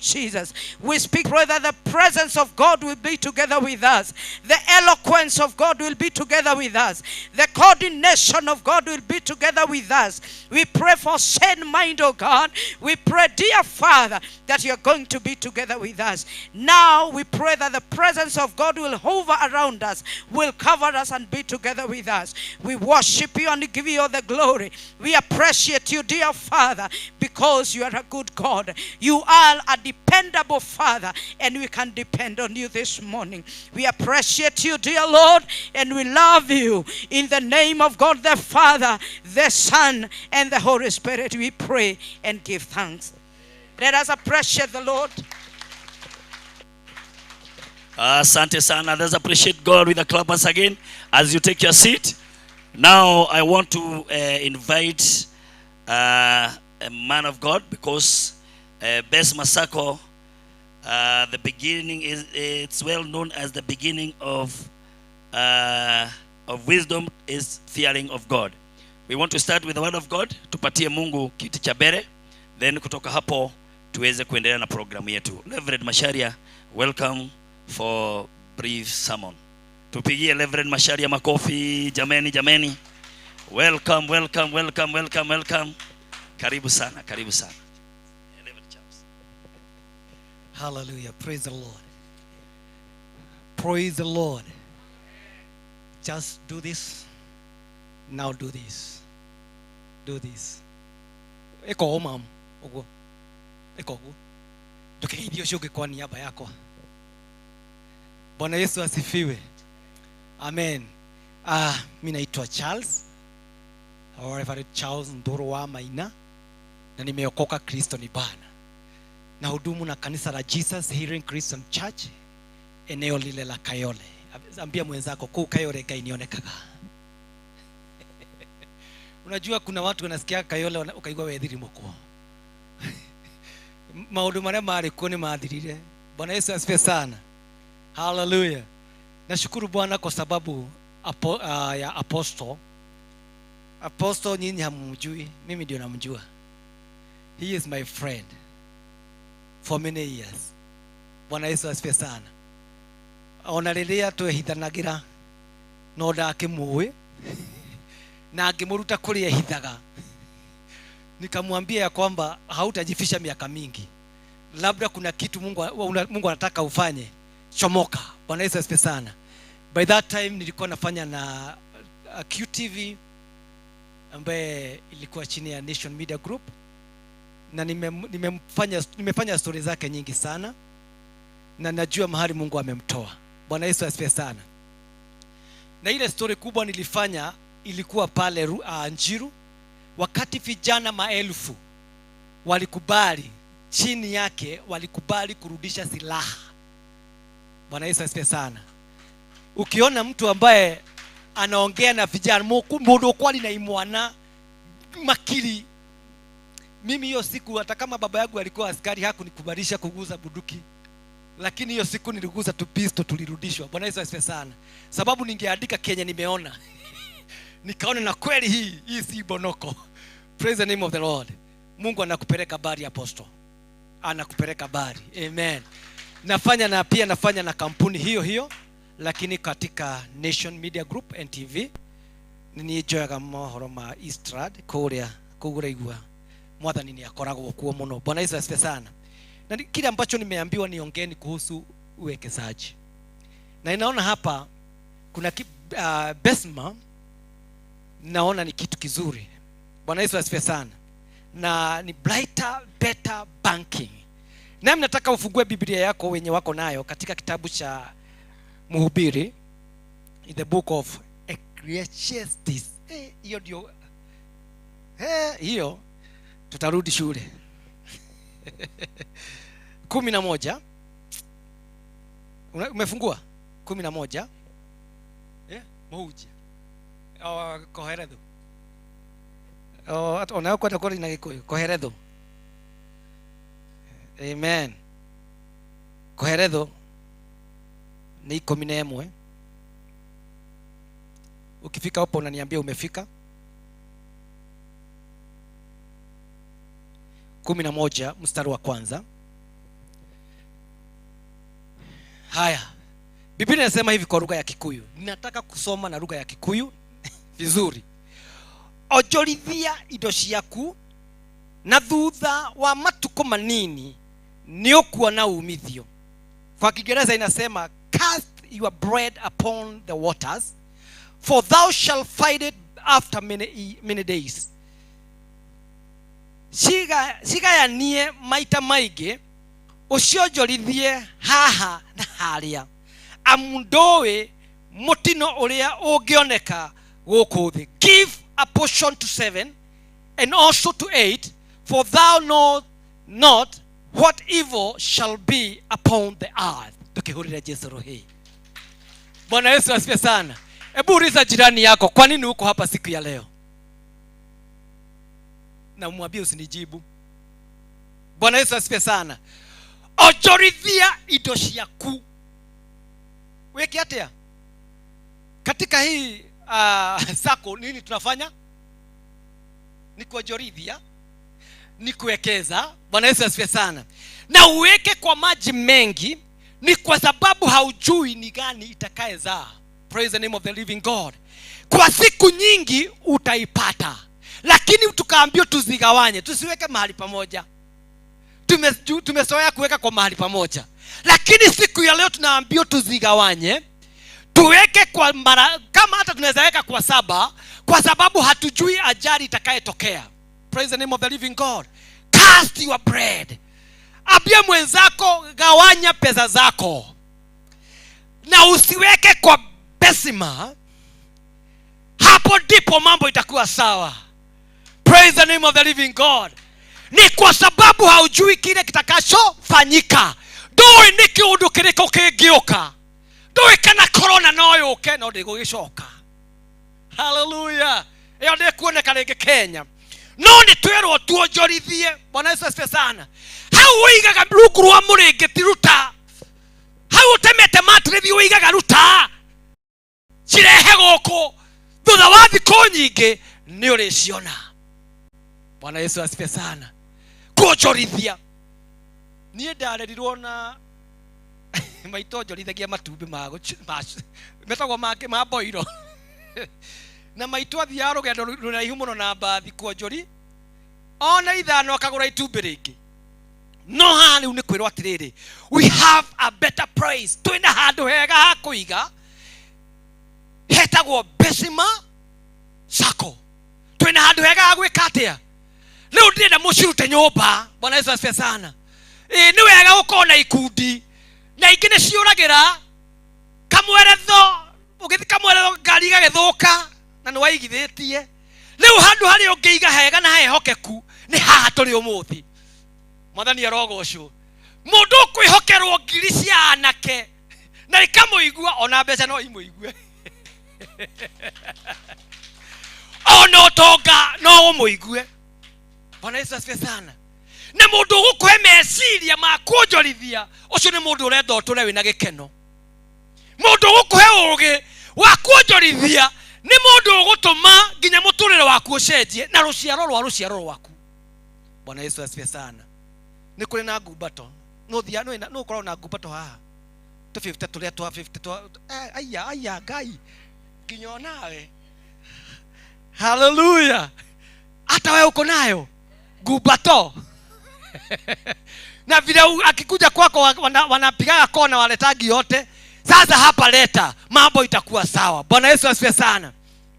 Jesus. We speak, pray that the presence of God will be together with us. The eloquence of God will be together with us. The coordination of God will be together with us. We pray for sane mind, oh God. We pray, dear Father, that you're going to be together with us. Now we pray that the presence of God will hover around us, will cover us and be together with us. We worship you and give you all the glory. We appreciate you, dear Father, because you are a good God. You are a dependable Father, and we can depend on you this morning. We appreciate you, dear Lord, and we love you. In the name of God the Father, the Son, and the Holy Spirit, we pray and give thanks. Let us appreciate the Lord. Asante sana. Let's appreciate God with a clap once again as you take your seat. Now I want to invite a man of God, because Besma Sacco, the beginning is, it's well known as the beginning of wisdom is fearing of God. We want to start with the word of God. Tupatie Mungu kiti cha mbele, then kutoka hapo tuweze kuendelea na programu yetu. Reverend Macharia, welcome for brief sermon. Tupigie Reverend Macharia makofi, jameni, jameni. Welcome, welcome, welcome, welcome, welcome. Karibu sana, karibu sana. Reverend Charles. Hallelujah. Praise the Lord. Praise the Lord. Just do this. Now do this. Do this. Eko mam. Oguo. Eko oguo. Ndukegeithie ũcio ũngĩ kwa niaba yakwa. Bwana Yesu asifiwe. Amen. Mi naitwa Charles. Reverend Charles Nduru wa Maina, na nimeokoka. Kristo ni Bwana. Nahudumu na kanisa la Jesus Healing Christian Church eneo lile la Kayole. Ambia mwenzako, kuu Kayole Ngai nionekaga. Unajua kuna watu wanasikia Kayole ukaigua wethiri muko. Maundu maria marĩ kuo nĩ mathirire. Bwana Yesu asifiwe sana. Hallelujah. Nashukuru Bwana kwa sababu ya apostle. Apostle nyinyi hamjui, mimi ndio namjua. He is my friend for many years. Bwana Yesu asifiwe sana. Ona rĩrĩa twehithanagira no ndakĩmũĩ na ngĩmũruta kũrĩa ehithaga, nikamwambia ya kwamba hautajificha miaka mingi, labda kuna kitu Mungu anataka ufanye, chomoka. Bwana Yesu asifiwe sana. By that time nilikuwa nafanya na QTV ambaye ilikuwa chini ya Nation Media Group, na nimefanya stori zake nyingi sana, na najua mahali Mungu amemtoa. Bwana Yesu asifiwe sana. Na ile story kubwa nilifanya ilikuwa pale Njiru, wakati vijana maelfu walikubali chini yake, walikubali kurudisha silaha. Bwana Yesu asifiwe sana. Ukiona mtu ambaye anaongea na vijana mundu kwali na imwana makili, mimi hiyo siku hata kama baba yangu alikuwa askari hakunikubalisha kuguza bunduki, lakini hiyo siku niliguza tu pistol, tulirudishwa. Bwana Yesu asifiwe sana. Sababu ningeandika Kenya nimeona. Nikaona na kweli hii si bonoko. Praise the name of the Lord. Mungu anakupeleka bari, apostle. Anakupeleka bari. Amen. Nafanya na pia nafanya na kampuni hiyo hiyo, lakini katika Nation Media Group NTV. Ni njoyaga mohoro ma Eastrand kuria kugura mwathani ni akoragwo kuo muno. Bwana Yesu asifiwe sana. Na kile ambacho nimeambiwa niongee ni kuhusu uwekezaji. Na ninaona hapa kuna Besma, naona ni kitu kizuri. Bwana Yesu asifiwe sana. Na ni brighter, better banking. Nami nataka ufungue Biblia yako wenye wako nayo katika kitabu cha Mhubiri, in the book of Ecclesiastes. Hiyo ndio, hiyo tutarudi shule. 11. Umefungua? 11. Mhubiri. Oh, Koherethu. Oh, hata unao kwenda kori na Gikuyu. Koherethu. Amen. Koherethu ni 11. Ukifika hapo unaniambia umefika. 11 mstari wa kwanza. Haya, Biblia inasema hivi kwa lugha ya Kikuyu. Ninataka kusoma na lugha ya Kikuyu vizuri. Onjorithia indo ciaku na thutha wa matukũ manini nĩ ũkuona umithio. Kwa Kiingereza inasema, cast your bread upon the waters, for thou shalt find it after many, many days. Cigayanie maita maingĩ, ũcionjorithie haha na harĩa, amu ndũĩ mũtino ũrĩa ũngĩoneka gũkũ thĩ. Give a portion to seven and also to eight, for thou know not what evil shall be upon the earth. Tukihurire Jesu rohi. Bwana Yesu asifiwe sana. Hebu uliza jirani yako, kwa nini uko hapa siku ya leo? Na umwambie usinijibu. Bwana Yesu asifiwe sana. Onjorithia indo ciaku. Weke atia? Katika hii sako nini tunafanya? Ni kuonjorithia, ni kuwekeza. Bwana Yesu asifiwe sana. Na uweke kwa maji mengi, ni kwa sababu haujui ni gani itakayezaa. Praise the name of the living God. Kwa siku nyingi utaipata, lakini tukaambiwa tuzigawanye, tusiweke mahali pamoja. Tumezoea kuweka kwa mahali pamoja, lakini siku ya leo tunaambiwa tuzigawanye, tuweke kwa mara, kama hata tunaweza weka kwa 7, kwa sababu hatujui ajali itakayotokea. Praise the name of the living God. Cast your bread. Ambia mwenzako, gawanya pesa zako na usiweke kwa besima. Hapo ndipo mambo itakuwa sawa. Praise the name of the living God. Ni kwa sababu haujui kile kitakachofanyika. Ndũĩ nĩ kĩũndũ kĩrĩkũ kĩngĩũka. Ndũĩ kana corona no yũke, no ndĩgũgĩcoka. Hallelujah. Ĩyo ndĩkuoneka rĩngĩ Kenya. No nĩ twĩrwo tuonjorithie. Bwana Yesu asifiwe sana. Hau ũigaga rungu rwa mũrĩngĩti ruta. Hau ũtemete matirithi ũigaga ruta. Cirehe gũkũ. Thutha wa thikũ nyingĩ nĩ ũrĩciona. Bwana Yesu asifiwe sana. Kuonjorithia. Niĩ ndarerirwo na maitũ onjorithagia matumbĩ ma metagwo ma boiro. Na maitũ athiaga rũgendo rũraihu mũno na mbathi kuonjori, ona ithano akagũra itumbĩ rĩngĩ. No haha rĩu nĩ kwĩrwo atĩrĩrĩ, we have a better place. Twĩna handũ hega ha kũiga, hetagwo Besima Sacco. Twĩna handũ hega ha gwĩka atĩa? Rĩu ndĩrenda mũcirute nyũmba. Bwana Yesu asifiwe sana. Nĩ wega gũkorwo na ikundi, na ingĩ nĩ ciũragĩra kamweretho. Ũgĩthiĩ kamweretho ngari igagĩthũka na nĩ waigithĩtie. Rĩu handũ harĩa ũngĩiga hega na hehokeku nĩ haha tũrĩ ũmũthĩ. Mwathani arogocwo. Mũndũ ũkwĩhokerwo ngiri cia anake na ikamũigua, ona mbeca no imũigue, ona ũtonga no ũmũigue. Bwana Yesu asifiwe sana. Na mũndũ ũgũkũhe meciria ma kuonjorithia, ũcio nĩ mũndũ ũrenda ũtũre wĩna gĩkeno. Mũndũ ũgũkũhe ũgĩ wa kuonjorithia nĩ mũndũ ũgũtũma nginya mũtũrĩre waku ũcenjie na rũciaro rwa rũciaro rwaku. Bwana Yesu asifiwe sana. Nĩ kũrĩ na ngumbato. No thia, no ina, no ũkorwo na ngumbato haha. Tũ 50 tũrĩa twa 50 twa, aya, aya, Ngai. Nginya onawe. Hallelujah. Hata wewe uko nayo ngumbato. Na vile akikuja kwako wanapigaga kona waletagi yote. Sasa hapa leta, mambo itakuwa sawa. Bwana Yesu asifiwe sana.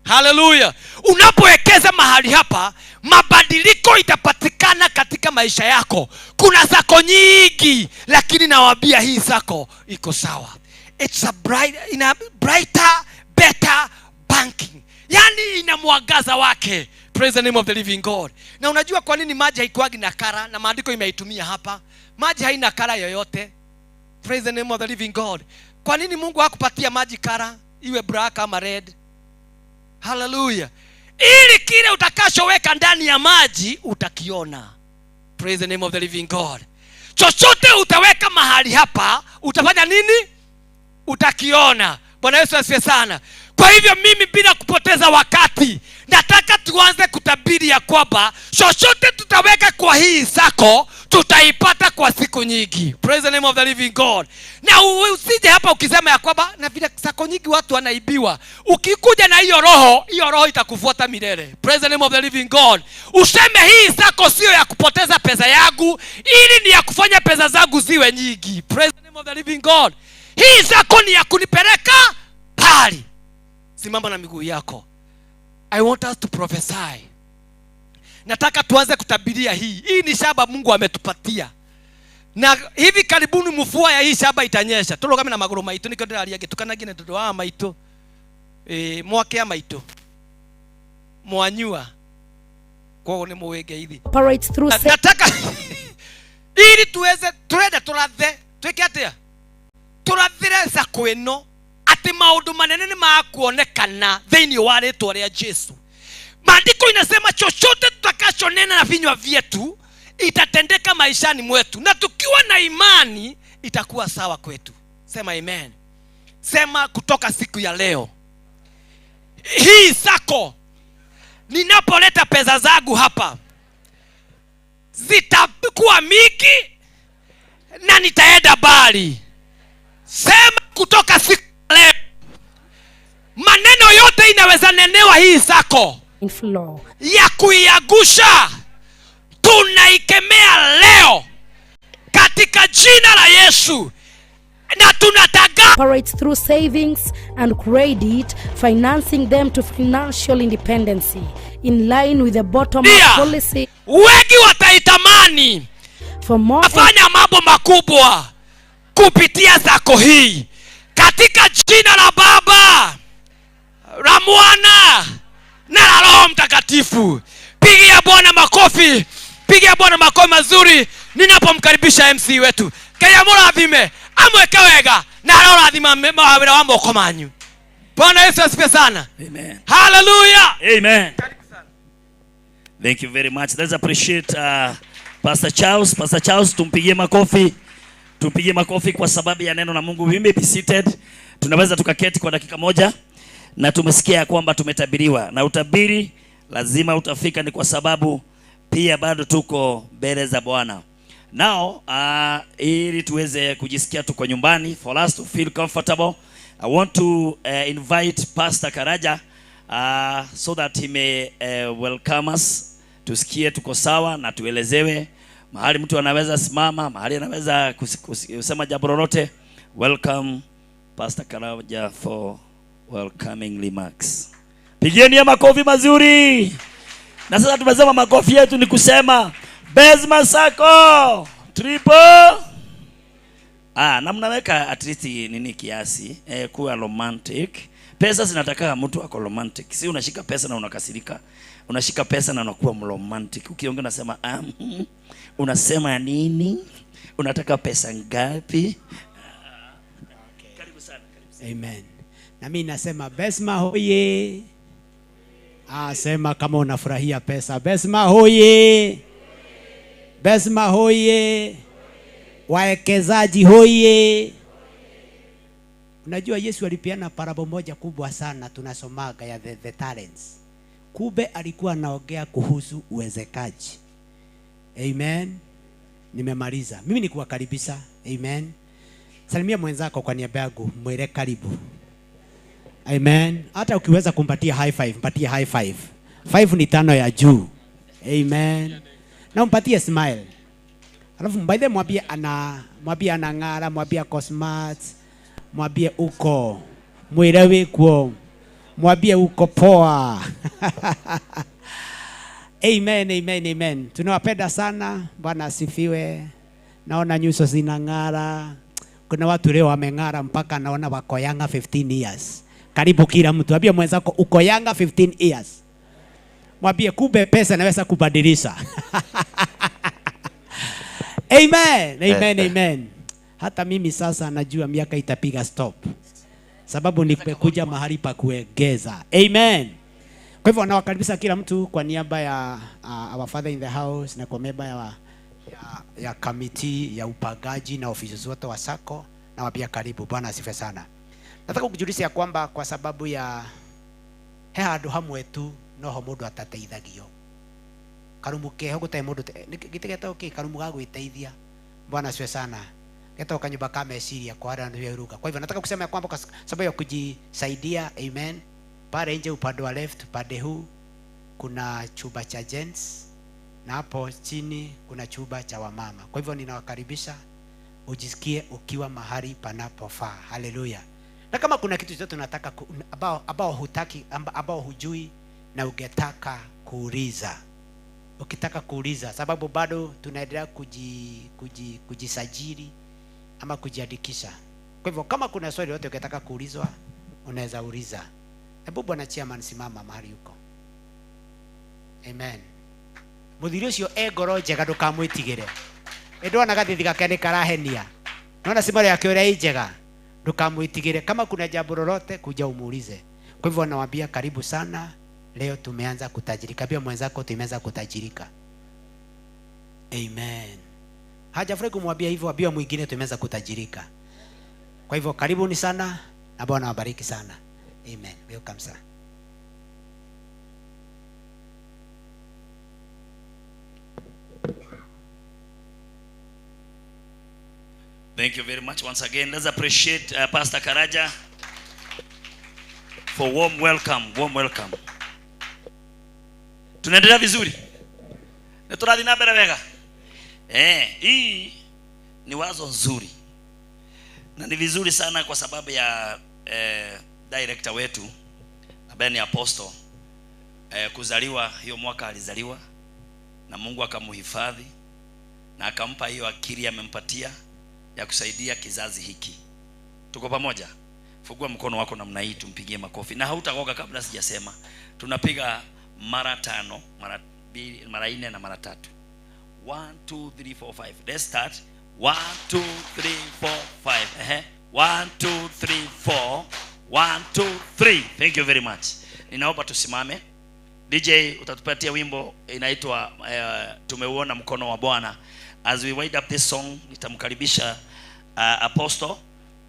Hallelujah. Unapowekeza mahali hapa, mabadiliko itapatikana katika maisha yako. Kuna sako nyingi, lakini nawaambia hii sako iko sawa. It's a bright, in a brighter, better banking. Yani ina mwangaza wake. Praise the name of the living God. Na unajua kwa nini maji haikuagi na kara? Na maandiko imeitumia hapa. Maji haina kara yoyote. Praise the name of the living God. Kwa nini Mungu hakupatia maji kara iwe black ama red? Hallelujah. Ili kile utakachoweka ndani ya maji utakiona. Praise the name of the living God. Chochote utaweka mahali hapa utafanya nini? Utakiona. Bwana Yesu asifiwe sana. Kwa hivyo mimi bila kupoteza wakati nataka tuanze kutabiri ya kwamba chochote tutaweka kwa hii sako tutaipata kwa siku nyingi. Praise the name of the living God. Na usije hapa ukisema ya kwamba na vile sako nyingi watu wanaibiwa. Ukikuja na hiyo roho, hiyo roho itakufuata milele. Praise the name of the living God. Useme hii sako sio ya kupoteza pesa yangu, ili ni ya kufanya pesa zangu ziwe nyingi. Praise the name of the living God. Hii sako ni ya kunipeleka pali. Simama na miguu yako. I want us to prophesy. Nataka tuanze kutabiria hii. Hii ni shamba Mungu ametupatia. Na hivi karibuni mvua ya hii shamba itanyesha. Turugame na maguru maitu nikio ndiraria gitukanagine ndondo wa maitu. Mwake ya maitu. Mwanyua. Koguo ni muwingeithi. Operates through Nataka ili tuweze turenda turathe twike atia? Turathire sako ino ati maundu manene ni makuonekana thiini wa ritwa ria Jesu. Maandiko inasema chochote tutakachonena na vinywa vyetu itatendeka maishani mwetu, na tukiwa na imani itakuwa sawa kwetu. Sema amen. Sema kutoka siku ya leo, hii sako ninapoleta pesa zangu hapa zitakuwa mingi na nitaenda mbali. Sema kutoka siku ya leo, maneno yote inaweza nenewa hii sako flow ya kuiangusha tunaikemea leo katika jina la Yesu, na tunatangaza operates through savings and credit, financing them to financial independency in line with the bottom up policy. Wengi wataitamani For more afanya mambo makubwa kupitia sako hii, katika jina la Baba, la Mwana na la Roho Mtakatifu. Pigia Bwana makofi, pigia Bwana makofi mazuri ninapomkaribisha MC wetu. Kaya murathime, amweke wega na arorathima mawira wa moko manyu. Bwana Yesu asifiwe sana. Amen. Hallelujah. Amen. Thank you very much. Let's appreciate Pastor Charles. Pastor Charles, tumpigie makofi. Tumpigie makofi kwa sababu ya neno la Mungu. We may be seated. Tunaweza tukaketi kwa dakika moja. Na tumesikia kwamba tumetabiriwa, na utabiri lazima utafika, ni kwa sababu pia bado tuko mbele za Bwana. Now, ili tuweze kujisikia tuko nyumbani, for us to feel comfortable, I want to invite Pastor Karaja so that he may welcome us. Tusikie tuko sawa na tuelezewe mahali mtu anaweza simama, mahali anaweza kusema jambo lolote. Welcome Pastor Karaja for welcoming remarks. Pigieni ya makofi mazuri. Na sasa tumesema makofi yetu ni kusema Besma Sacco triple. Na mnaweka at least nini kiasi, kuwa romantic. Pesa zinataka mtu ako romantic. Si unashika pesa na unakasirika. Unashika pesa na unakuwa romantic. Ukiongea unasema unasema nini? Unataka pesa ngapi? Okay. Karibu sana, karibu sana. Amen. Na mimi nasema Besma hoye. Sema kama unafurahia pesa. Besma hoye. Besma hoye. Waekezaji hoye. Unajua Yesu alipeana parable moja kubwa sana tunasomaga ya the talents. Kumbe alikuwa anaongea kuhusu uwezekaji. Amen. Nimemaliza. Mimi ni kuwakaribisha. Amen. Salimia mwenzako kwa niaba yangu, mwele karibu. Amen. Hata ukiweza kumpatia high five, mpatie high five. 5 ni 5 ya juu. Amen. Na umpatie smile. Alafu by the mwambie ana, mwambie anang'ara, mwambie ako smart, mwambie uko mwire wikuo, mwambie uko poa. Amen, amen, amen. Tunawapenda sana. Bwana asifiwe. Naona nyuso zinang'ara. Kuna watu leo wameng'ara mpaka naona wako yanga 15 years. Karibu kila mtu. Ambia mwenzako uko yanga 15 years. Mwambie kumbe pesa inaweza kubadilisha. Amen, amen, amen. Hata mimi sasa najua miaka itapiga stop. Sababu nimekuja mahali pa kuegeza. Amen. Kwa hivyo nawakaribisha kila mtu kwa niaba ya our father in the house na kwa niaba ya kamiti ya upagaji na ofisi zote wa Sacco, na wapia karibu. Bwana asifiwe sana. Nataka kukujulisha ya kwamba kwa sababu ya he handu hamwe tu noho mundu atateithagio. Karumu keho gũtarĩ mũndũ gĩtĩ getagwo kĩ? Karumu ga gwĩteithia. Bwana asifiwe sana. Getagwo kanyumba ka meciria kwa arĩa ndio. Kwa hivyo nataka kusema ya kwamba kwa sababu ya kujisaidia, amen, pale nje upande wa left, upande huu kuna chumba cha gents na hapo chini kuna chumba cha wamama. Kwa hivyo ninawakaribisha ujisikie ukiwa mahali panapofaa. Haleluya. Na kama kuna kitu chochote unataka ambao hutaki, ambao hujui na ungetaka kuuliza, ukitaka kuuliza, sababu bado tunaendelea kujisajili ama kujiandikisha. Kwa hivyo kama kuna swali lolote ungetaka kuulizwa, unaweza uliza. Hebu bwana chairman simama mahali uko. Amen. Muthiri ucio e ngoro njega, ndukamwitigire. Ndona gathithi gake nĩ karahenia. Naona simaro yake ũrĩa ĩ njega, ndukamwitigire. Kama kuna jambo lolote kuja umuulize. Kwa hivyo nawaambia karibu sana. Leo tumeanza kutajirika. Pia mwenzako tumeanza kutajirika. Amen. Hajafurahi kumwambia hivyo, ambia mwingine tumeanza kutajirika. Kwa hivyo karibuni sana na Bwana awabariki sana. Amen. Welcome sir. Thank you very much once again. Let's appreciate Pastor Karaja for warm welcome, warm welcome. Tunaendelea vizuri. Na tunathi na mbere wega. Hii ni wazo nzuri. Na ni vizuri sana kwa sababu ya director wetu ambaye ni apostle, kuzaliwa hiyo mwaka alizaliwa na Mungu akamhifadhi na akampa hiyo akili amempatia ya kusaidia kizazi hiki. Tuko pamoja? Fungua mkono wako namna hii tumpigie makofi. Na hautakoka kabla sijasema. Tunapiga mara 5, mara 2, mara 4 na mara 3. 1 2 3 4 5. Let's start. 1 2 3 4 5. 1 2 3 4. 1 2 3. Thank you very much. Ninaomba tusimame. DJ utatupatia wimbo inaitwa Tumeuona Mkono wa Bwana. As we wind up this song, nitamkaribisha Apostle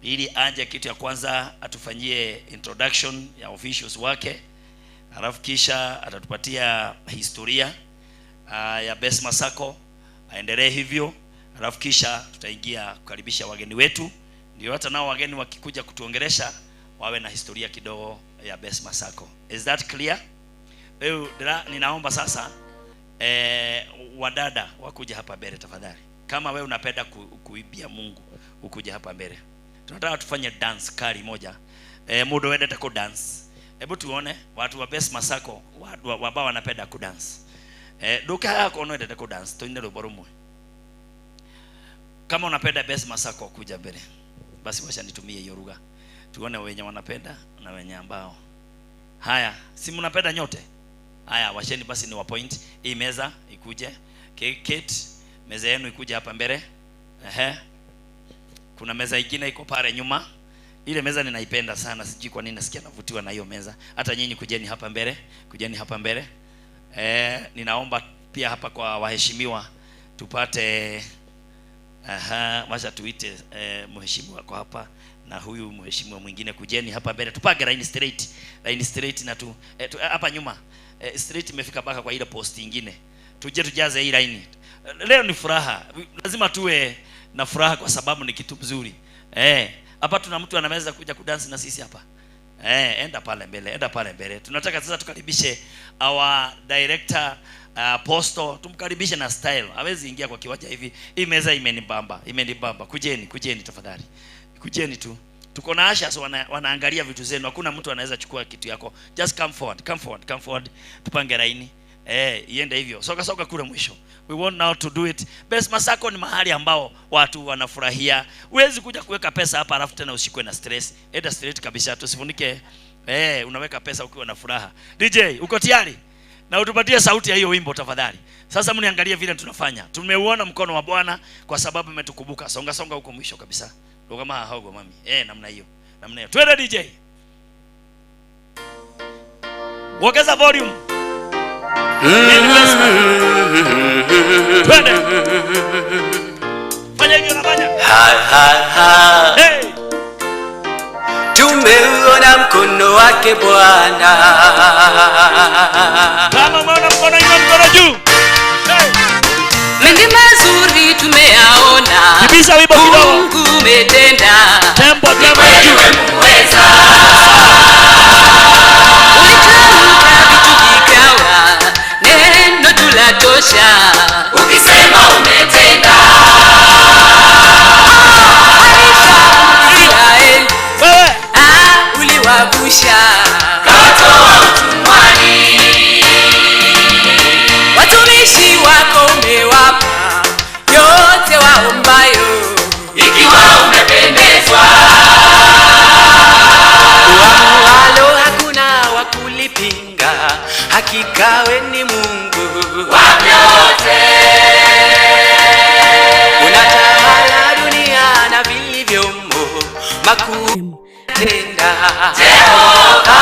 ili aje kitu ya kwanza atufanyie introduction ya officials wake. Alafu kisha atatupatia historia ya Besma Sacco, aendelee hivyo. Alafu kisha tutaingia kukaribisha wageni wetu, ndio hata nao wageni wakikuja kutuongelesha wawe na historia kidogo ya Besma Sacco. Is that clear? Leo ninaomba sasa wadada wakuja hapa mbele tafadhali. Kama wewe unapenda kuibia Mungu, ukuja hapa mbele. Tunataka tufanye dance kali moja. Mudo wende tako dance. Hebu tuone watu wa Besma Sacco wabao wanapenda ku dance. Duka yako unaenda tako dance, tuende rwimbo. Kama unapenda Besma Sacco kuja mbele. Basi wacha nitumie hiyo lugha. Tuone wenye wanapenda na wenye ambao. Haya, si mnapenda nyote? Haya, washeni basi ni wa point. Hii meza ikuje. Kate, meza yenu ikuje hapa mbele. Kuna meza nyingine iko pale nyuma. Ile meza ninaipenda sana, sijui kwa nini nasikia navutiwa na hiyo meza. Hata nyinyi kujeni hapa mbele, kujeni hapa mbele. Ninaomba pia hapa kwa waheshimiwa tupate wacha tuite mheshimiwa kwa hapa na huyu mheshimiwa mwingine, kujeni hapa mbele. Tupage line straight, line straight na tu hapa nyuma. Straight imefika baka kwa ile post nyingine. Tuje tujaze hii line. Leo ni furaha. Lazima tuwe na furaha kwa sababu ni kitu mzuri. Hapa tuna mtu anaweza kuja kudance na sisi hapa. Enda pale mbele, enda pale mbele. Tunataka sasa tukaribishe our director Apostle, tumkaribishe na style. Hawezi ingia kwa kiwanja hivi. Hii meza imenibamba, imenibamba. Kujeni, kujeni tafadhali. Kujeni tu. Tuko na asha wanaangalia vitu zenu. Hakuna mtu anaweza chukua kitu yako. Just come forward, come forward, come forward. Tupange laini. Iende hivyo. Soka soka kule mwisho. We want now to do it. Besma Sacco ni mahali ambao watu wanafurahia. Huwezi kuja kuweka pesa hapa alafu tena ushikwe na stress. Enda straight kabisa, tusifunike. Unaweka pesa ukiwa na furaha. DJ, uko tayari? Na utupatie sauti ya hiyo wimbo tafadhali. Sasa mniangalie vile tunafanya. Tumeuona mkono wa Bwana kwa sababu umetukumbuka. Songa songa huko mwisho kabisa. Ndio kama hogo mami. Namna hiyo. Namna hiyo. Twende DJ. Ongeza volume. Twende. Fanya hivyo nafanya. Ha ha ha. Hey. Tumeuona mkono wake Bwana. Kama umeona mkono, inua mkono juu. Mengi mazuri tumeyaona. Kibisha wimbo kidogo. Mungu umetenda. Tempo tempo juu. Uweza. Ulitamka vitu vikawa. Neno tulatosha. Ukisema umetenda. Israeli. Wewe. Uliwavusha. Kawatoa utumwani. Watumishi wako umewapa yote waombayo. Ikiwa umependezwa. Uamualo hakuna wa kulipinga, hakika we ni Mungu wa vyote. Unatawala dunia na vilivyomo, makuu tenda. Jehova,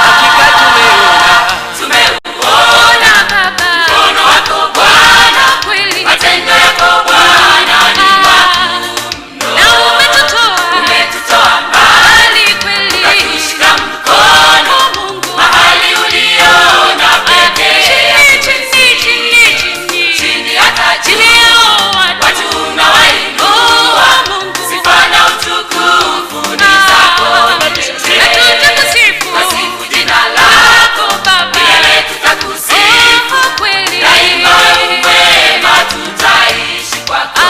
hakika tumeona, tumeuona Baba, mkono wako Bwana, kweli matendo yako Bwana ni makuu mno. Na umetutoa, umetutoa mbali, kweli ukatushika mkono, Mungu, mahali uliona pekee. Chini, chini, chini, chini, chini hata chini juu, yao watu, watu unawainua, Mungu, sifa na utukufu ni zako na tutakusifu, Tasifu jina lako Baba, milele tutakusifu, oh, kweli daima wewe mwema, tutaishi kwako.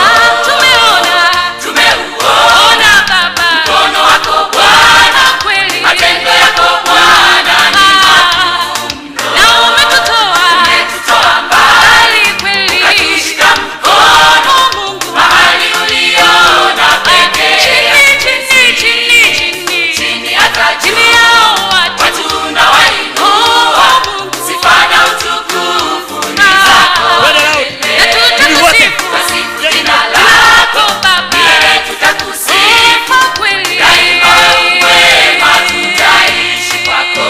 Tumeona, tumeuona Baba, mkono wako Bwana, kweli matendo yako Bwana ni makuu mno. Na umetutoa, umetutoa mbali, kweli ukatushika mkono, Mungu, mahali uliona pekee. Chini, chini, chini, chini, chini hata juu, chini yao watu, watu unawainua, Mungu, sifa na utukufu ni zako Twende loud. na tutakusifu, Tasifu jina lako Baba, milele tutakusifu, oh, kweli daima wewe mwema, tutaishi kwako.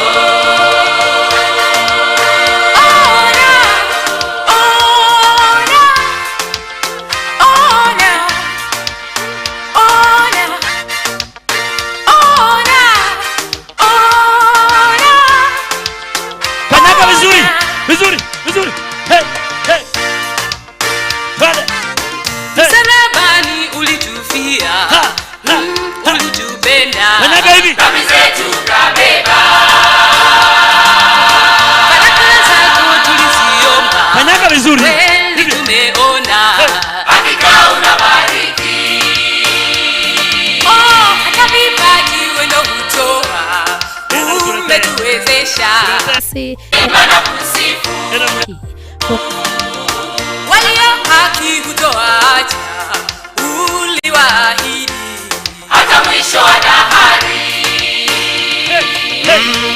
Ona, ona, ona, ona, ona, ona. Kanyaga vizuri. Vizuri, vizuri. Hey, hey. Twende. Hey. Msalabani ulitufia, Ha, ha, ha. ulitupenda. Kanyaga hivi. Dhambi zetu kabeba, Baraka zako tuliziomba, Kanyaga vizuri. kweli Hivi. tumeona. hakika unabariki. Oh, hata vipaji wendo hutoa, umetuwezesha. Imba na kusifu, Walio haki hutoacha, uliwaahidi. hata mwisho wa dahari.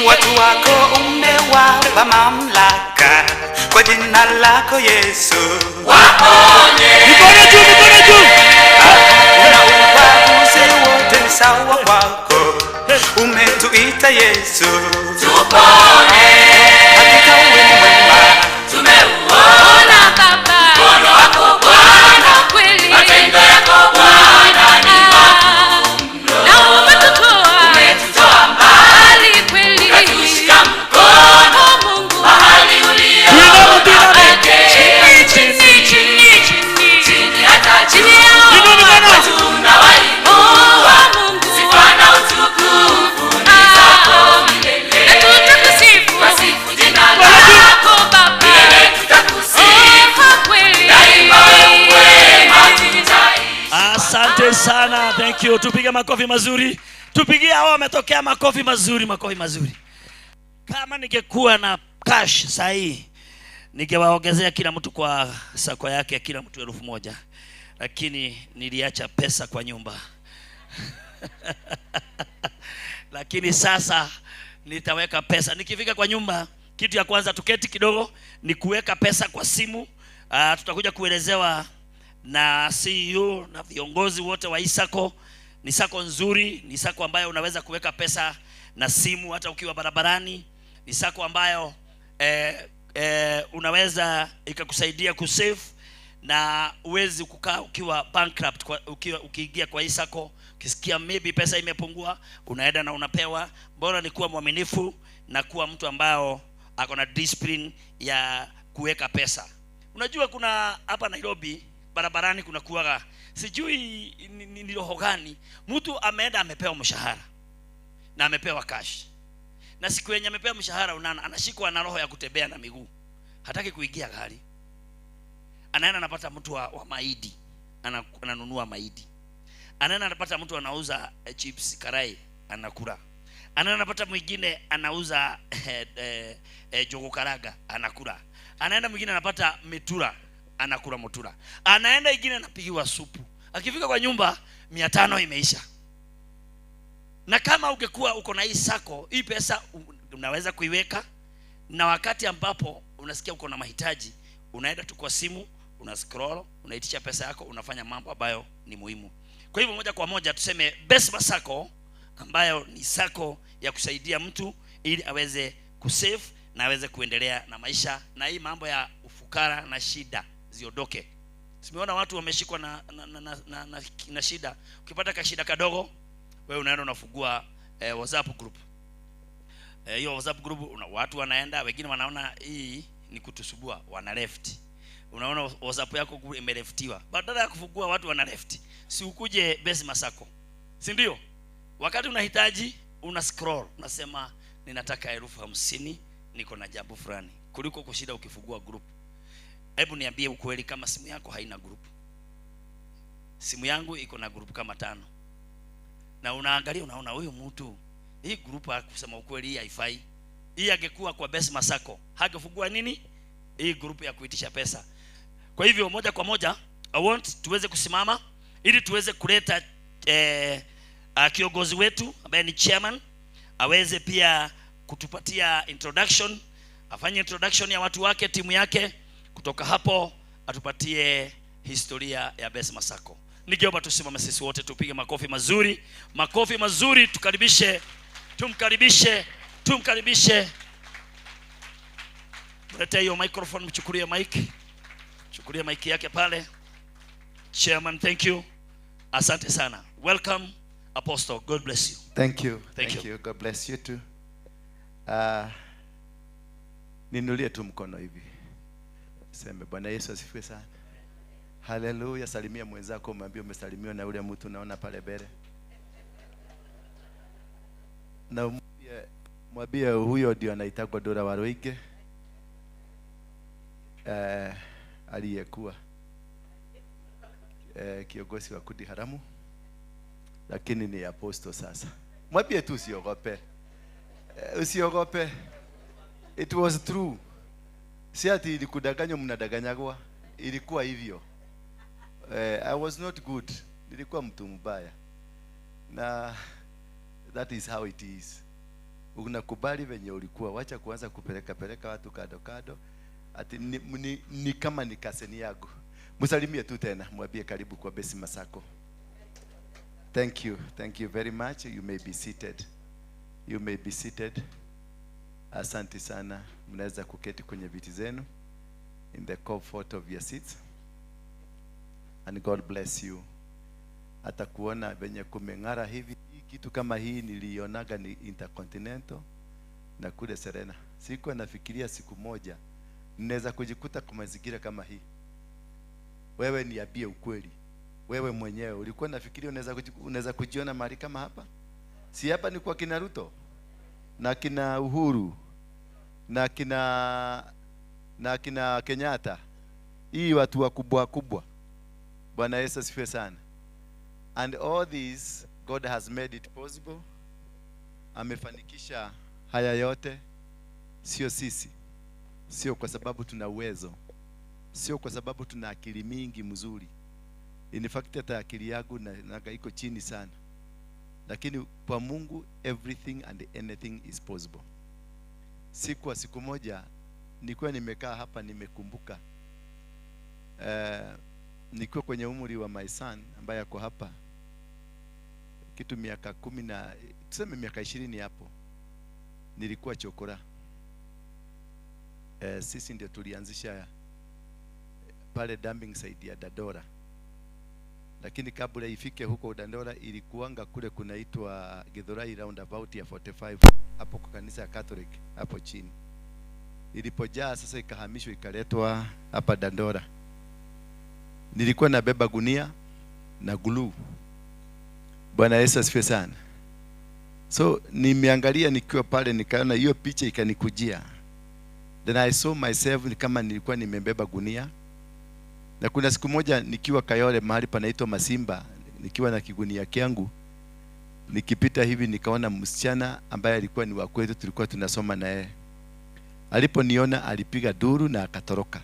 Watu wako umewapa mamlaka kwa jina lako Yesu. Waponye, Mikono juu, mikono juu. Hakuna ubaguzi, wote ni sawa kwako, umetuita Yesu, tupone. Hakika wewe ni mwema, Tumeuona Baba, mkono wako Bwana, kweli matendo yako Bwana ni makuu mno. na umetutoa, Umetutoa mbali, kweli ukatushika mkono, Mungu, mahali uliona Tuiname, tuiname. pekee. chini, chini, chini, Chini hata juu, chini yao Inua mikono. watu unawainua, Mungu, sifa na utukufu ni zako milele. na tutakusifu, Tasifu jina lako Baba, milele tutakusifu, oh, kweli daima wewe mwema, tutaishi. Asante sana. Thank you. Tupige makofi mazuri. Tupigie hao wametokea makofi mazuri, makofi mazuri. Kama ningekuwa na cash sahi ningewaongezea kila mtu kwa sako yake kila mtu 1000. Lakini niliacha pesa kwa nyumba. Lakini sasa nitaweka pesa. Nikifika kwa nyumba, kitu ya kwanza tuketi kidogo ni kuweka pesa kwa simu. Tutakuja kuelezewa na CEO na viongozi wote wa Isako. Ni sako nzuri, ni sako ambayo unaweza kuweka pesa na simu hata ukiwa barabarani. Ni sako ambayo unaweza ikakusaidia kusave na uwezi kukaa ukiwa bankrupt kwa, ukiingia kwa hii sako ukisikia maybe pesa imepungua unaenda na unapewa. Bora ni kuwa mwaminifu na kuwa mtu ambao ako na discipline ya kuweka pesa. Unajua kuna hapa Nairobi barabarani kuna kuwaga sijui ni roho gani, mtu ameenda amepewa mshahara na amepewa cash, na siku yenye amepewa mshahara unaona anashikwa na roho ya kutembea na miguu, hataki kuingia gari, anaenda anapata mtu wa maidi, ananunua maidi, anaenda anapata mtu anauza chips karai, anakula, anaenda anapata mwingine anauza jogo karaga, anakula, anaenda mwingine anapata mitura, anakula mutura, anaenda ingine anapigiwa supu. Akifika kwa nyumba 500 imeisha. Na kama ungekuwa uko na hii sako, hii pesa unaweza kuiweka, na wakati ambapo unasikia uko na mahitaji, unaenda tu kwa simu, una scroll, unaitisha pesa yako, unafanya mambo ambayo ni muhimu. Kwa hivyo moja kwa moja tuseme Besma Sacco, ambayo ni sako ya kusaidia mtu ili aweze kusave na aweze kuendelea na maisha, na hii mambo ya ufukara na shida ziondoke. Simeona watu wameshikwa na shida. Ukipata kashida kadogo, wewe unaenda unafungua WhatsApp group. Hiyo WhatsApp group watu wanaenda, wengine wanaona hii ni kutusubua, wana left. Unaona WhatsApp yako imeleftiwa. Badala ya kufungua watu wana left. Si ukuje Besma Sacco. Si ndio? Wakati unahitaji una scroll, unasema ninataka 50,000, niko na jambo fulani, kuliko kushida ukifungua group. Hebu niambie ukweli, kama simu yako haina group. Simu yangu iko na group kama 5. Na unaangalia unaona huyu mtu, hii group kusema ukweli hii haifai. Hii angekuwa kwa Besma Sacco, hangefungua nini? Hii group ya kuitisha pesa. Kwa hivyo moja kwa moja I want tuweze kusimama ili tuweze kuleta kiongozi wetu ambaye ni chairman aweze pia kutupatia introduction, afanye introduction ya watu wake, timu yake. Kutoka hapo atupatie historia ya Besma Sacco. Ningeomba tusimame sisi wote tupige makofi mazuri, makofi mazuri, tukaribishe, tumkaribishe, tumkaribishe. Mlete hiyo microphone, mchukulie mic. Chukulia mic yake pale. Chairman, thank you. Asante sana. Welcome Apostle. God bless you. Thank you. Thank you. You. God bless you too. Ninulie tu mkono hivi. Sema Bwana Yesu asifiwe sana. Haleluya. Salimia mwenzako, mwambie umesalimiwa na yule mtu unaona pale mbele. Na mwambie huyo ndio anaitwa Dora Waruinge. Aliyekuwa kiongozi wa kundi haramu, lakini ni apostle sasa. Mwambie tu usiogope. Usiogope. It was true. Si ati ilikudanganywa, mnadanganyagwa. Ilikuwa hivyo. I was not good. Nilikuwa mtu mbaya. Na that is how it is. Unakubali venye ulikuwa. Wacha kuanza kupeleka peleka watu kado kado. Ati ni kama ni kaseni yangu. Msalimie tu tena, mwambie karibu kwa Besma Sacco. Thank you. Thank you very much. You may be seated. You may be seated. Asante sana. Mnaweza kuketi kwenye viti zenu in the comfort of your seats. And God bless you. Hata kuona venye kumeng'ara hivi, kitu kama hii nilionaga ni Intercontinental na kule Serena. Sikuwa nafikiria siku moja ninaweza kujikuta kwa mazingira kama hii. Wewe niambie ukweli. Wewe mwenyewe ulikuwa nafikiria unaweza kujiona mahali kama hapa? Si hapa ni kwa kina Ruto na kina Uhuru na kina Kenyatta. Hii watu wakubwa kubwa. Bwana Yesu asifiwe sana. And all these God has made it possible. Amefanikisha haya yote, sio sisi. Sio kwa sababu tuna uwezo. Sio kwa sababu tuna akili mingi mzuri. In fact hata akili yangu na iko chini sana. Lakini kwa Mungu everything and anything is possible. Siku moja nilikuwa nimekaa hapa nimekumbuka. Nilikuwa kwenye umri wa my son ambaye ako hapa. Kitu miaka 10 na tuseme miaka 20 hapo. Nilikuwa chokora. Sisi ndio tulianzisha pale dumping site ya Dandora. Lakini kabla ifike huko Dandora ilikuanga kule kunaitwa Githurai roundabout ya 45 hapo kwa kanisa ya Catholic hapo chini. Ilipojaa sasa ikahamishwa ikaletwa hapa Dandora. Nilikuwa nabeba gunia na glue. Bwana Yesu asifiwe sana. So nimeangalia nikiwa pale, nikaona hiyo picha ikanikujia. Then I saw myself ni kama nilikuwa nimebeba gunia. Na kuna siku moja nikiwa Kayole mahali panaitwa Masimba, nikiwa na kigunia kyangu, nikipita hivi nikaona msichana ambaye alikuwa ni wa kwetu, tulikuwa tunasoma na yeye. Aliponiona alipiga duru na akatoroka.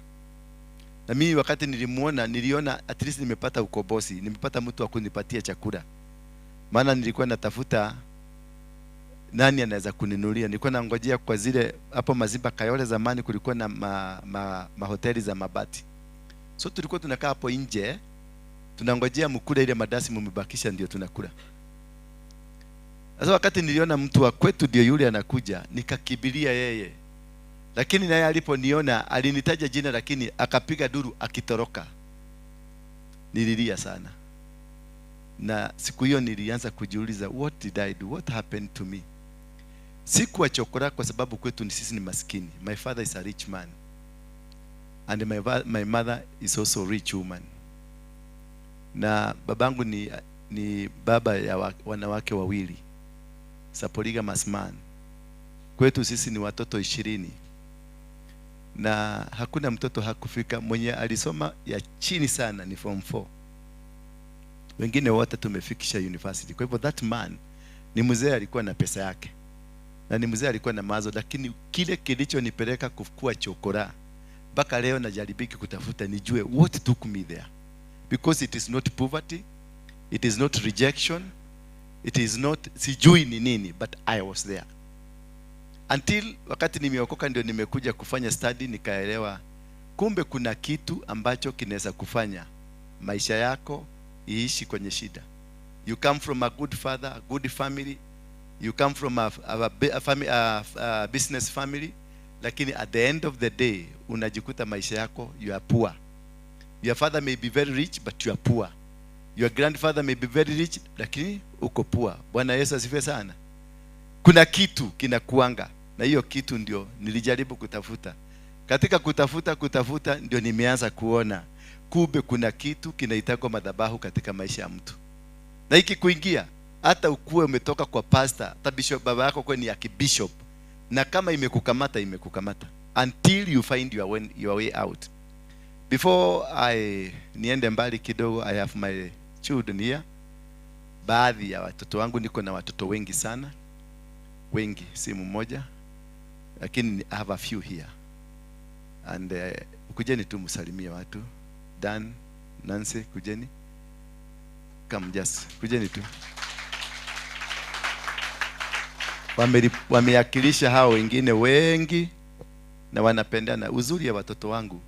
Na mimi wakati nilimuona, niliona at least nimepata ukombozi, nimepata mtu wa kunipatia chakula. Maana nilikuwa natafuta nani anaweza kuninunulia. Nilikuwa nangojea kwa zile hapo Mazimba Kayole zamani kulikuwa na mahoteli za mabati. So tulikuwa tunakaa hapo nje tunangojea mkule ile madasi mmebakisha ndio tunakula. Sasa wakati niliona mtu wa kwetu ndio yule anakuja, nikakibilia yeye. Lakini naye aliponiona alinitaja jina, lakini akapiga duru akitoroka. Nililia sana. Na siku hiyo nilianza kujiuliza, what did I do? What happened to me? Sikuwa chokora kwa sababu kwetu ni sisi ni maskini. My father is a rich man. And my mother is also a rich woman. Na babangu ni baba ya wanawake wawili. It's a polygamous man. Kwetu sisi ni watoto 20. Na hakuna mtoto hakufika. Mwenye alisoma ya chini sana ni form 4. Wengine wote tumefikisha university. Kwa hivyo that man ni mzee alikuwa na pesa yake. Na ni mzee alikuwa na mawazo, lakini kile kilichonipeleka kukua chokora mpaka leo najaribiki kutafuta nijue what took me there. Because it is not poverty, it is not rejection, it is not sijui ni nini, but I was there. Until wakati nimeokoka ndio nimekuja kufanya study, nikaelewa kumbe kuna kitu ambacho kinaweza kufanya maisha yako iishi kwenye shida. You come from a good father, a good family, you come from a business family, lakini at the end of the day unajikuta maisha yako you are poor. Your father may be very rich but you are poor. Your grandfather may be very rich lakini uko poor. Bwana Yesu asifiwe sana. Kuna kitu kinakuanga, na hiyo kitu ndio nilijaribu kutafuta. Katika kutafuta ndio nimeanza kuona kumbe kuna kitu kinaitwa madhabahu katika maisha ya mtu. Na hiki kuingia, hata ukuwe umetoka kwa pastor, hata bishop, baba yako kwa ni archbishop, na kama imekukamata imekukamata until you find your way out. Before I niende mbali kidogo, I have my children here. Baadhi ya watoto wangu, niko na watoto wengi sana. Wengi, si mmoja. Lakini I have a few here. And kujeni tu msalimie watu. Dan, Nancy, kujeni. Come just, kujeni tu. Wameakilisha hao wengine wengi na wanapendana. Uzuri ya watoto wangu,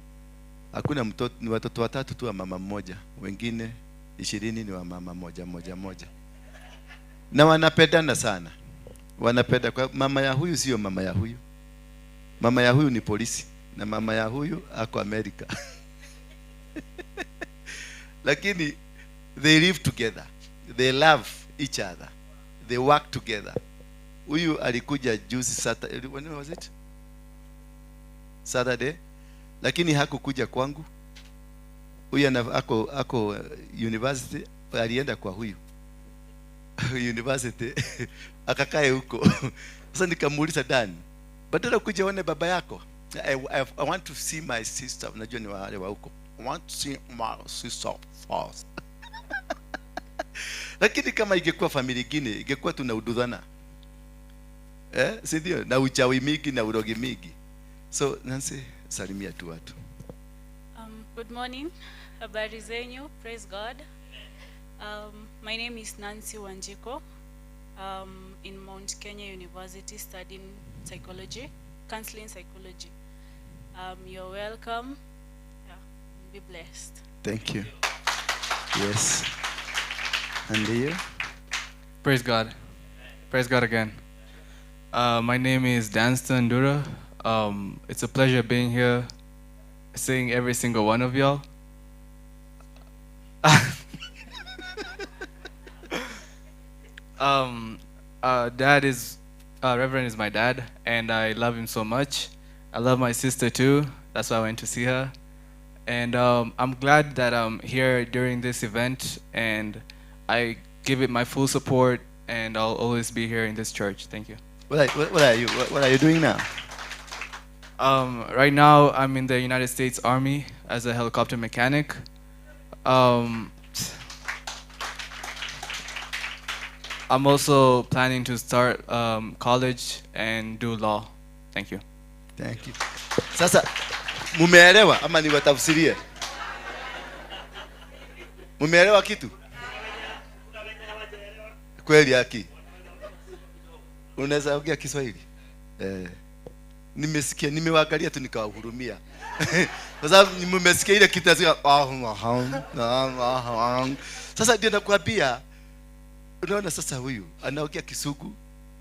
hakuna mtoto, ni watoto watatu tu wa mama mmoja. Wengine 20 ni wa mama moja moja moja. Na wanapendana sana. Wanapenda. Kwa mama ya huyu sio mama ya huyu. Mama ya huyu ni polisi na mama ya huyu ako Amerika. Lakini they live together. They love each other. They work together. Huyu alikuja juzi Saturday, when was it? Saturday. Lakini hakukuja kwangu. Huyu ako university, alienda kwa huyu university akakae huko. Sasa nikamuuliza Dan, badala kuja one baba yako, I want to see my sister. Unajua ni wale wa huko. I want to see my sister first. Lakini kama ingekuwa familia nyingine, ingekuwa tunaududhana. Si ndio? Na uchawi mingi na urogi mingi. So Nancy, salimia tu watu. Good morning. Habari zenyu. Praise God. My name is Nancy Wanjiko. In Mount Kenya University studying psychology, counseling psychology. You're welcome. Yeah, be blessed. Thank you. Yes. And you? Praise God. Praise God again. My name is Danstan Dura. It's a pleasure being here, seeing every single one of y'all. Dad is, Reverend is my dad, and I love him so much. I love my sister too. That's why I went to see her. And I'm glad that I'm here during this event, and I give it my full support, and I'll always be here in this church. Thank you. What are you doing now? Right now, I'm in the United States Army as a helicopter mechanic. I'm also planning to start college and do law. Thank you. Thank you. Sasa, mumeelewa ama niwatafsirie? Mumeelewa kitu? Kweli haki. Unaweza ongea Kiswahili? Nimesikia, nimewaangalia tu nikawahurumia. Kwa sababu nimesikia ile kitu nasema Sasa ndio nakwambia, unaona sasa huyu anaongea Kisugu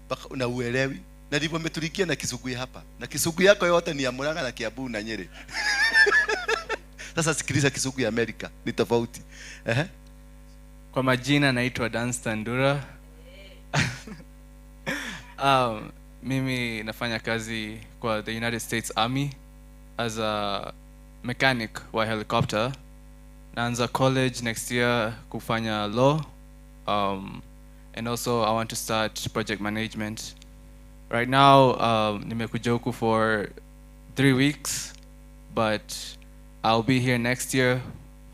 mpaka unauelewi. Na ndivyo umetulikia na Kisugu hapa. Na Kisugu yako yote ni ya Murang'a na Kiambu na Nyeri. Sasa sikiliza Kisugu ya Amerika, ni tofauti. Kwa majina naitwa Danstan Dura. Mimi nafanya kazi kwa the United States Army as a mechanic wa helicopter. Naanza college next year kufanya law. And also I want to start project management. Right now, nimekuja huku for 3 weeks, but I'll be here next year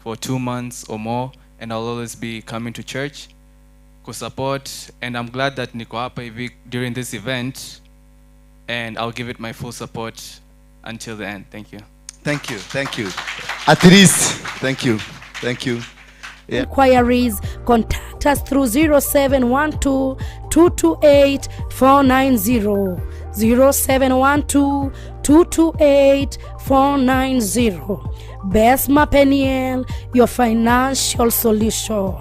for 2 months or more, and I'll always be coming to church to support. And I'm glad that niko hapa hivi during this event, and I'll give it my full support until the end. Thank you. Thank you. Thank you. At least, thank you. Thank you. Yeah. Inquiries, contact us through 0712 228 490. 0712 228 490. Besma Peniel, your financial solution.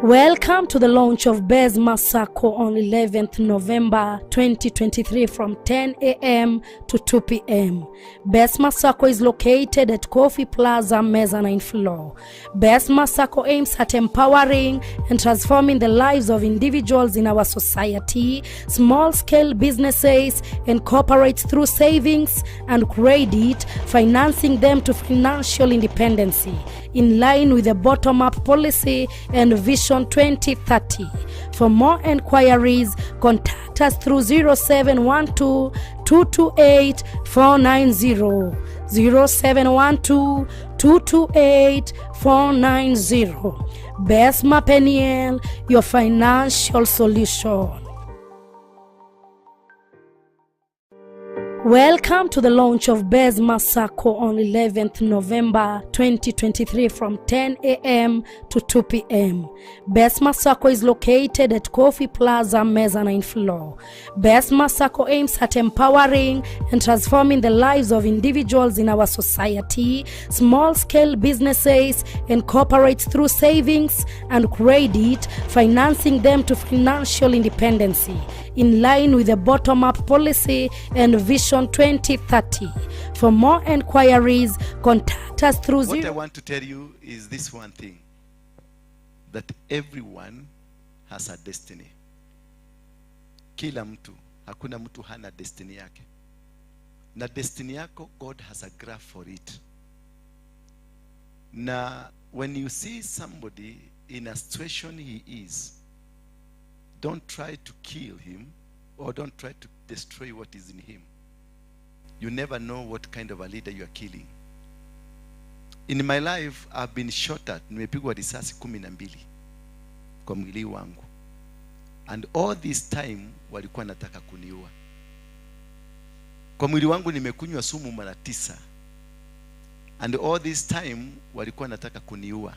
Welcome to the launch of Besma Sacco on 11th November 2023 from 10 a.m. to 2 p.m. Besma Sacco is located at Coffee Plaza, mezzanine floor. Besma Sacco aims at empowering and transforming the lives of individuals in our society, small-scale businesses, and corporates through savings and credit, financing them to financial independency, in line with the bottom-up policy and vision 2030. For more enquiries, contact us through 0712 228 490. 0712 228 490. Besma Peniel, your financial solution. Welcome to the launch of Besma Sacco on 11th November 2023 from 10 a.m. to 2 p.m. Besma Sacco is located at Coffee Plaza, mezzanine floor. Besma Sacco aims at empowering and transforming the lives of individuals in our society, small-scale businesses, and corporates through savings and credit, financing them to financial independency, in line with the bottom-up policy and vision 2030. For more enquiries, contact us through What I want to tell you is this one thing, that everyone has a destiny. Kila mtu, hakuna mtu hana destiny yake. Na destiny yako, God has a graph for it. Na when you see somebody in a situation he is, don't try to kill him or don't try to destroy what is in him. You never know what kind of a leader you are killing. In my life, I've been shot at. Nimepigwa risasi 12 kwa mwili wangu. And all this time, walikuwa nataka kuniua. Kwa mwili wangu nimekunywa sumu mara 9. And all this time, walikuwa nataka kuniua.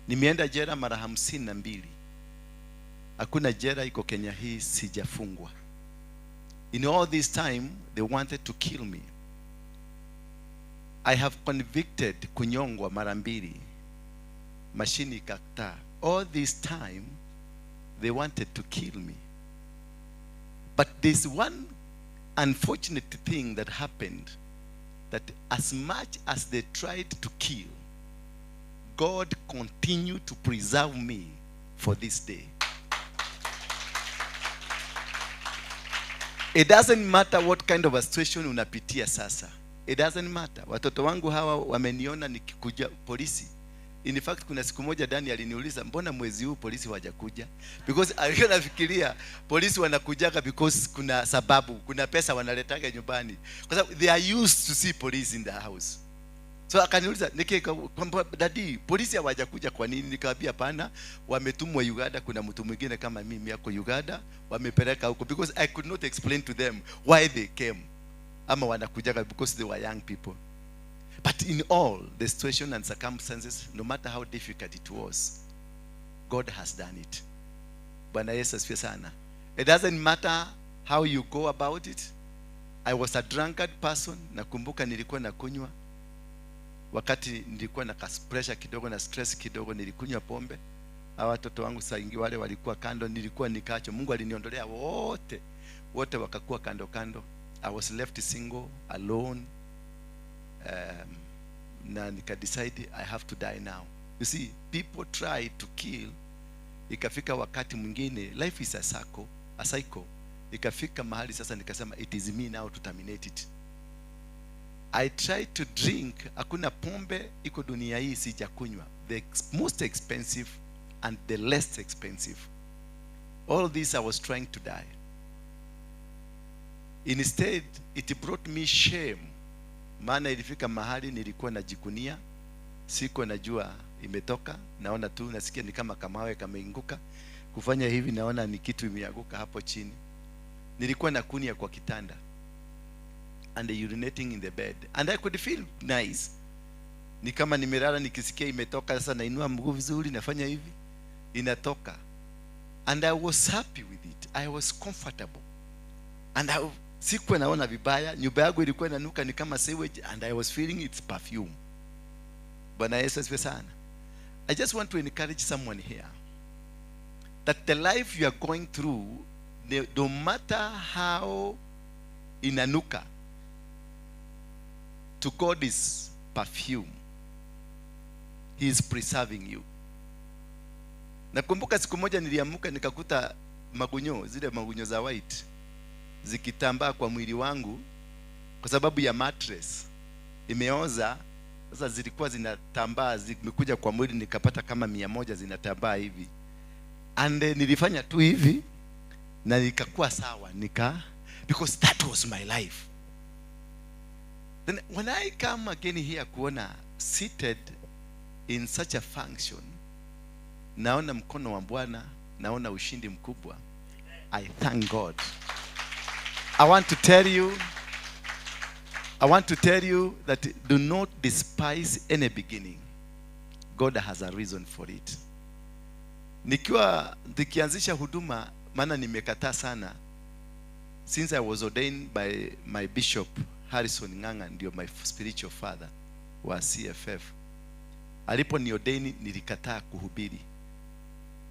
Nimeenda jela mara 52. Hakuna jela iko Kenya hii sijafungwa. In all this time, they wanted to kill me. I have convicted kunyongwa mara 2. Mashini ikakataa. All this time, they wanted to kill me. But there's one unfortunate thing that happened, that as much as they tried to kill, God continued to preserve me for this day. It doesn't matter what kind of a situation unapitia sasa. It doesn't matter. Watoto wangu hawa wameniona nikikuja polisi. In fact, kuna siku moja Dani aliniuliza, mbona mwezi huu polisi hawajakuja? Because alikuwa anafikiria polisi wanakujaga because kuna sababu, kuna pesa wanaletaga nyumbani. Kwa sababu they are used to see police in the house. So akaniuliza, kwamba daddy, polisi hawajakuja kwa nini? Nikamwambia hapana, wametumwa Uganda, kuna mtu mwingine kama mimi yako Uganda, wamepeleka huko, because I could not explain to them why they came. Ama wanakujaga because they were young people. But in all the situation and circumstances, no matter how difficult it was, God has done it. Bwana Yesu asifiwe sana. It doesn't matter how you go about it. I was a drunkard person. Nakumbuka nilikuwa nakunywa. Wakati nilikuwa na pressure kidogo na stress kidogo, nilikunywa pombe. Hawa watoto wangu saa ingi wale walikuwa kando, nilikuwa nikacho. Mungu aliniondolea wote. Wote wakakuwa kando kando. I was left single, alone. Na nika decide I have to die now. You see, people try to kill. Ikafika wakati mwingine, life is a cycle, a cycle. Ikafika mahali sasa nikasema it is me now to terminate it. I tried to drink, hakuna pombe iko dunia hii sijakunywa. The most expensive and the less expensive. All this I was trying to die. Instead, it brought me shame. Maana ilifika mahali nilikuwa najikunia, siko najua imetoka, naona tu nasikia ni kama kamawe kameinguka. Kufanya hivi naona ni kitu imeanguka hapo chini. Nilikuwa nakunia kwa kitanda and urinating in the bed, and I could feel nice. Ni kama nimelala nikisikia imetoka, sasa nainua mguu vizuri, nafanya hivi, inatoka. And I was happy with it. I was comfortable. And I sikuwa naona vibaya, nyumba yangu ilikuwa inanuka ni kama sewage, and I was feeling its perfume. Bwana Yesu asifiwe sana. I just want to encourage someone here that the life you are going through, no matter how inanuka, to God is perfume. He is preserving you. Nakumbuka siku moja niliamka nikakuta magunyo, zile magunyo za white zikitambaa kwa mwili wangu kwa sababu ya mattress imeoza. Sasa zilikuwa zinatambaa, zimekuja kwa mwili, nikapata kama 100 zinatambaa hivi. And nilifanya tu hivi na nikakuwa sawa, because that was my life. Then when I come again here kuona seated in such a function, naona mkono wa Bwana, naona ushindi mkubwa. I thank God. I want to tell you that do not despise any beginning. God has a reason for it. Nikianzisha huduma, maana nimekataa sana. Since I was ordained by my bishop Harrison Ng'ang'a, ndio my spiritual father wa CFF. Alipo ni ordain nilikataa kuhubiri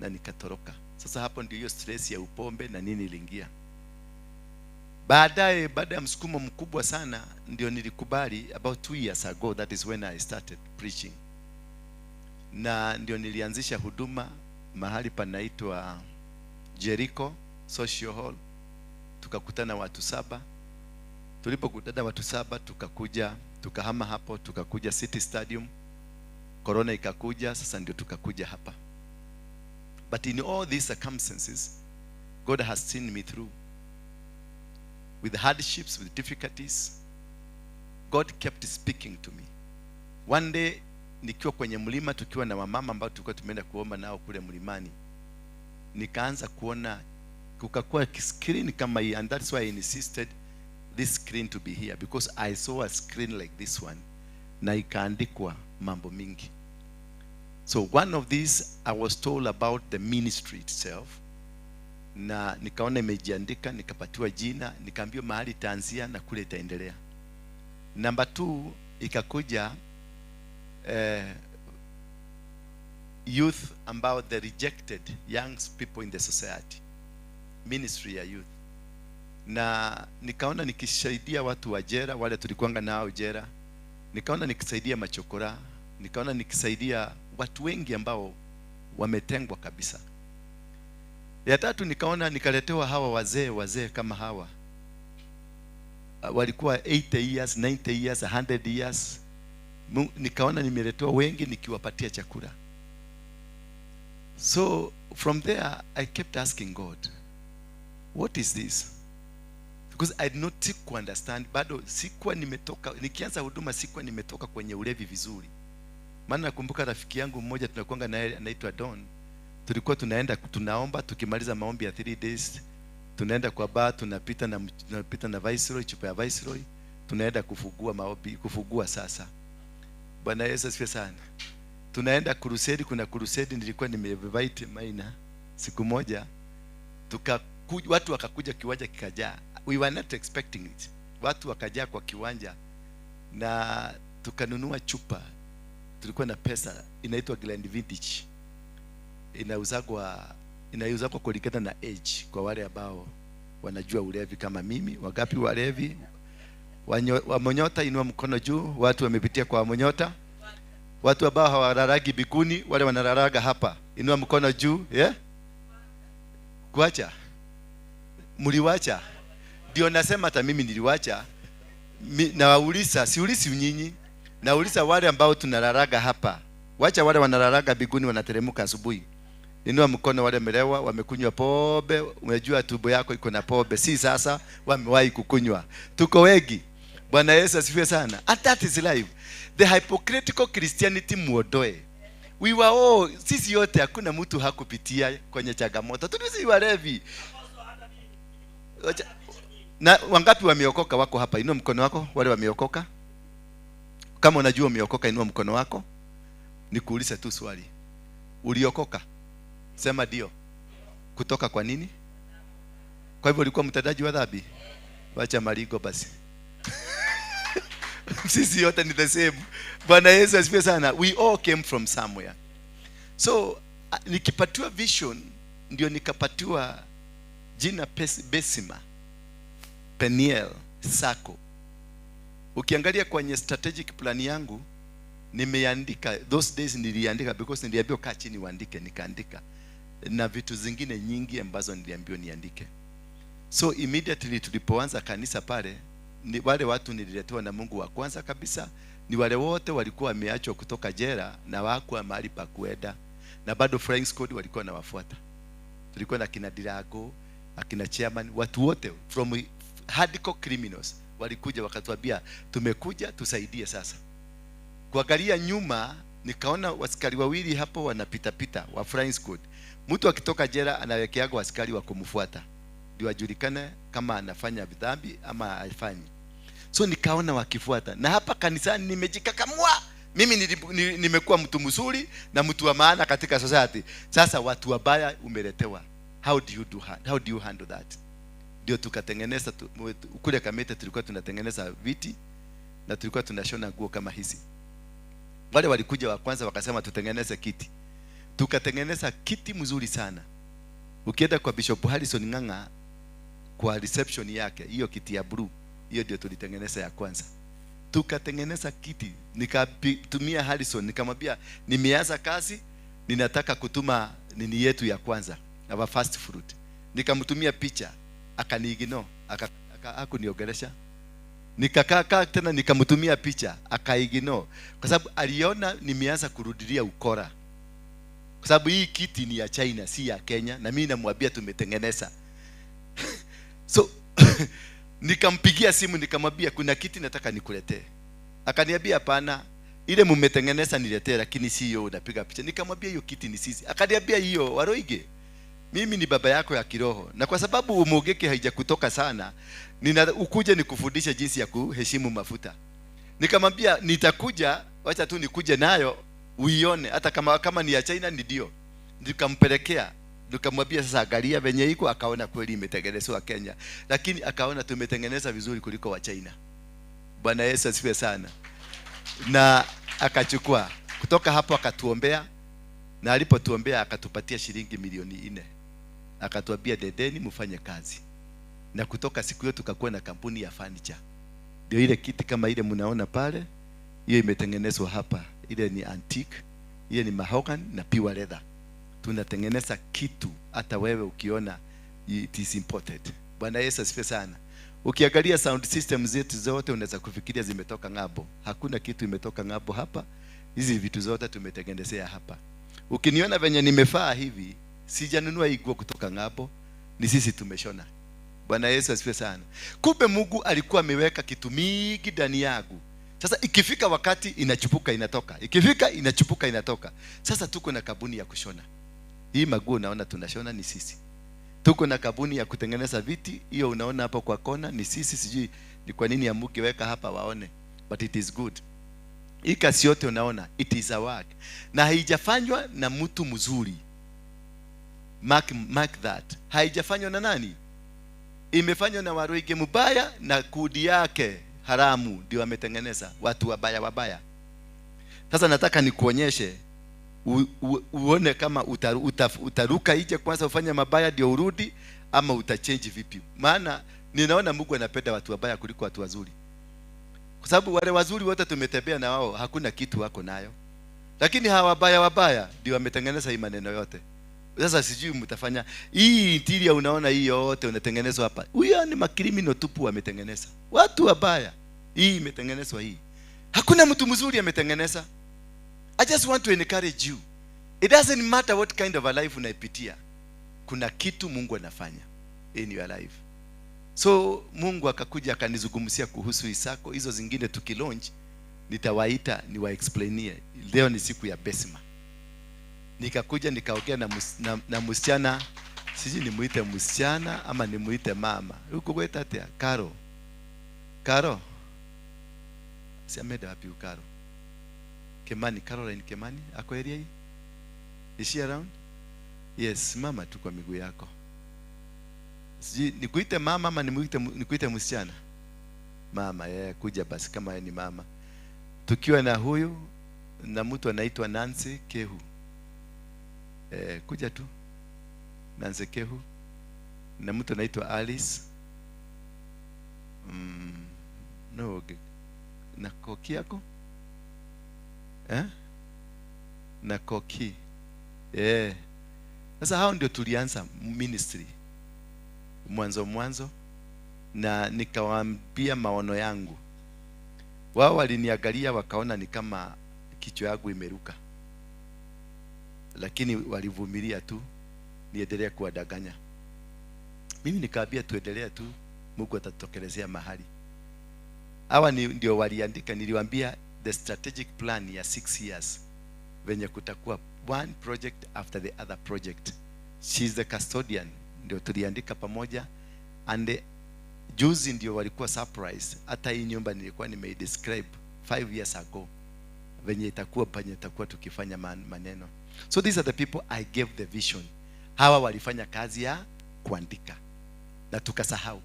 na nikatoroka. Sasa hapo ndio hiyo stress ya upombe na nini iliingia. Baadaye, baada ya msukumo mkubwa sana, ndio nilikubali about 2 years ago, that is when I started preaching. Na ndio nilianzisha huduma mahali panaitwa Jericho Social Hall. Tukakutana watu 7. Tulipokutana watu 7 tukakuja, tukahama hapo, tukakuja City Stadium. Corona ikakuja, sasa ndio tukakuja hapa. But in all these circumstances, God has seen me through. With hardships, with difficulties, God kept speaking to me. One day, nikiwa kwenye mlima, tukiwa na wamama ambao tulikuwa tumeenda kuomba nao kule mlimani, nikaanza kuona kukakuwa screen kama hii, and that's why I insisted this screen to be here, because I saw a screen like this one, na ikaandikwa mambo mingi. So one of these, I was told about the ministry itself. Na nikaona imejiandika, nikapatiwa jina, nikaambiwa mahali itaanzia na kule itaendelea. Number 2, ikakuja youth ambao the rejected young people in the society, ministry ya youth. Na nikaona nikisaidia watu wa jera, wale tulikuanga nao jera, nikaona nikisaidia machokora, nikaona nikisaidia watu wengi ambao wametengwa kabisa. Ya tatu nikaona nikaletewa hawa wazee kama hawa. Walikuwa 80 years, 90 years, 100 years. Nikaona nimeletewa wengi nikiwapatia chakula. So from there I kept asking God, what is this? Because I did not understand. Bado sikuwa nimetoka, nikianza huduma sikuwa nimetoka kwenye ulevi vizuri. Maana nakumbuka rafiki yangu mmoja tunakuanga naye anaitwa Don. Tulikuwa tunaenda tunaomba, tukimaliza maombi ya 3 days tunaenda kwa bar, tunapita na Viceroy, chupa ya Viceroy, tunaenda kufugua maombi, kufugua sasa. Bwana Yesu asifiwe sana. Tunaenda crusade, kuna crusade nilikuwa nimeinvite Maina siku moja, watu wakakuja, kiwanja kikajaa. We were not expecting it. Watu wakajaa kwa kiwanja na tukanunua chupa. Tulikuwa na pesa inaitwa Grand Vintage. Inauzagwa kulingana na age kwa wale ambao wanajua ulevi kama mimi. Wangapi walevi? Wamonyota, inua mkono juu. Watu wamepitia kwa Wamonyota. Watu ambao hawararagi bikuni, wale wanararaga hapa, inua mkono juu. Yeah? Kuacha? Mliwacha? Ndio nasema hata mimi niliwacha. Nawauliza, siulisi nyinyi. Nauliza wale ambao tunararaga hapa. Wacha wale wanararaga biguni wanateremka asubuhi. Inua mkono wale wamelewa, wamekunywa pombe, unajua tumbo yako iko na pombe. Si sasa wamewahi kukunywa. Tuko wengi. Bwana Yesu asifiwe sana. And that is life. The hypocritical Christianity muodoe. We were all, sisi yote hakuna mtu hakupitia kwenye changamoto. Tulisi walevi. Na wangapi wameokoka wako hapa? Inua mkono wako wale wameokoka. Kama unajua umeokoka inua mkono wako. Nikuulize tu swali. Uliokoka? Sema ndio. Kutoka kwa nini? Kwa hivyo ulikuwa mtendaji wa dhambi? Wacha marigo basi. Sisi yote ni the same. Bwana Yesu asifiwe sana. We all came from somewhere. So nikipatiwa vision ndio nikapatiwa jina Besima Peniel Sacco. Ukiangalia kwenye strategic plan yangu nimeandika, those days niliandika because niliambiwa kaa chini uandike, nikaandika na vitu zingine nyingi ambazo niliambiwa niandike. So immediately tulipoanza kanisa pale, ni wale watu nililetewa na Mungu wa kwanza kabisa ni wale wote walikuwa wameachwa kutoka jela na hawakuwa mahali pa kuenda, na bado flying squad walikuwa wanawafuata. Tulikuwa na kina Dirago, akina chairman, watu wote from hardcore criminals walikuja wakatuambia tumekuja tusaidie sasa. Kuangalia nyuma nikaona askari wawili hapo wanapita pita wa flying squad. Mtu akitoka jela anawekeaga askari wa kumfuata ndio ajulikane kama anafanya dhambi ama hafanyi. So nikaona wakifuata. Na hapa kanisani nimejikakamua. Mimi nimekuwa mtu mzuri na mtu wa maana katika society. Sasa watu wabaya umeletewa. How do you do, how do you handle that? Ndio tukatengeneza kule Kamete tulikuwa tunatengeneza viti na tulikuwa tunashona nguo kama hizi. Wale walikuja wa kwanza wakasema tutengeneze kiti. Tukatengeneza kiti mzuri sana. Ukienda kwa Bishop Harrison Ng'ang'a kwa reception yake, hiyo kiti ya blue, hiyo ndio tulitengeneza ya kwanza. Tukatengeneza kiti, nikatumia Harrison, nikamwambia nimeanza kazi, ninataka kutuma nini yetu ya kwanza, our first fruit. Nikamtumia picha, akaniignore, hakuniongelesha. Nikakaa tena nikamtumia picha, akaignore. Kwa sababu aliona nimeanza kurudilia ukora. Kwa sababu hii kiti ni ya China, si ya Kenya, na mimi namwambia tumetengeneza. So nikampigia simu nikamwambia kuna kiti nataka nikuletee. Akaniambia hapana, ile mmetengeneza niletee, lakini si hiyo unapiga picha. Nikamwambia hiyo kiti ni sisi. Akaniambia hiyo Waroige, mimi ni baba yako ya kiroho, na kwa sababu umogeke haijakutoka sana, nina ukuje nikufundishe jinsi ya kuheshimu mafuta. Nikamwambia nitakuja, wacha tu nikuje nayo uione, hata kama ni ya China ni ndio. Nikampelekea, nikamwambia sasa angalia venye iko, akaona kweli imetengenezwa Kenya, lakini akaona tumetengeneza vizuri kuliko wa China. Bwana Yesu asifiwe sana. Na akachukua kutoka hapo akatuombea, na alipotuombea akatupatia shilingi 4,000,000. Akatuambia dedeni mfanye kazi. Na kutoka siku hiyo tukakuwa na kampuni ya furniture. Ndio ile kiti kama ile mnaona pale, hiyo imetengenezwa hapa. Ile ni antique, ile ni mahogany na pure leather. Tunatengeneza kitu hata wewe ukiona it is imported. Bwana Yesu asifiwe sana. Ukiangalia sound system zetu zote unaweza kufikiria zimetoka ng'ambo. Hakuna kitu imetoka ng'ambo hapa. Hizi vitu zote tumetengenezea hapa. Ukiniona venye nimefaa hivi, sijanunua hii nguo kutoka ng'ambo, ni sisi tumeshona. Bwana Yesu asifiwe sana. Kumbe Mungu alikuwa ameweka kitu mingi ndani yangu. Sasa ikifika wakati inachipuka inatoka, ikifika inachipuka inatoka. Sasa tuko na kabuni ya kushona hii maguo, unaona tunashona ni sisi. Tuko na kabuni ya kutengeneza viti, hiyo unaona hapo kwa kona ni sisi. Sijui ni kwa nini amukeweka hapa waone, but it is good. Hii kazi yote unaona, it is a work, na haijafanywa na mtu mzuri. Mark that. Haijafanywa na nani? Imefanywa na Waruinge mubaya na kudi yake haramu, ndio wametengeneza watu wabaya wabaya. Sasa nataka nikuonyeshe uone kama utaruka ije kwanza ufanye mabaya ndio urudi, ama utachange vipi. Maana ninaona Mungu anapenda watu wabaya kuliko watu wazuri, kwa sababu wale wazuri wote tumetembea na wao, hakuna kitu wako nayo, lakini hawa wabaya wabaya ndio wametengeneza hii maneno yote. Sasa sijui mtafanya hii interior, unaona hii yote unatengenezwa hapa, huyo ni makrimino tupu wametengeneza watu wabaya. Hii imetengenezwa hii, hakuna mtu mzuri ametengeneza. I just want to encourage you. It doesn't matter what kind of a life unaipitia, kuna kitu Mungu anafanya in your life. So Mungu akakuja akanizungumzia kuhusu Isako. Hizo zingine tukilaunch nitawaita niwaexplainie. Leo ni siku ya Besima. Nikakuja nikaongea na msichana, sijui nimuite msichana ama nimuite mama. Huko kwetu atia Karo. Karo. Si ameenda wapi Karo? Kemani, Caroline Kemani, ako area hii? Is she around? Yes, mama tu kwa miguu yako. Sijui nikuite mama ama nikuite msichana? Mama, yeah, kuja basi kama yeye ni mama. Tukiwa na huyu na mtu anaitwa Nancy Kehu. Kuja tu. Nancy Kehu. Na mtu anaitwa Alice. No, na koki yako? Na koki. Sasa hao ndio tulianza ministry mwanzo, na nikawaambia maono yangu. Wao waliniangalia wakaona ni kama kichwa yangu imeruka, lakini walivumilia tu niendelee kuwadanganya. Mimi nikaambia tuendelee tu, Mungu atatutokelezea mahali. Hawa ndio waliandika. Niliwaambia the strategic plan ya 6 years, venye kutakuwa one project after the other project. She is the custodian, ndio tuliandika pamoja. And juzi ndio walikuwa surprise. Hata hii nyumba nilikuwa nimeidescribe 5 years ago, venye itakuwa, penye itakuwa tukifanya maneno. So these are the people I gave the vision. Hawa walifanya kazi ya kuandika na tukasahau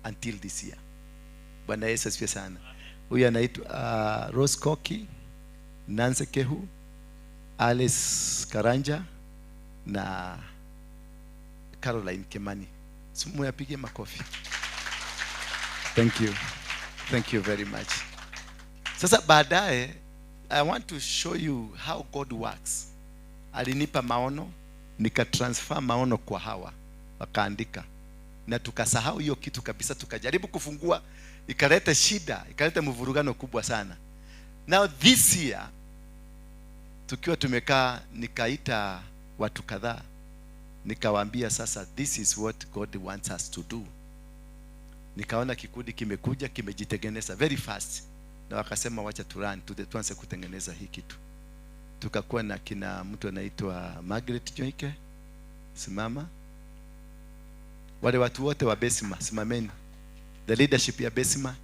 until this year. Bwana Yesu asifiwe sana. Huyu anaitwa Rose Koki, Nancy Kehu, Alice Karanja na Caroline Kemani. Muyapige makofi. Thank you. Thank you very much. Sasa baadaye I want to show you how God works. Alinipa maono, nikatransfer maono kwa hawa, wakaandika. Na tukasahau hiyo kitu kabisa, tukajaribu kufungua, ikaleta shida, ikaleta mvurugano kubwa sana. Now this year tukiwa tumekaa, nikaita watu kadhaa, nikawaambia sasa this is what God wants us to do. Nikaona kikundi kimekuja, kimejitengeneza very fast, na wakasema wacha turun tuanze kutengeneza hii kitu. Tukakuwa na kina mtu anaitwa Margaret Joike, simama. Wale watu wote wa Besima, simameni. The leadership ya Besima,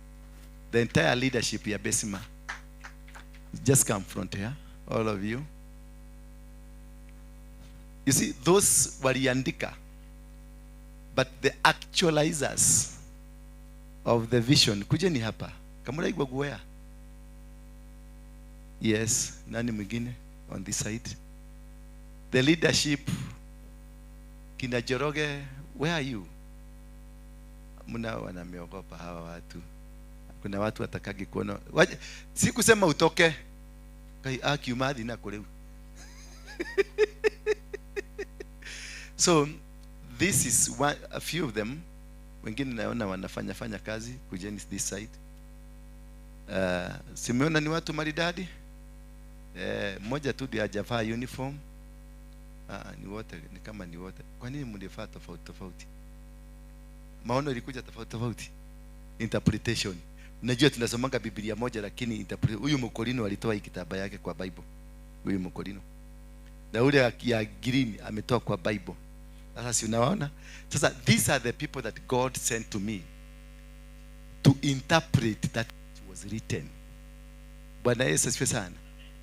the entire leadership ya Besima, just come front here, all of you. You see, those waliandika, but the actualizers of the vision, kujeni hapa. Kamuraigwa guwea. Yes, nani mwingine on this side? The leadership, kina Joroge, where are you? Muna wanameogopa hawa watu. Kuna watu watakagi kuona. Si kusema utoke. Kai akiumadhi na kuleu. So this is one, a few of them. Wengine naona wanafanya fanya kazi, kujeni this side. Simeona ni watu maridadi. Mmoja tu ndiye hajavaa uniform. Ni wote, ni kama ni wote. Kwa nini mlivaa tofauti tofauti? Maono ilikuja tofauti tofauti. Interpretation. Unajua tunasomanga Biblia moja, lakini huyu Mkorino alitoa hii kitaba yake kwa Bible. Huyu Mkorino. Na ule ya green ametoa kwa Bible. Sasa si unaona? Sasa these are the people that God sent to me to interpret that was written. Bwana Yesu asifiwe sana.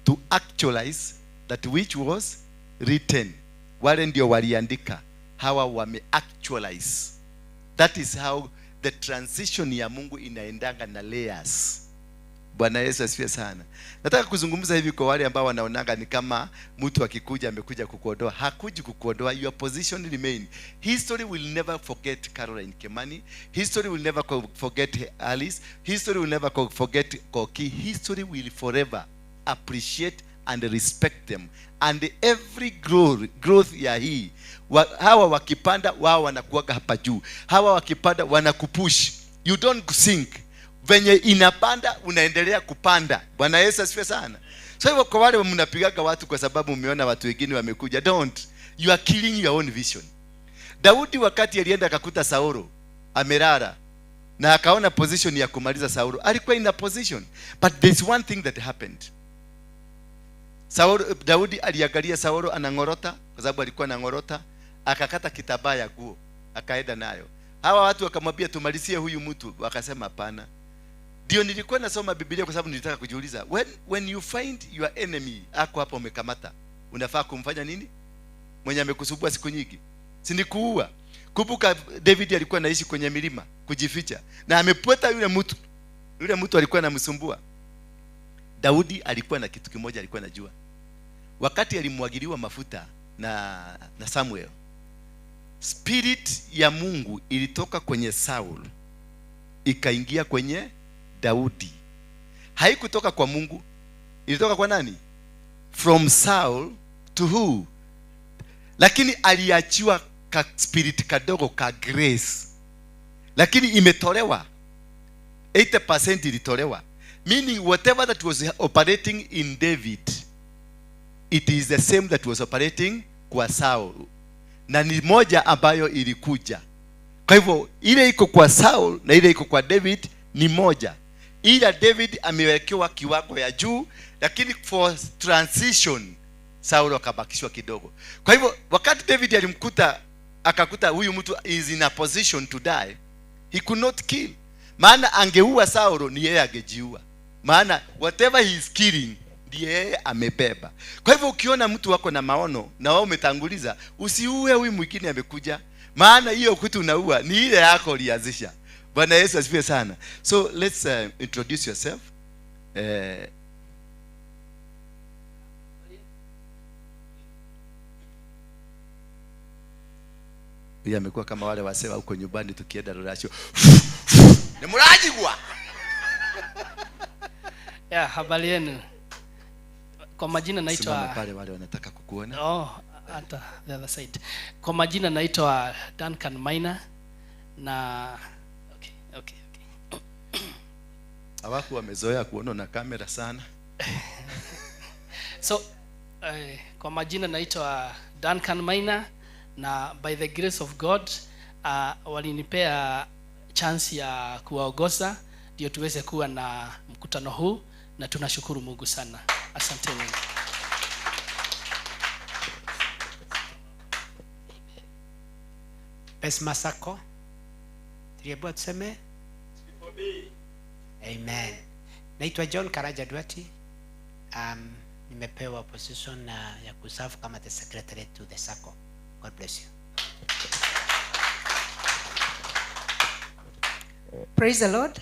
To actualize that which was written. Wale ndio waliandika, hawa wame actualize. That is how the transition ya Mungu inaendanga na layers. Bwana Yesu asifiwe sana. Nataka kuzungumza hivi kwa wale ambao wanaonanga ni kama mtu akikuja amekuja kukuondoa. Hakuji kukuondoa. Your position remain. History will never forget Caroline Kimani. History will never forget Alice. History will never forget Koki. History will forever appreciate and respect them. And every growth ya hii, hawa wakipanda wao wanakuwaga hapa juu. Hawa wakipanda wanakupush. You don't sink. Venye inapanda unaendelea kupanda. Bwana Yesu asifiwe sana. So hivyo kwa wale mnapigaga watu kwa sababu mmeona watu wengine wamekuja, don't. You are killing your own vision. Daudi wakati alienda akakuta Saulo amelala na akaona position ya kumaliza Saulo, alikuwa in a position. But there's one thing that happened. Saulo, Daudi aliangalia Saulo anangorota, kwa sababu alikuwa anangorota, akakata kitambaa ya guo, akaenda nayo. Hawa watu wakamwambia tumalizie huyu mtu, wakasema hapana. Ndio nilikuwa nasoma Biblia kwa sababu nilitaka kujiuliza, when you find your enemy ako hapo umekamata, unafaa kumfanya nini? Mwenye amekusumbua siku nyingi. Si ni kuua. Kumbuka David alikuwa anaishi kwenye milima kujificha, na amepata yule mtu. Yule mtu alikuwa anamsumbua. Daudi alikuwa na kitu kimoja alikuwa anajua. Wakati alimwagiliwa mafuta na Samuel, spirit ya Mungu ilitoka kwenye Saul ikaingia kwenye Daudi. Haikutoka kwa Mungu, ilitoka kwa nani? From Saul to who? Lakini aliachiwa ka spirit kadogo ka grace. Lakini imetolewa. 80% ilitolewa. Meaning whatever that was operating in David, it is the same that was operating kwa Saul. Na ni moja ambayo ilikuja. Kwa hivyo ile iko kwa Saul na ile iko kwa David ni moja. Ila David amewekewa kiwango ya juu, lakini for transition Saul akabakishwa kidogo. Kwa hivyo wakati David alimkuta, akakuta huyu mtu is in a position to die, he could not kill. Maana angeua Saul ni yeye angejiua. Maana whatever he is killing ndiye yeye amebeba. Kwa hivyo ukiona mtu wako na maono na wao umetanguliza, usiue huyu mwingine amekuja. Maana hiyo kitu unaua ni ile yako ulianzisha. Bwana Yesu asifiwe sana. So let's introduce yourself. Huyu amekuwa kama wale wasewa huko nyumbani tukienda rorasho. Ni murajigwa. Ya, habari yenu. Kwa majina naitwa Simama pale wale wanataka kukuona. Oh, hata the other side. Kwa majina naitwa Duncan Maina na okay. Hawaku wamezoea kuona na kamera sana. So, kwa majina naitwa Duncan Maina na by the grace of God walinipea chance ya kuwaongoza ndio tuweze kuwa na mkutano huu na tunashukuru Mungu sana. Asanteni. Pesma Sacco. Tuliambiwa tuseme Amen. Naitwa John Karaja Duati. Nimepewa position ya kuserve kama the secretary to the Sacco. God bless you. Praise the Lord.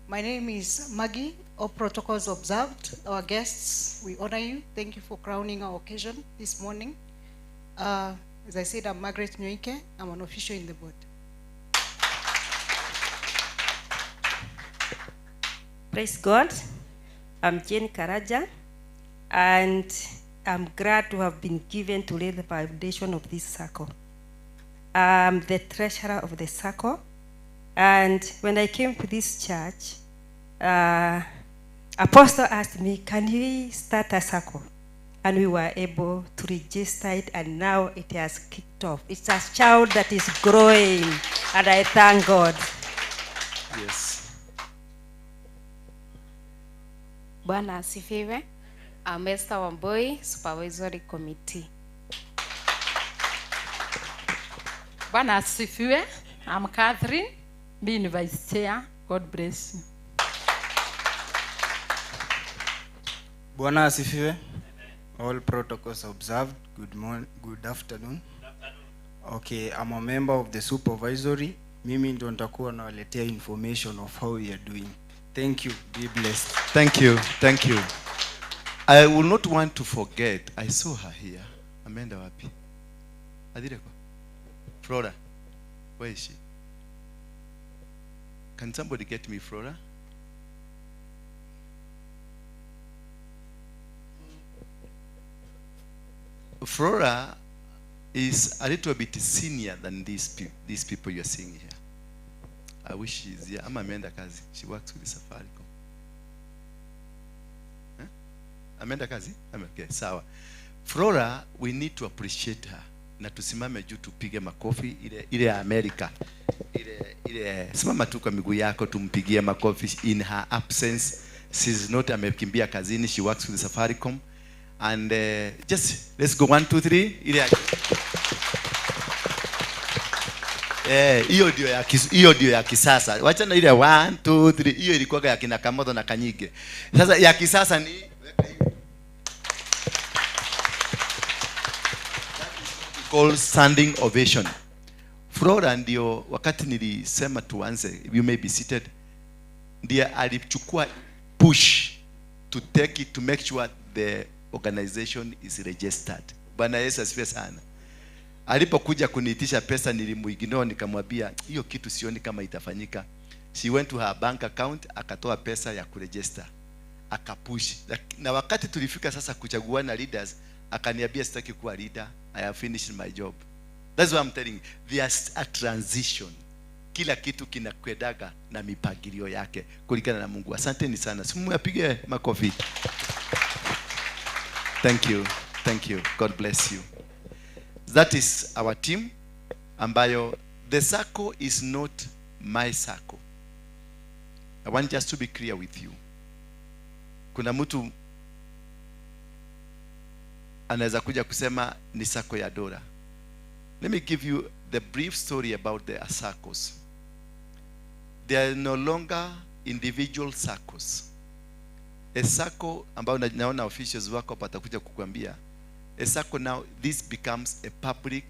My name is Maggie. All protocols observed. Our guests, we honor you. Thank you for crowning our occasion this morning. As I said, I'm Margaret Nyoike. I'm an official in the board. Praise God. I'm Jane Karaja, and I'm glad to have been given to lay the foundation of this circle. I'm the treasurer of the circle, And when I came to this church, Apostle asked me, can we start a circle? And we were able to register it, and now it has kicked off. It's a child that is growing, and I thank God. Yes. Bwana asifiwe. I'm Esther Wamboi, Supervisory Committee. Bwana asifiwe. I'm Catherine, being Vice Chair. God bless you. Bwana asifiwe. All protocols observed. Good morning, good afternoon. Okay, I'm a member of the supervisory. Mimi ndo nitakuwa nawaletea information of how we are doing. Thank you. Be blessed. Thank you. Thank you. I will not want to forget. I saw her here. Ameenda wapi? Adireko. Flora. Where is she? Can somebody get me Flora? Flora is a little bit senior than these people you are seeing here. I wish she's here. I'm Amanda Kazi. She works with Safaricom. Eh? Amanda Kazi? Okay, sawa. Flora, we need to appreciate her. Na tusimame juu tupige makofi ile ya Amerika. Ile simama tu kwa miguu yako tumpigie makofi in her absence. She's not amekimbia kazini. She works with Safaricom. And just let's go 1 2 3 ile hiyo ndio ya kisasa. Wacha na ile 1 2 3 hiyo ilikuwa ya kina Kamoto na Kanyige. Sasa ya kisasa ni weka hiyo. That is what we call standing ovation. Flora ndio wakati nilisema tuanze, you may be seated, ndiye alichukua push to take it to make sure the organization is registered. Bwana Yesu asifiwe sana. Alipokuja kuniitisha pesa nilimuignore, nikamwambia hiyo kitu sioni kama itafanyika. She went to her bank account akatoa pesa ya kuregister. Akapush. Na wakati tulifika sasa kuchaguana leaders, akaniambia sitaki kuwa leader, I have finished my job. That's what I'm telling you. There's a transition. Kila kitu kinakwedaga na mipangilio yake kulingana na Mungu. Asanteni sana. Simu yapige makofi. Thank you. Thank you. God bless you. That is our team ambayo the circle is not my circle. I want just to be clear with you. Kuna mtu anaweza kuja kusema ni sako ya Dora. Let me give you the brief story about the circles. They are no longer individual circles. A circle ambayo naona officials wako watakuja kukuambia. A circle now, this becomes a public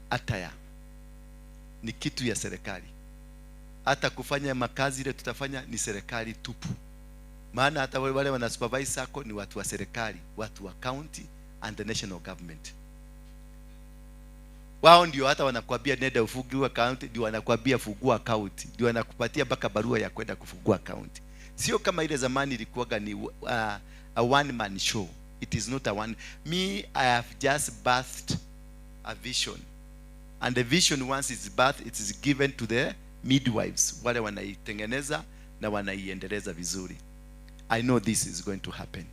attire. Ni kitu ya serikali. Hata kufanya makazi ile tutafanya ni serikali tupu. Maana hata wale wana supervise circle ni watu wa serikali, watu wa county and the national government. Wao ndio hata wanakuambia nenda ufungue account, ndio wanakuambia fungua account, ndio wanakupatia mpaka barua ya kwenda kufungua account. Sio kama ile zamani ilikuwaga ni a one man show. It is not a one. Me, I have just birthed a vision. And the vision, once it's birthed, it is given to the midwives. Wale wanaitengeneza na wanaiendeleza vizuri. I know this is going to happen.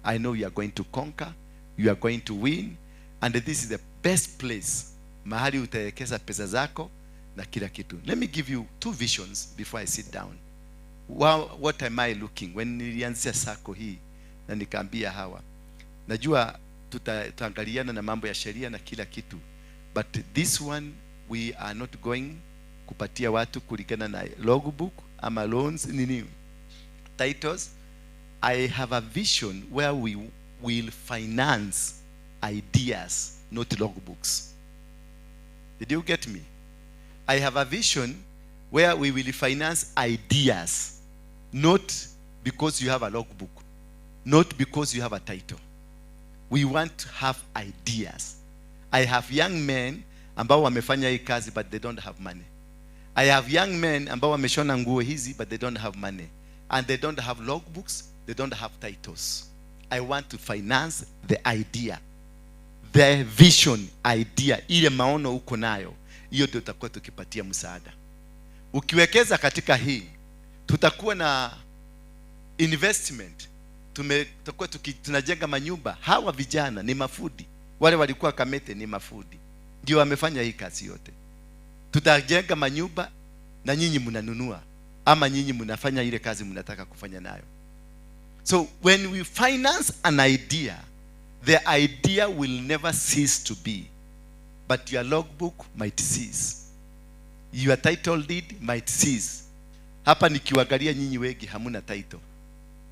I know you are going to conquer. You are going to win. And this is the best place. Mahali utawekeza pesa zako na kila kitu. Let me give you two visions before I sit down. What am I looking? When nilianzisha sako hii na nikaambia hawa, najua tutaangaliana na mambo ya sheria na kila kitu, but this one we are not going kupatia watu kulingana na logbook ama loans nini titles. I have a vision where we will finance ideas, not logbooks. Did you get me? I have a vision where we will finance ideas, not because you have a logbook, not because you have a title. We want to have ideas. I have young men ambao wamefanya hii kazi but they don't have money. I have young men ambao wameshona nguo hizi but they don't have money. And they don't have logbooks, they don't have titles. I want to finance the idea, the vision idea, ile maono uko nayo, hiyo ndio tutakuwa tukipatia msaada. Ukiwekeza katika hii, tutakuwa na investment. Tutakuwa tunajenga manyumba. Hawa vijana ni mafudi. Wale walikuwa Kamete ni mafudi. Ndio wamefanya hii kazi yote. Tutajenga manyumba na nyinyi mnanunua, ama nyinyi mnafanya ile kazi mnataka kufanya nayo. So when we finance an idea, the idea will never cease to be, but your logbook might cease. Your title deed might cease. Hapa nikiwaangalia nyinyi wengi hamuna title.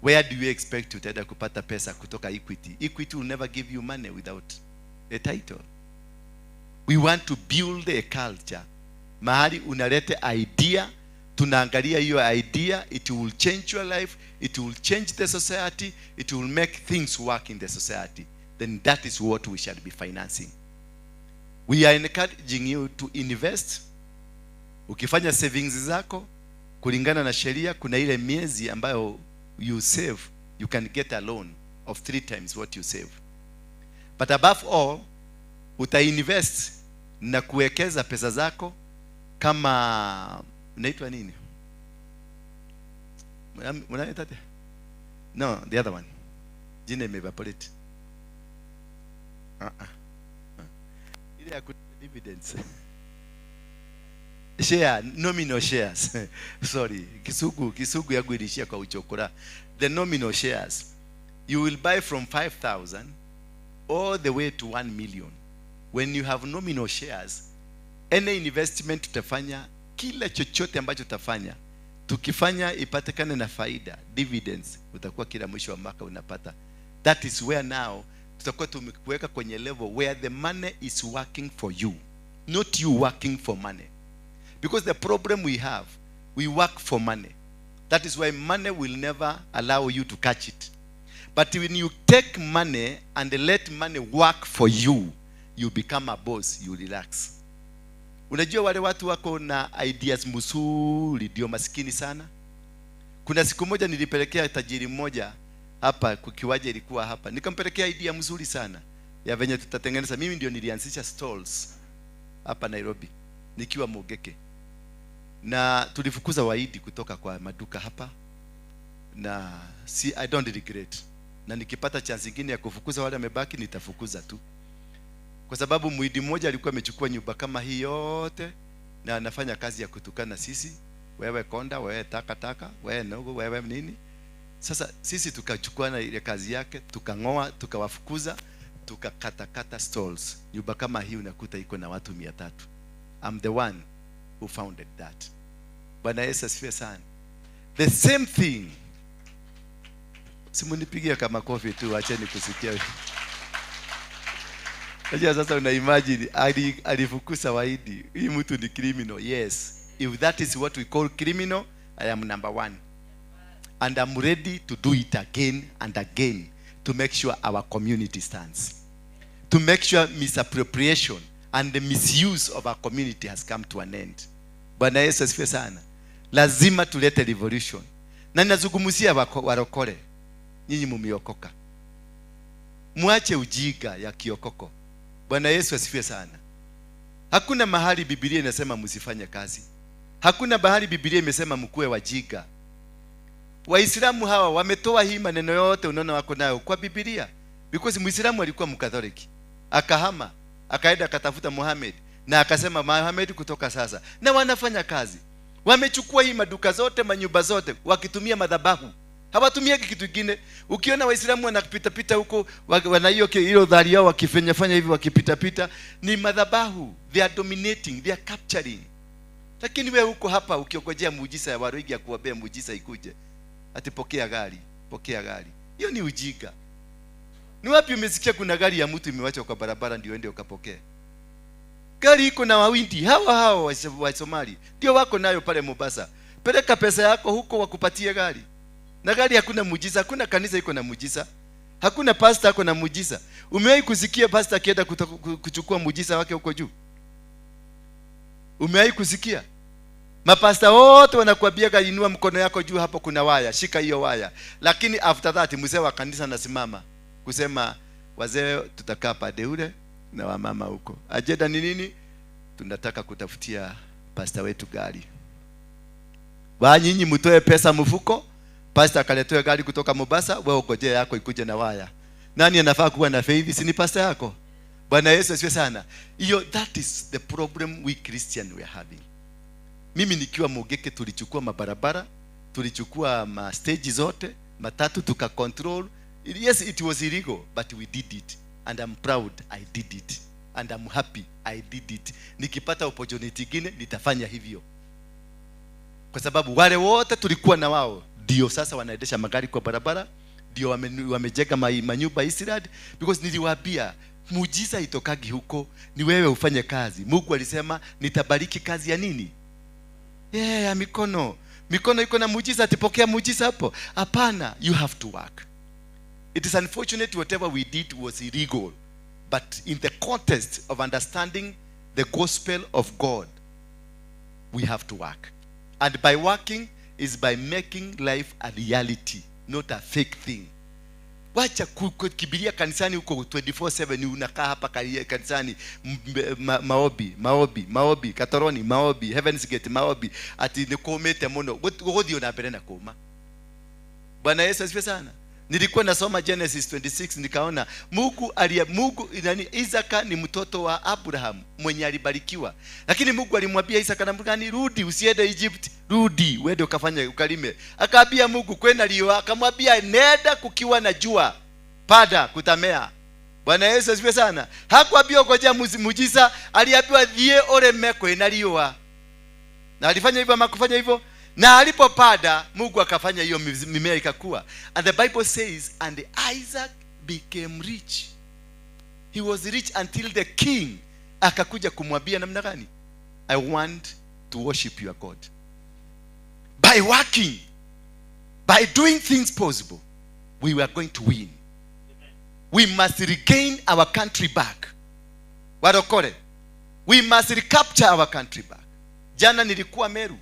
Where do you expect utaenda kupata pesa kutoka Equity? Equity will never give you money without a title. We want to build a culture. Mahali unalete idea, tunaangalia hiyo idea, it will change your life, it will change the society, it will make things work in the society. Then that is what we shall be financing. We are encouraging you to invest. Ukifanya savings zako, kulingana na sheria, kuna ile miezi ambayo you save, you can get a loan of 3 times what you save. But above all, utainvest na kuwekeza pesa zako kama unaitwa nini? Unaitwa? No, the other one. Jina imeevaporate. Ile ya dividends. Share, nominal shares. Sorry, kisugu yangu ilishia kwa uchokora. The nominal shares. You will buy from 5,000 all the way to 1 million. When you have nominal shares, any investment utafanya, kila chochote ambacho utafanya, tukifanya ipatikane na faida, dividends, utakuwa kila mwisho wa mwaka unapata. That is where now tutakuwa tumekuweka kwenye level where the money is working for you, not you working for money. Because the problem we have, we work for money. That is why money will never allow you to catch it. But when you take money and let money work for you, you become a boss, you relax. Unajua wale watu wako na ideas mzuri ndio maskini sana. Kuna siku moja nilipelekea tajiri mmoja hapa, kukiwaje ilikuwa hapa. Nikampelekea idea mzuri sana ya venye tutatengeneza. Mimi ndio nilianzisha stalls hapa Nairobi nikiwa Mogeke. Na tulifukuza waidi kutoka kwa maduka hapa. Na si, I don't regret. Na nikipata chance nyingine ya kufukuza wale wamebaki nitafukuza tu. Kwa sababu muidi mmoja alikuwa amechukua nyumba kama hii yote na anafanya kazi ya kutukana sisi, wewe konda, wewe taka taka, wewe nogo, wewe nini. Sasa sisi tukachukua na ile kazi yake, tukangoa, tukawafukuza, tukakatakata stalls. Nyumba kama hii unakuta iko na watu 300. I'm the one who founded that. Bwana Yesu asifiwe sana. The same thing. Simunipigie kama kofi tu, acheni kusikia. Unajua sasa una imagine alifukuza waidi. Hii mtu ni criminal. Yes. If that is what we call criminal, I am number 1. And I'm ready to do it again and again to make sure our community stands. To make sure misappropriation and the misuse of our community has come to an end. Bwana Yesu asifiwe sana. Lazima tulete revolution. Na ninazungumzia warokore. Nyinyi mmeokoka. Muache ujiga ya kiokoko. Bwana Yesu asifiwe sana. Hakuna mahali Biblia inasema msifanye kazi. Hakuna mahali Biblia imesema mkuwe wajiga. Waislamu hawa wametoa hii maneno yote unaona wako nayo kwa Biblia. Because Muislamu alikuwa Mkatoliki. Akahama, akaenda akatafuta Muhammad na akasema Muhammad kutoka sasa. Na wanafanya kazi. Wamechukua hii maduka zote, manyumba zote wakitumia madhabahu. Hawatumii kitu kingine. Ukiona Waislamu wanapita pita huko, wana hiyo hilo dhari yao wakifanya fanya hivi wakipita pita, ni madhabahu. They are dominating, they are capturing. Lakini wewe huko hapa ukiongojea muujiza ya Waruigi ya kuwabea muujiza ikuje. Ati pokea gari, pokea gari. Hiyo ni ujinga. Ni wapi umesikia kuna gari ya mtu imewachwa kwa barabara ndio ende ukapokea? Gari iko na wawindi hawa hawa wa Somali. Ndio wako nayo pale Mombasa. Peleka pesa yako huko wakupatie gari. Na gari hakuna muujiza, hakuna kanisa iko na muujiza. Hakuna pastor ako na muujiza. Umewahi kusikia pastor akienda kuchukua muujiza wake huko juu? Umewahi kusikia? Mapasta wote wanakuambia inua mkono yako juu, hapo kuna waya, shika hiyo waya. Lakini after that mzee wa kanisa anasimama kusema wazee tutakaa pande ule na wamama huko. Agenda ni nini? Tunataka kutafutia pastor wetu gari. Wa nyinyi mtoe pesa mfuko, pastor akaletewe gari kutoka Mombasa, wewe ugojee yako ikuje na waya. Nani anafaa kuwa na faith? Si ni pastor yako? Bwana Yesu asifiwe sana. Hiyo, that is the problem we Christian we are having. Mimi nikiwa Mugeke tulichukua mabarabara, tulichukua ma stage zote, matatu tuka control. Yes, it was illegal, but we did it. And I'm proud I did it. And I'm happy I did it. Nikipata opportunity ingine nitafanya hivyo. Kwa sababu wale wote tulikuwa na wao ndio sasa wanaendesha magari kwa barabara, ndio wamejenga manyumba Israel, because niliwaambia muujiza itokagi huko, ni wewe ufanye kazi. Mungu alisema nitabariki kazi ya nini? Yeah, ya mikono. Mikono iko na muujiza, atipokea muujiza hapo? Hapana, you have to work. It is unfortunate whatever we did was illegal, but in the context of understanding the gospel of God, we have to work. And by working is by making life a reality, not a fake thing. Wacha kukimbilia kanisani huko 24/7, unakaa hapa kanisani, maobi, maobi, maobi, Katoroni, maobi, Heaven's Gate, maobi, ati nikomete muno, guthio na mbere na kuma. Bwana Yesu asifiwe sana. Nilikuwa nasoma Genesis 26 nikaona Mungu alia, Mungu nani, Isaka ni mtoto wa Abraham mwenye alibarikiwa. Lakini Mungu alimwambia Isaka namna gani, rudi usiende Egypt, rudi uende ukafanye ukalime. Akaambia Mungu kwenda lio, akamwambia nenda kukiwa na jua, pada kutamea. Bwana Yesu asifiwe sana. Hakuambiwa ngojea muujiza, aliambiwa thie urime kwina riua. Na alifanya hivyo ama kufanya hivyo? Na alipopada Mungu akafanya hiyo mimea ikakua. And the Bible says, and Isaac became rich. He was rich until the king akakuja kumwambia namna gani? I want to worship your God. By working, by doing things possible, we were going to win. We must regain our country back. Warokore, we must recapture our country back. Jana nilikuwa Meru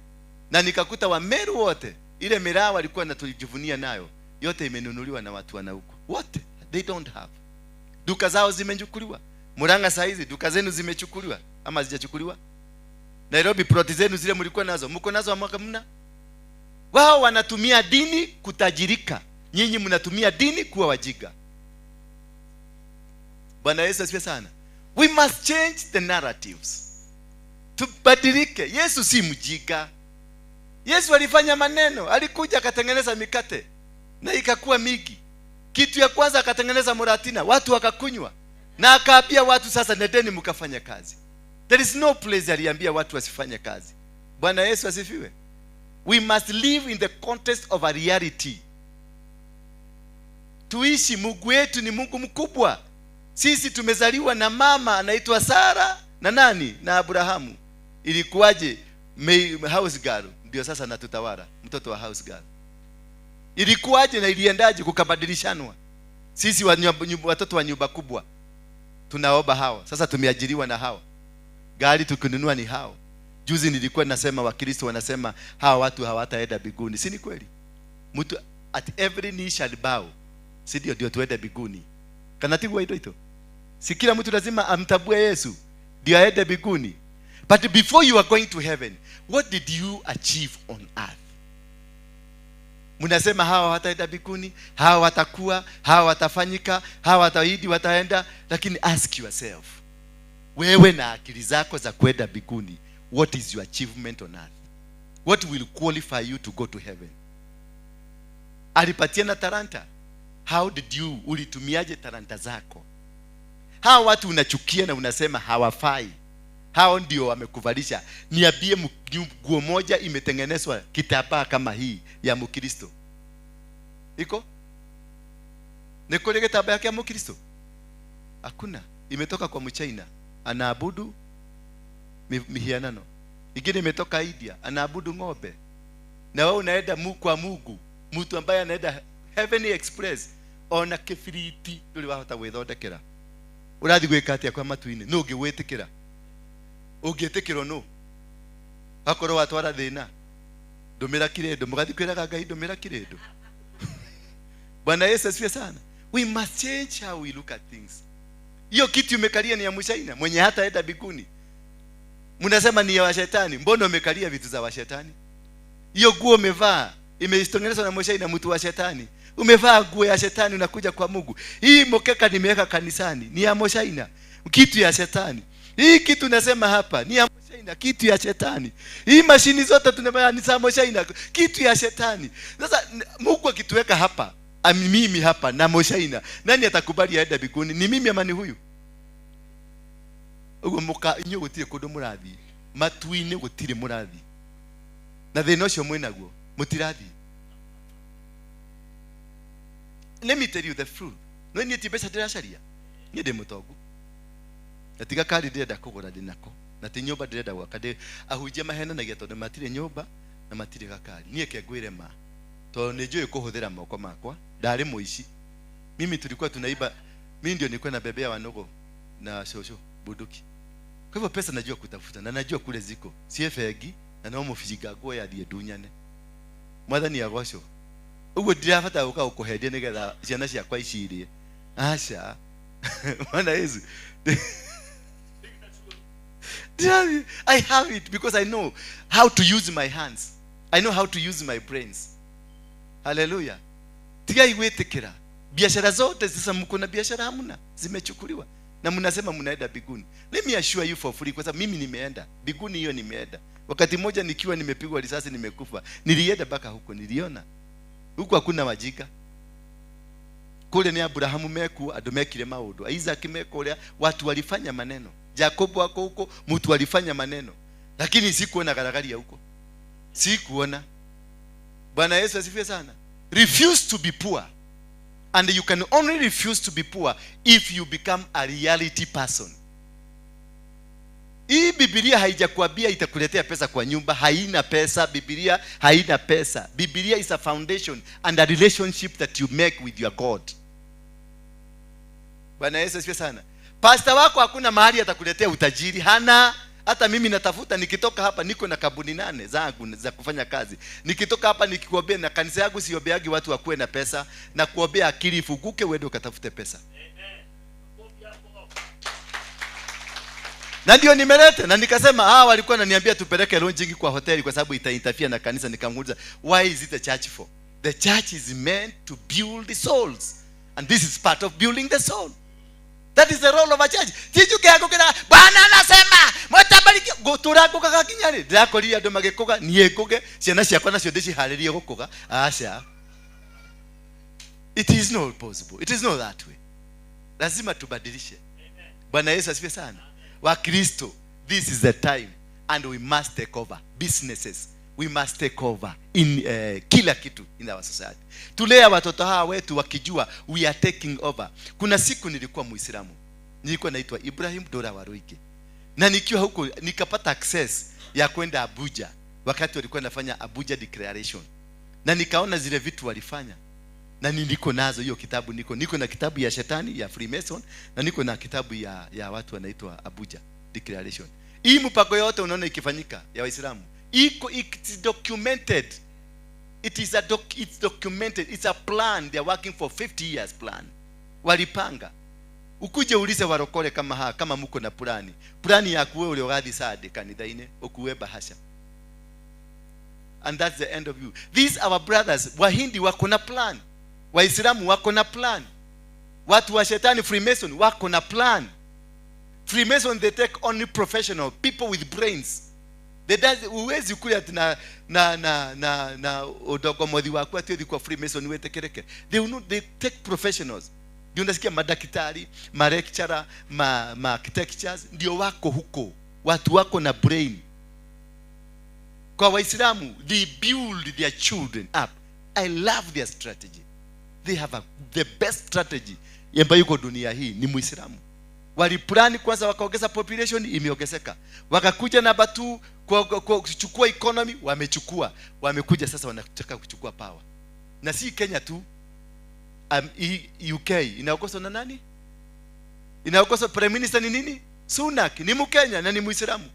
na nikakuta wa Meru wote ile miraa walikuwa natujivunia nayo yote imenunuliwa na watu wana huko. Wote they don't have. Duka zao zimechukuliwa. Murang'a saa hizi duka zenu zimechukuliwa ama hazijachukuliwa? Nairobi plot zenu zile mlikuwa nazo, mko nazo ama hamna? Wao wanatumia dini kutajirika. Nyinyi mnatumia dini kuwa wajiga. Bwana Yesu asifiwe sana. We must change the narratives. Tubadilike. Yesu si mjiga. Yesu alifanya maneno, alikuja akatengeneza mikate na ikakuwa mingi. Kitu ya kwanza akatengeneza muratina, watu wakakunywa. Na akaambia watu sasa nendeni mkafanye kazi. There is no place aliambia watu wasifanye kazi. Bwana Yesu asifiwe. We must live in the context of a reality. Tuishi, Mungu wetu ni Mungu mkubwa. Sisi tumezaliwa na mama anaitwa Sara na nani? Na Abrahamu. Ilikuwaje? House girl ndio sasa anatutawala, mtoto wa house girl. Ilikuwaje na iliendaje kukabadilishanwa? Sisi watoto wa nyumba kubwa tunaomba hawa. Sasa tumeajiriwa na hawa. Gari tukinunua ni hao. Juzi nilikuwa nasema Wakristo wanasema hawa watu hawataenda mbinguni. Si ni kweli? Mtu at every knee shall bow. Si ndio ndio tuende mbinguni? Kana tigwa ito ito. Si kila mtu lazima amtabue Yesu ndio aende mbinguni. But before you are going to heaven, what did you achieve on earth? Mnasema hawa wataenda mbinguni, hawa watakuwa, hawa watafanyika, hawa wataidi wataenda, lakini ask yourself, wewe na akili zako za kwenda mbinguni, what is your achievement on earth? What will qualify you to go to heaven? Alipatiana talanta. How did you, ulitumiaje talanta zako? Hawa watu unachukia na unasema hawafai. Hao ndio wamekuvalisha. Niambie, nguo moja imetengenezwa kitambaa kama hii ya Mkristo. Iko? Ni kule kitambaa yake ya Mkristo? Hakuna. Imetoka kwa Mchina. Anaabudu mihianano. Ingine imetoka India, anaabudu ng'ombe. Na wewe unaenda kwa Mungu, mtu ambaye anaenda Heavenly Express ona kibiriti nduri wahota gwithondekera. Urathi gwika atia kwa matu-inĩ? Nũ ũngĩgwĩtĩkĩra? Ũngĩtĩkĩrwo nũ? Akorwo watwara thĩna, ndũmĩra kĩrĩndũ, mũgathi kwĩraga Ngai ndũmĩra kĩrĩndũ. Bwana Yesu asifiwe sana. We must change how we look at things. Hiyo kitu umekalia ni ya Mchaina mwenye hata enda mbinguni. Mnasema ni ya washetani. Mbona umekalia vitu za washetani? Hiyo nguo umevaa imetengenezwa na moshaina, mtu wa shetani. Umevaa nguo ya shetani unakuja kwa Mungu. Hii mkeka nimeweka kanisani ni ya moshaina, kitu ya shetani. Hii kitu nasema hapa ni ya moshaina, kitu ya shetani. Hii mashini zote tunafanya ni za moshaina, kitu ya shetani. Sasa Mungu akituweka hapa, mimi hapa na moshaina, nani atakubali aende mbinguni? Ni mimi ama ni huyu? Uguo muka inyuĩ gũtirĩ kũndũ mũrathiĩ, matu-inĩ gũtirĩ mũrathiĩ, na thĩna ũcio mwĩnaguo mũtirathiĩ. Let me tell you the truth. No niĩ ti mbeca ndĩracaria, niĩ ndĩ mũtongu, na tiga kari ndĩrenda kũgũra ndĩnako, na ti nyũmba ndĩrenda gwaka. Ndĩ ahunjia mahenanagia tondũ matirĩ nyũmba na matirĩ gakari. Niĩ ke ngwĩre ma, tondũ nĩ njũĩ kũhũthĩra moko makwa. Ndarĩ mũici mimi, tulikuwa tunaiba. Mimi ndio nilikuwa nabebea wanogo na shosho bunduki. Kwa hivyo pesa najua kutafuta na najua kule ziko. Sie bengi na no mubicinga nguo yathie ndunyane. Mwathani agocwo. Uguo ndirabata guka gukuhendia nigetha ciana ciakwa icirie. Aca. Mwana Yesu. I have it because I know how to use my hands. I know how to use my brains. Hallelujah. Tigai gwitikira. Biashara zote sasa mko na biashara hamna, zimechukuliwa. Na mnasema mnaenda biguni. Let me assure you for free, kwa sababu mimi nimeenda biguni, hiyo nimeenda. Wakati mmoja nikiwa nimepigwa risasi nimekufa, nilienda mpaka huko, niliona. Huko hakuna wajika. Kule ni Abrahamu meku, andu mekire maundu. Isaac mekuria, watu walifanya maneno. Jacob wako huko, mtu alifanya maneno. Lakini sikuona garagaria huko. Sikuona. Bwana Yesu asifiwe sana. Refuse to be poor. And you can only refuse to be poor if you become a reality person. Hii Biblia haijakuambia itakuletea pesa kwa nyumba. Haina pesa. Biblia haina pesa. Biblia is a foundation and a relationship that you make with your God. Bwana Yesu asifiwe sana. Pastor wako hakuna mahali atakuletea utajiri. Hana. Hata mimi natafuta, nikitoka hapa niko na kampuni 8 zangu za kufanya kazi. Nikitoka hapa nikikuombea na kanisa yangu siombeagi watu wakuwe na pesa, na kuombea akili ifunguke uende ukatafute pesa. Na ndio nimeleta na nikasema walikuwa wananiambia tupeleke lodging kwa hoteli kwa sababu itainterfere na kanisa. Nikamuuliza, why is it a church for? The church is meant to build the souls, and this is part of building the soul. That is the role of a church. Tijuke yakukira Bwana anasema mtabariki guturagukaga kinya ri ndirakorire andu magikuga nie nguge ciana ciakwa nacio ndiciharirie gukuga. Aca, it is not possible. It is not that way. Lazima tubadilishe. Bwana Yesu asifiwe sana. Wa Kristo, this is the time and we must take over businesses. We must take over in kila kitu in our society. Tulea watoto hawa wetu wakijua we are taking over. Kuna siku nilikuwa Muislamu. Nilikuwa naitwa Ibrahim Dora Waruike. Na nikiwa huko nikapata access ya kwenda Abuja wakati walikuwa wanafanya Abuja Declaration. Na nikaona zile vitu walifanya. Na niko nazo hiyo kitabu, niko na kitabu ya shetani ya Freemason na niko na kitabu ya watu wanaitwa Abuja Declaration. Hii mpango yote unaona ikifanyika ya Waislamu iko, it's documented. It is a doc, it's documented. It's a plan. They are working for 50 years plan. Walipanga. Ukuje ulize warokole kama ha, kama muko na plani. Plani ya kuwe ule ugathi sade kanitha-inĩ, ukuwe bahasha. And that's the end of you. These our brothers, Wahindi wako na plan. Waislamu wako na plan. Watu wa shetani Freemason wako na plan. Freemason, they take only professional people with brains. They does, huwezi kuja ati na udogo mothi waku ati uthi kwa Freemason wetekereke. They will not, they take professionals. Ndio unasikia madaktari, ma lecturer, ma architectures ndio wako huko. Watu wako na brain. Kwa Waislamu, they build their children up. I love their strategy. They have the best strategy ambayo yuko dunia hii ni Muislamu. Waliplani kwanza wakaongeza population, imeongezeka. Wakakuja namba 2 kwa kuchukua economy, wamechukua. Wamekuja sasa wanataka kuchukua power. Na si Kenya tu. UK inaongozwa na nani? Inaongozwa Prime Minister ni nini? Sunak ni Mkenya na ni Muislamu.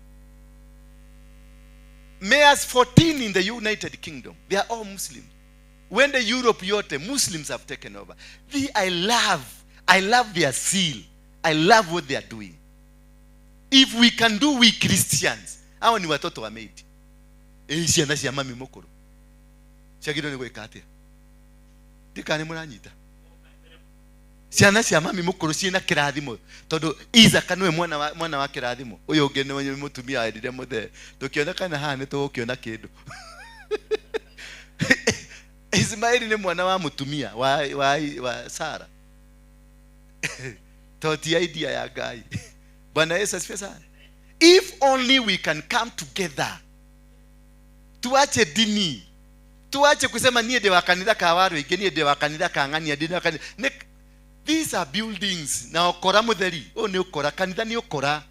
Mayors 14 in the United Kingdom, they are all Muslims. When the Europe yote Muslims have taken over. I love their zeal. I love what they are doing. If we can do, we Christians. Hawa ni watoto wa maid. Ciana cia mami mukuru. Ciagĩrĩirwo nĩ gwĩka atĩa? Ndikana nĩ mũranyita. Ciana cia mami mũkũrũ ciĩna kĩrathimo tondũ Isaka nĩwe mwana wa kĩrathimo. Ũyũ ũngĩ nĩ mũtumia wendire mũthee. Tũkĩona kana haha nĩ tũgũkĩona kĩndũ. Ismaili nĩ mwana wa mũtumia wa Sara. To ti idea ya Ngai. Bwana Yesu asifiwe sana. If only we can come together, tuache dini, tuache kusema niĩ ndĩ wa kanitha ka Waruingi, niĩ ndĩ wa kanitha ka ng'ania, ndĩ wa kanitha. These are buildings na ũkora mũtheri. Ũyũ nĩ ũkora, kanitha nĩ ũkora.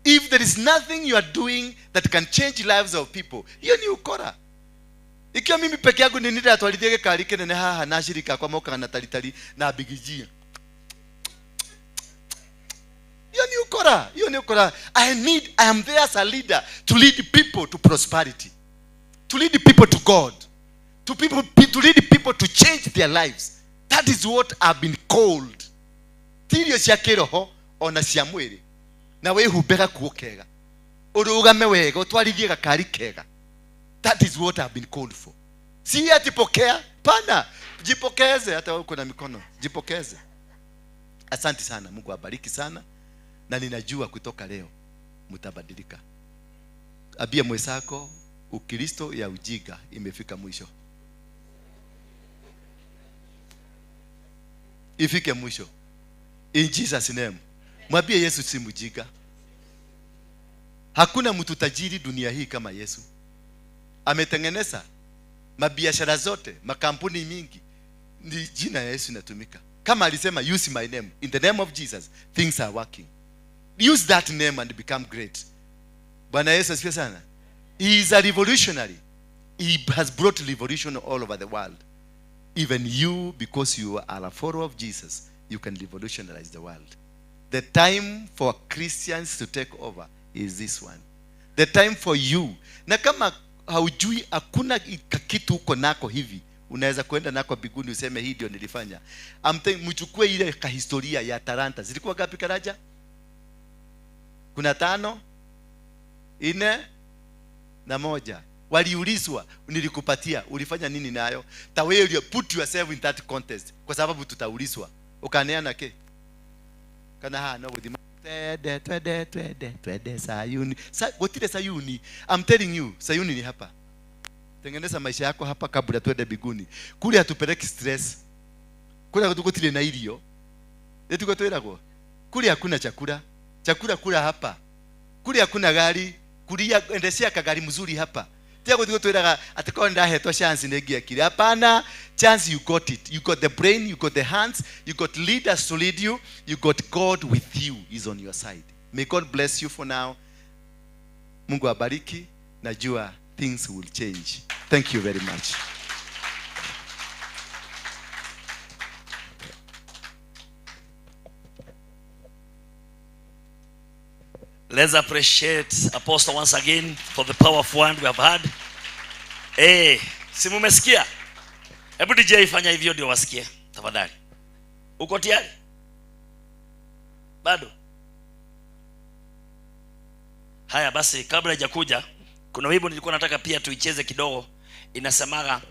If there is nothing you are doing that can change lives of people, hiyo ni ukora. Ikiwa mimi peke yangu ni nĩndĩratwarithia gĩkari kĩnene haha na ashirika akwa mokaga na taritari na bigijia, hiyo ni ukora. Hiyo ni ukora. I am there as a leader to lead people to prosperity, to lead people to God, to lead people to change their lives. That is what I've been called. Ti irio cia kĩroho ona cia mwĩrĩ. Na wĩhumbe gakuo kega, ũrũgame wega, ũtwarithie gakari kega. That is what I've been called for. Si ati pokea, pana, jipokeze. Hata uko na mikono, jipokeze. Asante sana, Mungu awabariki sana, na ninajua kutoka leo mtabadilika. Ambia mwenzako, Ukristo ya ujinga imefika mwisho. Ifike mwisho. In Jesus name. Mwambie Yesu si mjinga. Hakuna mtu tajiri dunia hii kama Yesu. Ametengeneza mabiashara zote, makampuni mingi, ni jina ya Yesu inatumika. Kama alisema use my name, in the name of Jesus things are working. Use that name and become great. Bwana Yesu asifiwe sana. He is a revolutionary. He has brought revolution all over the world. Even you, because you are a follower of Jesus, you can revolutionize the world. The time for Christians to take over is this one. The time for you. Na kama haujui, hakuna kitu uko nako hivi, unaweza kwenda nako mbinguni useme hii ndio nilifanya. I'm telling, mchukue ile kahistoria ya talanta. Zilikuwa ngapi Karaja? Kuna 5, 4 na 1. Waliulizwa, nilikupatia, ulifanya nini nayo? Tawe put yourself in that contest, kwa sababu tutaulizwa. Ukaneana ke? Kana ha no with twende twende twende twende Sayuni. Gotire Sayuni. I'm telling you, Sayuni ni hapa. Tengeneza maisha yako hapa kabla twende mbinguni. Kule hatupeleki stress. Kule gutire na irio. Nituko twiragwo. Kule hakuna chakula. Chakula kula hapa. Kule hakuna gari. Kulia endeshea kagari mzuri hapa. Tia gutiko twiraga atiko ndahetwo chance nĩngĩekire. Hapana, chance you got it. You got the brain, you got the hands, you got leaders to lead you, you got God with you, is on your side. May God bless you for now. Mungu abariki. Najua things will change. Thank you very much. Let's appreciate Apostle once again for the powerful one we have had. Si mumesikia? Hebu DJ fanya hivyo ndio wasikie tafadhali. Uko tayari? Bado? Haya basi, kabla haijakuja, kuna wimbo nilikuwa nataka pia tuicheze kidogo. Inasemaga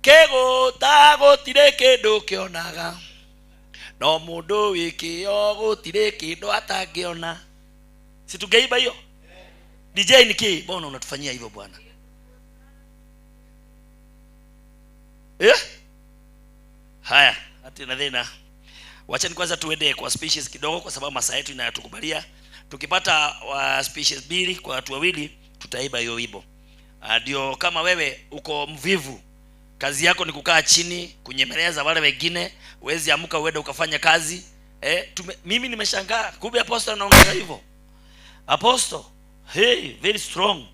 kego tago tire kindu kionaga no mundu wikio gutire kindu atangiona. Si tungeiba hiyo? DJ ni ki? Mbona unatufanyia hivyo bwana? Haya, hati na thina. Wacheni kwanza tuende kwa species kidogo kwa sababu masaa yetu inatukubalia. Tukipata species 2 kwa watu wawili tutaiba hiyo wimbo. Ndio kama wewe uko mvivu, kazi yako ni kukaa chini kunyemeleza wale wengine, huwezi amka uende ukafanya kazi. Mimi nimeshangaa kumbe apostle anaongea hivyo. Apostle, hey, very strong.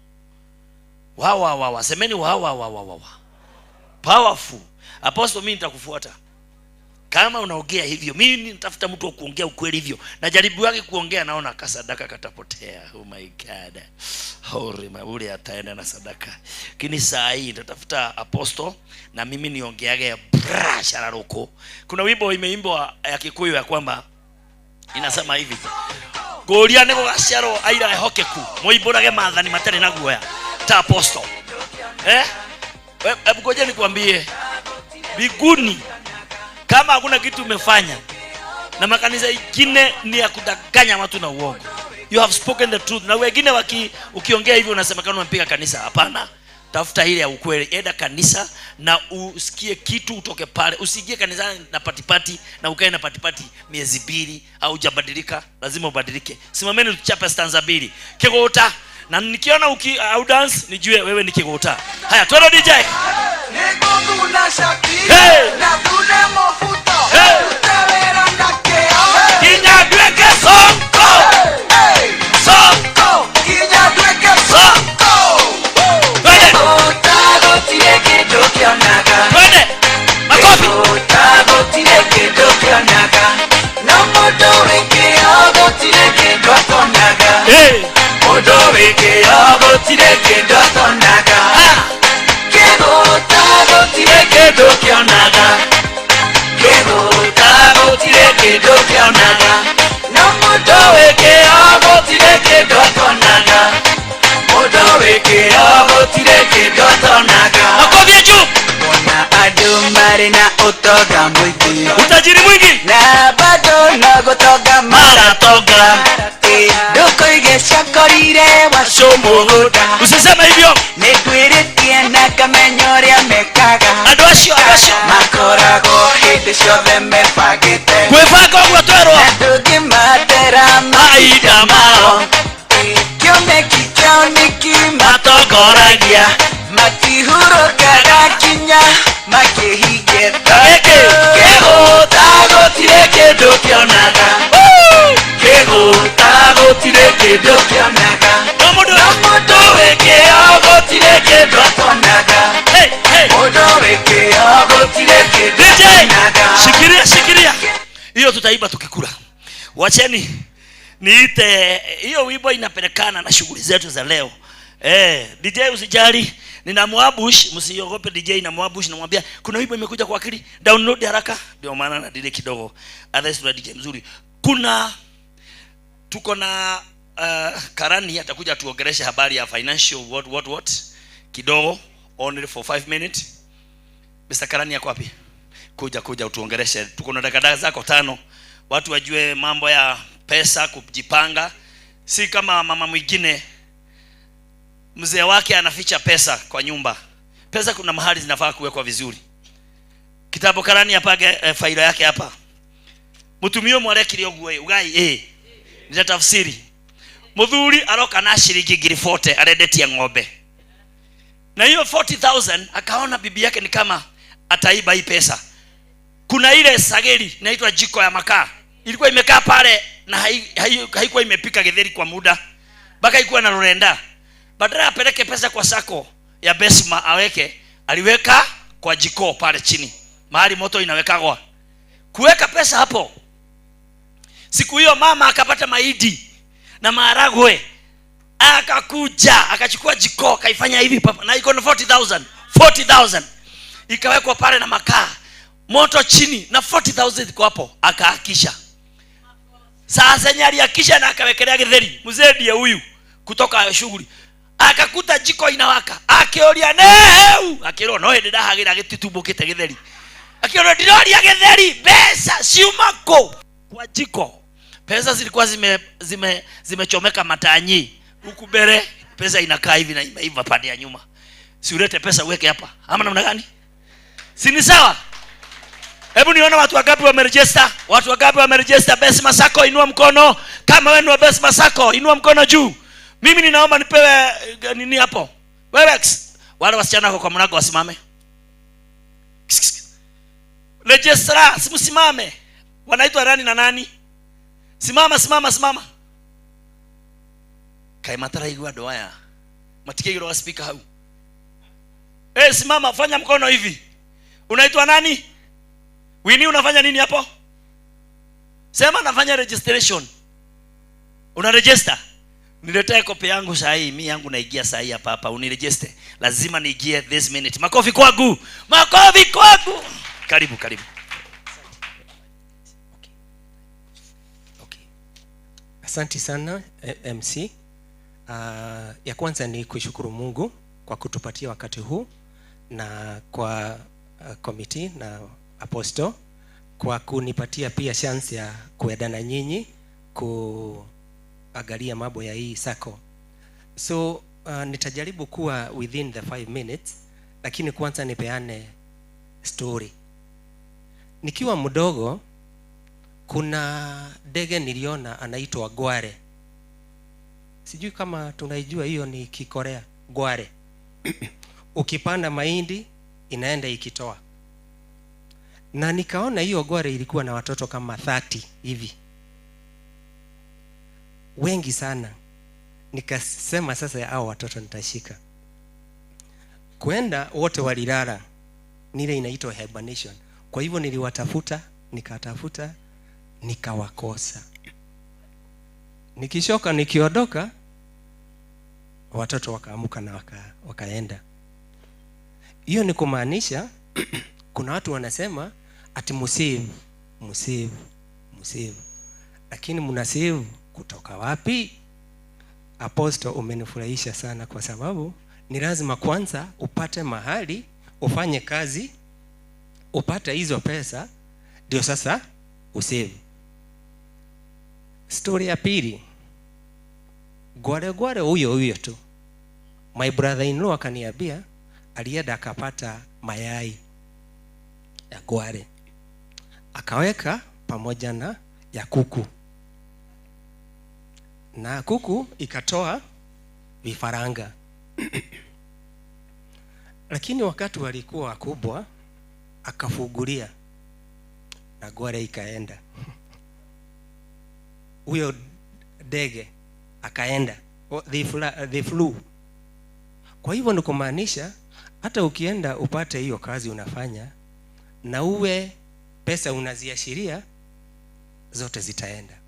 Wa wa wa wa, semeni wa wa wa wa wa. Powerful. Apostle, mimi nitakufuata. Kama unaongea hivyo, mimi nitafuta mtu wa kuongea ukweli hivyo. Na jaribu yake kuongea naona kasadaka katapotea. Oh my God. Hori mauli ataenda na sadaka. Lakini saa hii nitatafuta apostle na mimi niongeage bra shararoko. Kuna wimbo imeimbwa ya Kikuyu ya kwamba inasema hivi. Goria nĩ gũgaciarwo aira ehokeku, moimbũrage maathani matarĩ na guoya ta apostle. Eh? Hebu ngoja nikwambie. Biguni kama hakuna kitu umefanya, na makanisa ingine ni ya kudanganya watu na uongo. You have spoken the truth. Na wengine ukiongea hivyo unasema kama unampiga kanisa. Hapana. Tafuta ile ya ukweli. Enda kanisa na usikie kitu utoke pale. Usiingie kanisani na patipati na ukae na patipati miezi 2 au hujabadilika. Lazima ubadilike. Simameni tuchape stanza 2. Kigota. Na nikiona au dance nijue wewe ni kigota. Haya, twende DJ. Hey! Hey! Kinyadweke sonko. Sonko. Kinyadweke sonko. Twende. Twende. Makofi. Hey. Makofi juu. Utajiri mwingi na bado nagotoga maratoga. Usiseme hivyo. Andũ acio kwĩbanga ũguo twerwo mahinda mao matongoragia matihurukaga kinya makĩhingĩta. Kĩgũta gũtirĩ kĩndũ kĩonaga. Kĩgũta gũtirĩ kĩndũ kĩonaga. No mũndũ wĩ kĩo gũtirĩ kĩndũ atonaga. Mũndũ wĩ kĩo gũtirĩ kĩndũ atonaga. Shikilia, shikilia. Hiyo tutaimba tukikula. Wacheni niite hiyo wimbo inapelekana na shughuli zetu za leo. DJ usijali, ninamuabush, msiogope DJ ninamuabush, namwambia kuna wimbo imekuja kwa akili, download haraka. Ndio maana na delay kidogo. Otherwise tuna DJ mzuri. Kuna tuko na Karani atakuja tuongeleshe habari ya financial what kidogo, only for 5 minutes. Mr. Karani yako wapi? Kuja utuongeleshe. Tuko na dakika zako 5. Watu wajue mambo ya pesa, kujipanga. Si kama mama mwingine mzee wake anaficha pesa kwa nyumba. Pesa kuna mahali zinafaa kuwekwa vizuri. Kitabu Karani apage faila yake hapa. Mutumio mwarekire oguo ugai nita tafsiri. Muthuri aroka na shilingi 40,000 arendetie ng'ombe. Na hiyo 40,000 akaona bibi yake ni kama ataiba hii pesa. Kuna ile sageli inaitwa jiko ya makaa. Ilikuwa imekaa pale na haikuwa imepika githeri kwa muda. Baka ilikuwa na rurenda. Badala apeleke pesa kwa sako ya Besma aweke, aliweka kwa jiko pale chini. Mahali moto inawekagwa. Kuweka pesa hapo. Siku hiyo mama akapata mahindi na maharagwe. Akakuja, akachukua jiko, akaifanya hivi papa, na iko na 40,000. 40,000. Ikawekwa pale na makaa. Moto chini na 40,000 iko hapo, akahakisha. Sasa yenye alihakisha na akawekelea githeri. Mzee ndiye huyu kutoka shughuli. Akakuta jiko inawaka. Akioria neu, akirwo no hindi ndahagira gititumbukite githeri. Akiona ndiroria githeri, pesa ciuma kũ? Kwa jiko. Pesa zilikuwa zimechomeka matanyi. Huku mbele pesa inakaa hivi na imeiva pande ya nyuma. Si ulete pesa uweke hapa. Ama namna gani? Si ni sawa? Hebu nione watu wangapi wameregister. Watu wangapi wameregister Besma Sacco, inua mkono. Kama wewe ni wa Besma Sacco, inua mkono juu. Mimi ninaomba nipewe nini hapo? Wewe wale wasichana wako kwa mlango wasimame. Registrar, simame. Wanaitwa nani na nani? Simama, simama, simama. Kai matara igwa doaya. Matike wa speaker hau. Simama, fanya mkono hivi. Unaitwa nani? Winnie, unafanya nini hapo? Sema nafanya registration. Una register? Niletee kopi yangu saa hii, mimi yangu naingia saa hii hapa hapa. Uniregister. Lazima niingie this minute. Makofi kwangu. Makofi kwangu. Karibu, karibu. Okay. Asante sana MC. Ya kwanza ni kushukuru Mungu kwa kutupatia wakati huu na kwa committee na apostle kwa kunipatia pia chance ya kuenda na nyinyi kuangalia mambo ya hii sacco. So nitajaribu kuwa within the 5 minutes, lakini kwanza nipeane story. Nikiwa mdogo kuna ndege niliona anaitwa gware. Sijui kama tunaijua hiyo, ni Kikorea, gware. Ukipanda mahindi inaenda ikitoa. Na nikaona hiyo gware ilikuwa na watoto kama 30 hivi, wengi sana. Nikasema sasa hao watoto nitashika. Kwenda wote walilala, nile inaitwa hibernation. Kwa hivyo niliwatafuta, nikatafuta, nikawakosa. Nikishoka nikiondoka, watoto wakaamuka na wakaenda. Hiyo ni kumaanisha kuna watu wanasema ati msave, msave, msave. Lakini mnasave kutoka wapi? Apostle, umenifurahisha sana kwa sababu ni lazima kwanza upate mahali, ufanye kazi, upate hizo pesa, ndio sasa usave. Story ya pili, gware gware huyo huyo tu. My brother in law akaniambia alienda akapata mayai ya gware, akaweka pamoja na ya kuku, na kuku ikatoa vifaranga. Lakini wakati walikuwa wakubwa akafugulia na gware ikaenda. Huyo ndege akaenda, they flew. Kwa hivyo ni kumaanisha hata ukienda upate hiyo kazi unafanya na uwe pesa unaziashiria, zote zitaenda.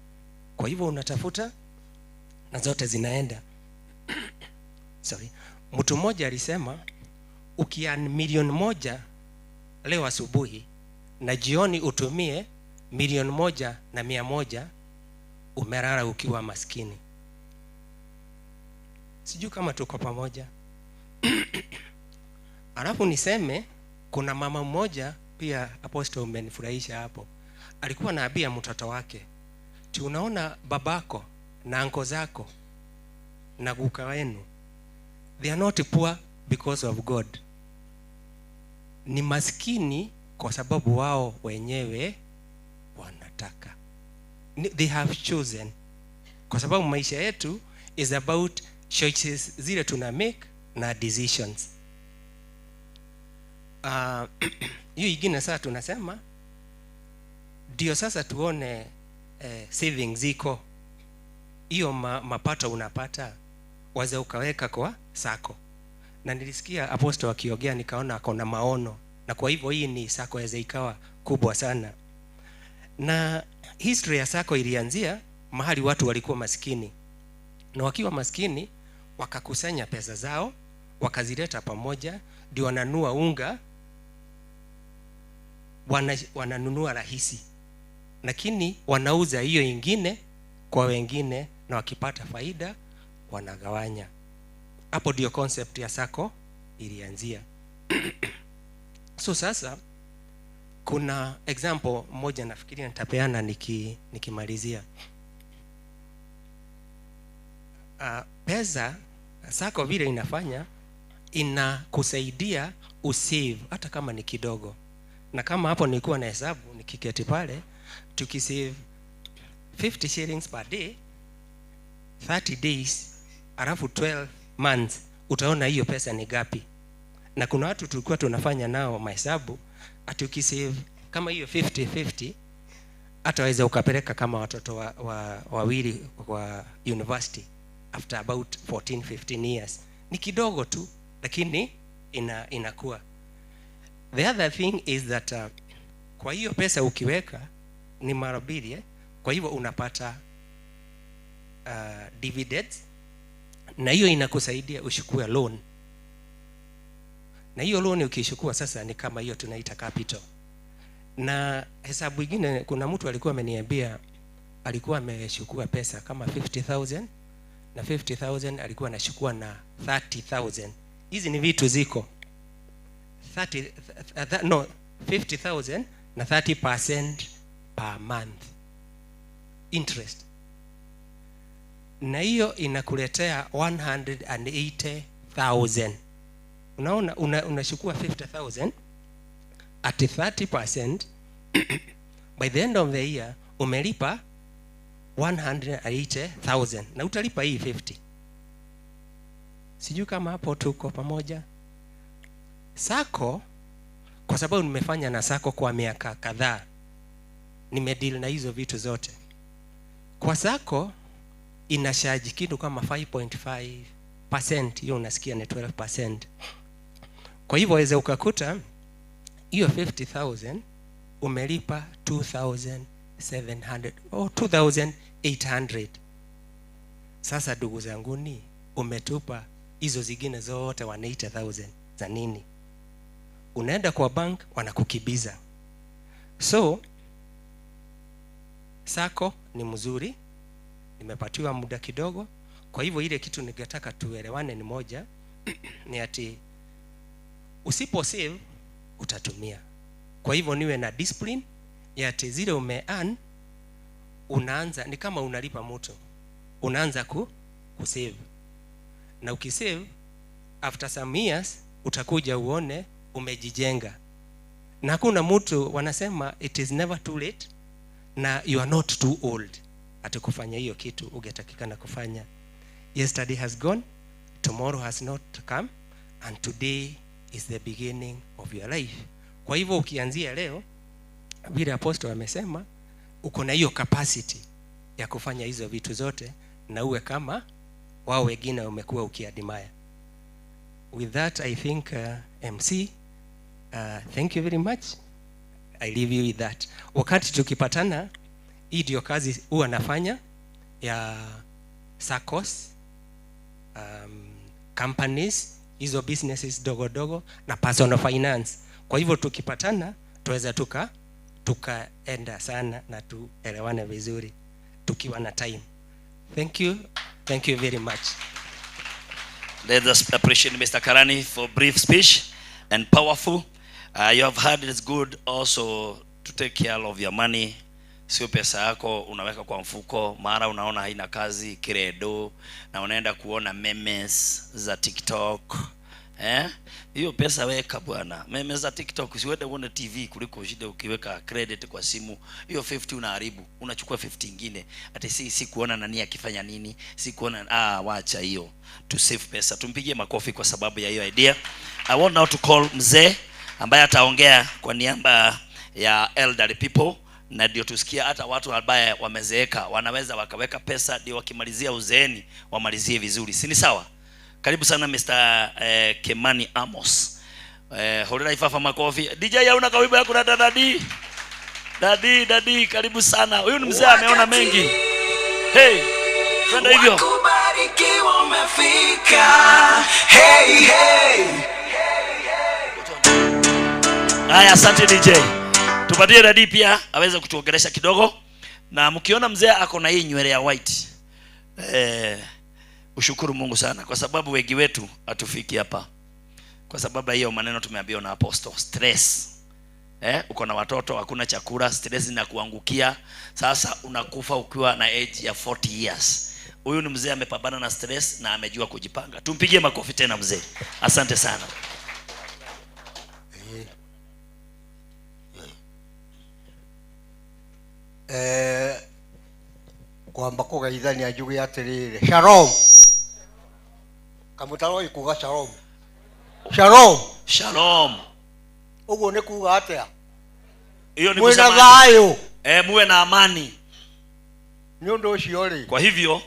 Kwa hivyo unatafuta na zote zinaenda. Sorry. Mtu mmoja alisema ukian 1,000,000 leo asubuhi na jioni utumie 1,100,000, umelala ukiwa maskini. Sijui kama tuko pamoja. Alafu niseme kuna mama mmoja pia, apostle umenifurahisha hapo. Alikuwa anaambia mtoto wake, tunaona babako na anko zako na guka wenu, they are not poor because of God. Ni maskini kwa sababu wao wenyewe wanataka. They have chosen. Kwa sababu maisha yetu is about choices zile tuna make na decisions. Hiyo ingine sasa tunasema ndio sasa tuone savings ziko. Hiyo mapato unapata waza ukaweka kwa sacco. Na nilisikia apostle akiongea nikaona akona maono, na kwa hivyo hii ni sacco yaweza ikawa kubwa sana. Na history ya sacco ilianzia mahali watu walikuwa maskini. Na wakiwa maskini wakakusanya pesa zao, wakazileta pamoja, ndio wananunua unga, wananunua rahisi. Lakini wanauza hiyo ingine kwa wengine, na wakipata faida wanagawanya. Hapo ndio concept ya sacco ilianzia. So sasa kuna example moja nafikiria nitapeana nikimalizia. Pesa sacco vile inafanya, inakusaidia usave hata kama ni kidogo. Na kama hapo nilikuwa na hesabu nikiketi pale, tukisave 50 shillings per day 30 days alafu 12 months, utaona hiyo pesa ni gapi. Na kuna watu tulikuwa tunafanya nao mahesabu, ati ukisave kama hiyo 50-50 hata waweza ukapeleka kama watoto wawili wa university after about 14-15 years. Ni kidogo tu, lakini inakuwa. The other thing is that kwa hiyo pesa ukiweka ni mara mbili, Kwa hivyo unapata dividends, na hiyo inakusaidia ushukue loan. Na hiyo loan ukishukua sasa ni kama hiyo tunaita capital. Na hesabu nyingine, kuna mtu alikuwa ameniambia alikuwa ameshukua pesa kama 50,000, na 50,000 alikuwa anashukua na 30,000 Hizi ni vitu ziko 30, no, 50,000 na 30% per month interest, na hiyo inakuletea 180,000. Unaona, unachukua 50,000 at 30%, by the end of the year umelipa 180,000 na utalipa hii 50. Sijui kama hapo tuko pamoja. Sacco, kwa sababu nimefanya na Sacco kwa miaka kadhaa, nimedeal na hizo vitu zote. Kwa Sacco ina charge kitu kama 5.5%, hiyo unasikia ni 12%. Kwa hivyo waweza ukakuta hiyo 50,000 umelipa 2,700 au 2,800. Sasa ndugu zanguni, umetupa hizo zingine zote 180,000 za nini? Unaenda kwa bank wanakukibiza. So Sacco ni mzuri, nimepatiwa muda kidogo. Kwa hivyo ile kitu ningetaka tuelewane ni moja, ni ati usipo save utatumia. Kwa hivyo niwe na discipline ya ati zile ume earn, unaanza ni kama unalipa mtu, unaanza kusave. Na ukisave after some years utakuja uone umejijenga. Na hakuna mtu wanasema it is never too late na you are not too old ati kufanya hiyo kitu ungetakikana kufanya. Yesterday has gone, tomorrow has not come, and today is the beginning of your life. Kwa hivyo ukianzia leo, vile apostle amesema, uko na hiyo capacity ya kufanya hizo vitu zote na uwe kama wao wengine umekuwa ukiadmire. With that, I think MC, thank you very much. I leave you with that. Wakati tukipatana, hii ndio kazi huwa nafanya ya SACCOs, companies, hizo businesses dogo dogo na personal finance. Kwa hivyo tukipatana tuweza tukaenda sana na tuelewane vizuri tukiwa na time. Thank you. Thank you very much. Let us appreciate Mr. Karani for brief speech and powerful. You have heard it's good also to take care of your money. Sio pesa yako unaweka kwa mfuko, mara unaona haina kazi credo na unaenda kuona memes za TikTok. Hiyo pesa weka bwana. Memes za TikTok usiwende uone TV kuliko ushinde ukiweka credit kwa simu. Hiyo 50 unaharibu, unachukua 50 nyingine. Ati si kuona nani akifanya nini, si kuona wacha hiyo. To save pesa. Tumpigie makofi kwa sababu ya hiyo idea. I want now to call mzee ambaye ataongea kwa niaba ya elderly people, na ndio tusikia hata watu ambaye wamezeeka wanaweza wakaweka pesa ndio wakimalizia uzeeni wamalizie vizuri. Si ni sawa? Karibu sana Mr. Kimani Amos. Horera ifafa makofi. DJ hauna kawimbo yako na daddy. Daddy karibu sana. Huyu ni mzee ameona mengi. Hey, twende hivyo. Wakubarikiwa umefika. Hey hey. Haya, asante DJ. Tupatie daddy pia aweze kutuongelesha kidogo. Na mkiona mzee ako na hii nywele ya white, ushukuru Mungu sana kwa sababu wengi wetu hatufiki hapa. Kwa sababu hiyo maneno tumeambiwa na apostle, stress. Uko na watoto, hakuna chakula, stress inakuangukia. Sasa unakufa ukiwa na age ya 40 years. Huyu ni mzee amepambana na stress na amejua kujipanga. Tumpigie makofi tena mzee. Asante sana. Kwamba kugeithania njuge atiriri shalom. Kamutaro ikuga shalom. Shalom. Shalom. Uguo ni kuga atia? Hiyo ni Mwina kusema thayo. Muwe na amani. Ni undu ucio ri. Kwa hivyo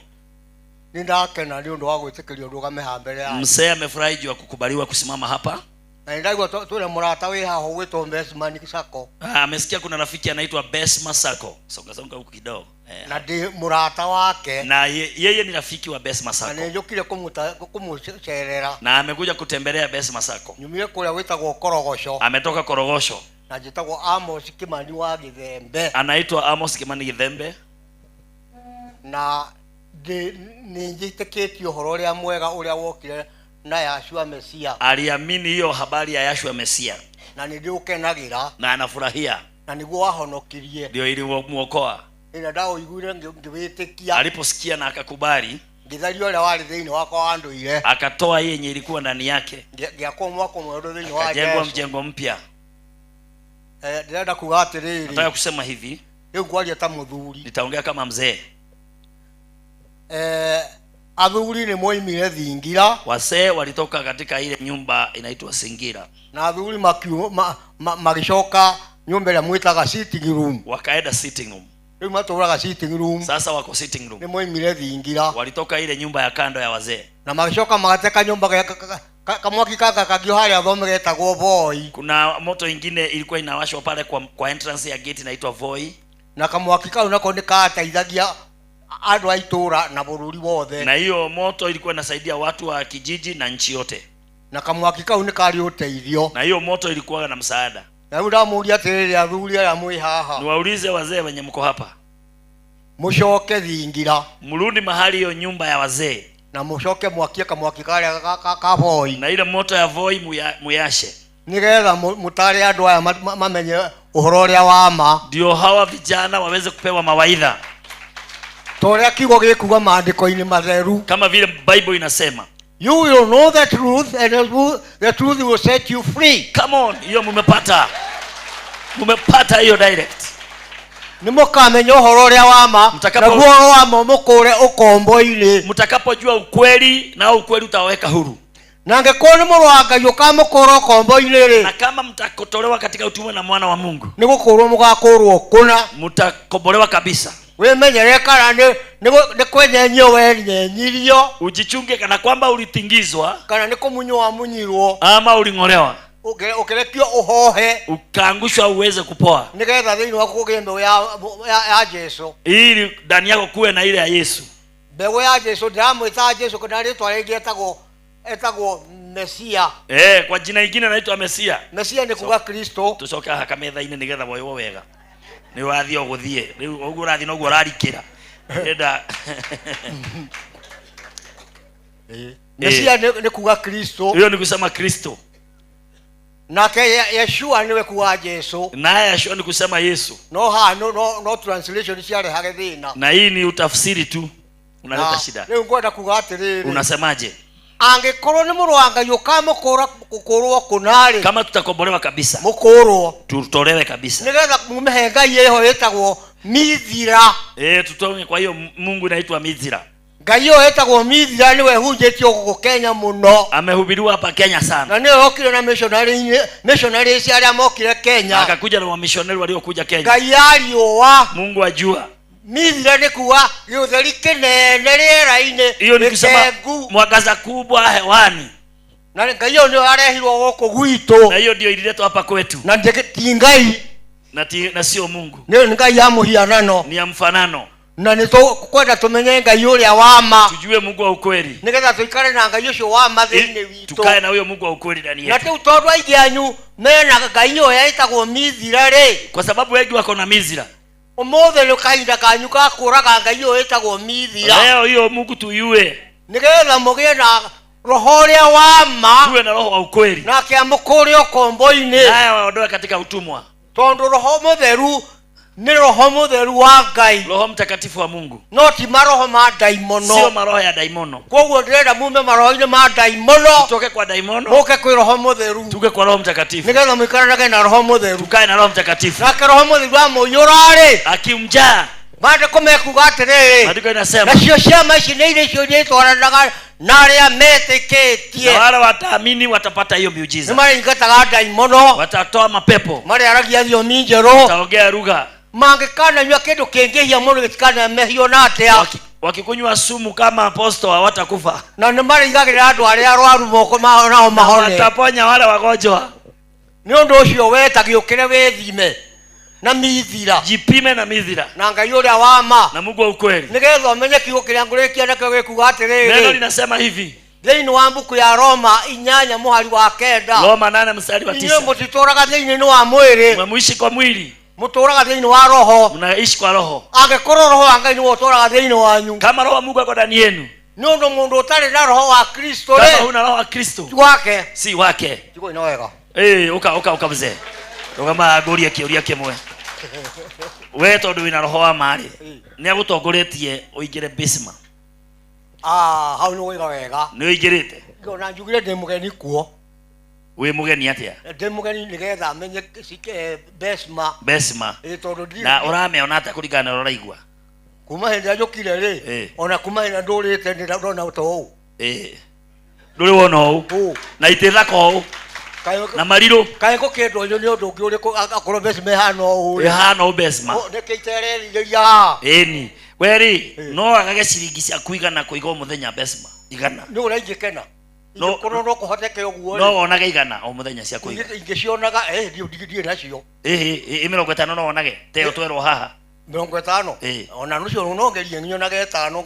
ni ndakena ni undu wa gwitikirio ndugame haha mbere yanyu. Mzee amefurahi juu ya kukubaliwa kusimama hapa. Na ndaigua twina murata wi haha ugwitwo Bestman Sacco. Amesikia kuna rafiki anaitwa Bestman Sacco. Songa songa huku kidogo. Na ndi murata wake. Na yeye ni rafiki wa Bestman Sacco. Na nĩnjũkire kumucerera. Na amekuja kutembelea Bestman Sacco. Nyumire kuria gwitagwo Korogosho. Ametoka Korogosho. Na njitagwo Amos Kimani wa Githembe. Anaitwa Amos Kimani Githembe. Na nĩ njĩtĩkĩtie ũhoro ũrĩa mwega ũrĩa wokire na Yashua Mesia. Aliamini hiyo habari ya Yashua Mesia. Na nĩndĩũkenagĩra. Na anafurahia. Na nĩguo wahonokirie. Ndio ilimuokoa. Ĩrĩa ndaũiguire ngĩwĩtĩkia. Aliposikia na akakubali. Ngĩtharia ũrĩa warĩ thĩinĩ wakwa wa ndũire. Akatoa yenye ilikuwa ndani yake. Ngĩakwo mwako mwerũ thĩinĩ wa Akajengwa Yesu. mjengo mpya. Ndĩrenda kuga atĩrĩrĩ. Nataka kusema hivi. Rĩu ngwaria ta mũthuri. Nitaongea kama mzee. Athuri nĩ moimire Thingira. Wasee walitoka katika ile nyumba inaitwa Singira. Na athuri magĩcoka nyumba ĩrĩa mwĩtaga sitting room. Wakaenda sitting room. Rĩu matũraga sitting room. Sasa wako sitting room. Nĩ moimire Thingira. Walitoka ile nyumba ya kando ya wazee. Na magĩcoka magateka nyumba kamwaki kaka kagio harĩa thome getagwo Voi. Kuna moto ingine ilikuwa inawashwa pale kwa entrance ya gate inaitwa Voi. Na kamwaki kau nako nĩ kateithagia andũ a itũra na bũrũri wothe. Na hiyo moto ilikuwa inasaidia watu wa kijiji na nchi yote. Na kamwaki kau nĩ karĩ ũteithio. Na hiyo moto ilikuwa na msaada. Na rĩu ndamũria atĩrĩrĩ athuri aya mwĩ haha. Niwaulize wazee wenye mko hapa. Mũcoke Thingira. Mrudi mahali hiyo nyumba ya wazee. Na mũcoke mwakie kamwaki karĩa ka Voi. Na ile moto ya Voi muyashe. Nĩgetha mũtare andũ aya mamenye ũhoro ũrĩa wa ma. Ndio hawa vijana waweze kupewa mawaidha. Torĩa kiugo gĩkuga maandĩko-inĩ matheru. Kama vile Bible inasema. You will know the truth and the truth will set you free. Come on, hiyo mmepata. Mmepata hiyo direct. Nĩ mũkamenya ũhoro ũrĩa wa ma. Naguo ũhoro wa ma mũkũre ũkombo-inĩ. Mtakapojua ukweli na ukweli utawaweka huru. Na angĩkorwo nĩ mũrũ wa Ngai ũkamũkũra ũkombo-inĩ rĩ. Na kama mtakotolewa katika utumwa na mwana wa Mungu. Nĩ gũkũrwo mũgakũrwo kũna. Mtakombolewa kabisa. Wĩmenyere kana nĩ kwenyenyio wenyenyirio. Ujichunge kana kwamba ulitingizwa. Kana nĩ kũmunywo wamunyirwo. Ama uling'olewa. Ũkĩrekio ũhohe. Ukaangushwa uweze kupoa. Nĩgetha thĩinĩ waku kũgĩe mbeũ ya Jesu. Ili ndani yako kuwe na ile ya Yesu. Mbeũ ya Jesu ndĩramwĩta Jesu kana rĩtwa rĩngĩ etagwo Mesia. Kwa jina lingine anaitwa Mesia. Mesia nĩ kuga Kristo. Tucoke haha kametha-inĩ nĩgetha woywo wega. Nĩ wathiĩ ũgũthiĩ. Rĩu ũguo ũrathiĩ noguo ũrarikĩra. Enda. Mesia nĩ kuga Kristo. Hiyo ni kusema Kristo. Nake Yeshua niwe kuga Jesu. Naye Yeshua ni kusema Yesu. No ha no translation ciarehage thĩna. Na hii ni utafsiri tu unaleta shida. Rĩu ngwenda kuga atĩrĩrĩ. Unasemaje? Angĩkorwo nĩ mũrũ wa Ngai ũkamũkũra gũkũrwo kũna-rĩ. Kama tutakombolewa kabisa. Mũkũrwo. Tutolewe kabisa. Nĩgetha mumehe Ngai ĩho ĩtagwo Mithira. Tutoe kwa hiyo Mungu inaitwa Mithira. Ngai ĩyo ĩtagwo Mithira nĩwe hunjĩtio gũkũ Kenya mũno. Amehubiriwa hapa Kenya sana. Na nĩwe okire na missionaries arĩa mokire Kenya. Akakuja na wamishonari waliokuja Kenya. Ngai ya riũa. Mungu ajua. Mithira nĩ kuga gĩũtheri kĩnene rĩera-inĩ. Hiyo ni kusema mwangaza kubwa hewani. Na Ngai ĩyo nĩyo yarehirwo gũkũ gwitũ. Na hiyo ndio ililetwa hapa kwetu. Na ti Ngai. Na sio Mungu. Nĩ Ngai ya mũhianano. Ni ya mfanano. Na nĩ tũkwenda tũmenye Ngai ũrĩa wa ma. Tujue Mungu wa ukweli. Nĩgetha tũikare na Ngai ũcio wa ma thĩinĩ witũ. Tukae na huyo Mungu wa ukweli ndani yetu. Na rĩu tondũ aingĩ anyu mena Ngai ĩyo ĩtagwo Mithira rĩ. Kwa sababu wengi wako na Mithira. Ũmũthĩ nĩ kahinda kanyu ka kũraga Ngai ĩyo ĩtagwo Mithira. Leo hiyo Mungu tuiue. Nĩgetha mũgĩe na roho ũrĩa wa ma. Tuwe na roho wa ukweli. Nake amũkũre ũkombo-inĩ. Naye awaondoe katika utumwa. Tondũ roho mũtheru nĩ roho mũtheru wa Ngai. Roho mtakatifu wa Mungu. No ti maroho ma daimono. Sio maroho ya daimono. Koguo ndĩrenda mume maroho-inĩ ma daimono. Tutoke kwa daimono. Mũke kwĩ roho mũtheru. Tuke kwa roho mtakatifu. Nĩgetha mũikaranage na roho mũtheru. Tukae na roho mtakatifu. Nake roho mũtheru amũiyũra-rĩ. Akimjaa. Maandĩko mekuga atĩrĩrĩ. Maandĩko inasema. Nacio ciama ici nĩ iria icio itwaranaga na arĩa metĩkĩtie. Na wale wataamini watapata hiyo miujiza. Nĩ maraingataga daimono. Watatoa mapepo. Marĩaragia thiomi njerũ. Wataongea lugha. Mangĩkananyua kĩndũ kĩngĩhia mũno gĩtikanamehio na atĩa. Wakikunywa sumu kama aposto hawatakufa. Na nĩ marĩigagĩrĩra andũ arĩa arwaru moko mao nao mahone. Wataponya wale wagonjwa. Nĩ ũndũ ũcio we ta gĩũkĩre wĩthime na Mithira. Jipime na Mithira. Na Ngai ũrĩa wa ma. Na Mungu wa ukweli. Nĩgetha ũmenye kiugo kĩrĩa ngũrĩkia nakĩo gĩkuga atĩrĩrĩ. Neno linasema hivi. Thĩinĩ wa mbuku ya Roma 8 mũhari wa 9. Roma 8 mstari wa 9. Inyuĩ mũtitũũraga thĩinĩ wa mwĩrĩ. Mwishi kwa mwili. Mũtũũraga thĩinĩ wa roho. Mnaishi kwa roho. Angĩkorwo roho wa Ngai nĩwe ũtũũraga thĩinĩ wanyu. Kama roho wa Mungu ako ndani yenu. Nĩ ũndũ mũndũ ũtarĩ na roho wa Kristo Kama rĩ, huna roho wa Kristo ti wake. Si wake. Tiguo ina wega. Eh, uka uka uka mzee. Rũgama ngũrie kĩũria kĩmwe. We tondũ wĩna roho wa ma rĩ, nĩ agũtongoretie ũingĩre Bisma? Ah, hau nĩ woiga wega. Nĩ ũingĩrĩte? Ona njugire ndĩ mũgeni kuo. Wĩ mũgeni atĩa? Ndĩ mũgeni nĩgetha menye Besma. Besma. Ĩ, tondũ ndirĩ- Na ũramĩona atĩa kũringana na ũrĩa ũraigua? Kuma hĩndĩ ĩrĩa njũkire rĩ, ona kuma hĩndĩ ĩrĩa ndũrĩte nĩ ndona ta ũũ. Ĩ, ndũrĩ wona ũũ na itĩ thaka ũũ na marirũ. Kaĩ gũkĩndwo nĩ ũndũ ũngĩ ũrĩkũ akorwo Besma ĩhana ũũ rĩ? Ĩhana ũũ Besma. Nĩkĩ itererirĩria haha? Ĩni we rĩ, no agage ciringi ciaku 100 kũiga o mũthenya Besma 100? Nĩ ũrĩa ingĩkena ingĩkorwo no kũhoteke ũguo. No wonage 100 o mũthenya cia kũiga? Ingĩcionaga, ndiĩ nacio. Ĩ, 50 no wonage te ũtwerwo haha? 50? Ona nũcio no ngerie nyonage 5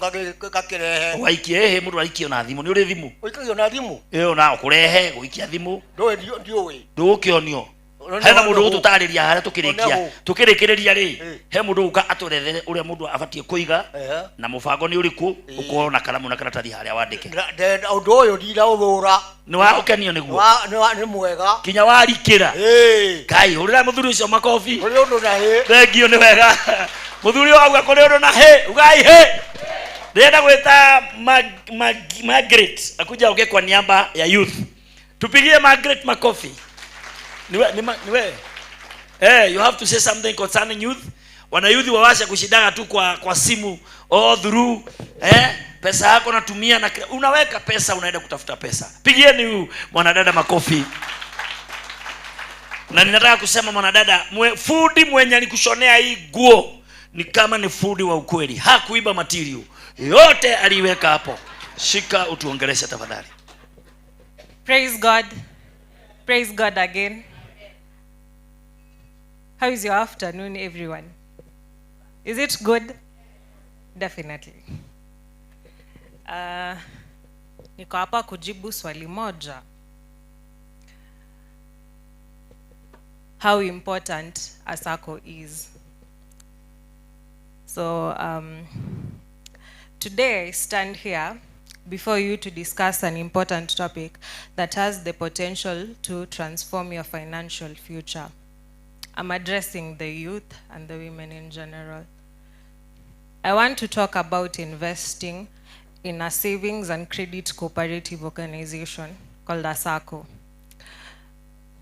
ngakĩrehe. Ũgaikia, ĩhĩ, mũndũ aikio na thimũ. Nĩ ũrĩ thimũ? Ũikagio na thimũ? Ĩyo na ũkũrehe gũikia thimũ. Ndũĩ, ndiũĩ. Ndũgũkĩonio. Hena mũndũ ũgũtũtarĩria harĩa tũkĩrĩkia tũkĩrĩkĩrĩria rĩ, he mũndũ ũgũka atũrethere ũrĩa mũndũ abatiĩ kũiga na mũbango nĩ ũrĩkũ, ũkorwo na karamu na karatathi harĩa wandĩke. Ũndũ ũyũ ndiraũthũra. Nĩ wa ũkenio nĩguo? Nĩ mwega. Kinya warikĩra. Ngai, hũrĩra mũthuri ũcio makobi. Kũrĩ ũndũ na hĩ. Thank you, nĩ wega mũthuri ũyũ auga kũrĩ ũndũ na hĩ. Ugai hĩ. Ndĩrenda gwĩta Margaret akuja aongee kwa niaba ya youth. Tupigie Margaret makofi. Niwe, niwe. Hey, you have to say something concerning youth. Wana youth wawasha kushindaga tu kwa simu all through. Pesa yako unatumia na unaweka pesa, unaenda kutafuta pesa. Pigieni huyu mwanadada makofi. Na ninataka kusema mwanadada, fundi mwenye alikushonea hii nguo ni kama ni fundi wa ukweli. Hakuiba material. Yote aliweka hapo. Shika utuongeleshe tafadhali. Praise God. Praise God again. How is your afternoon, everyone? Is it good? Definitely. Niko hapa kujibu swali moja. How important a SACCO is. So today I stand here before you to discuss an important topic that has the potential to transform your financial future. I'm addressing the youth and the women in general. I want to talk about investing in a savings and credit cooperative organization called a SACCO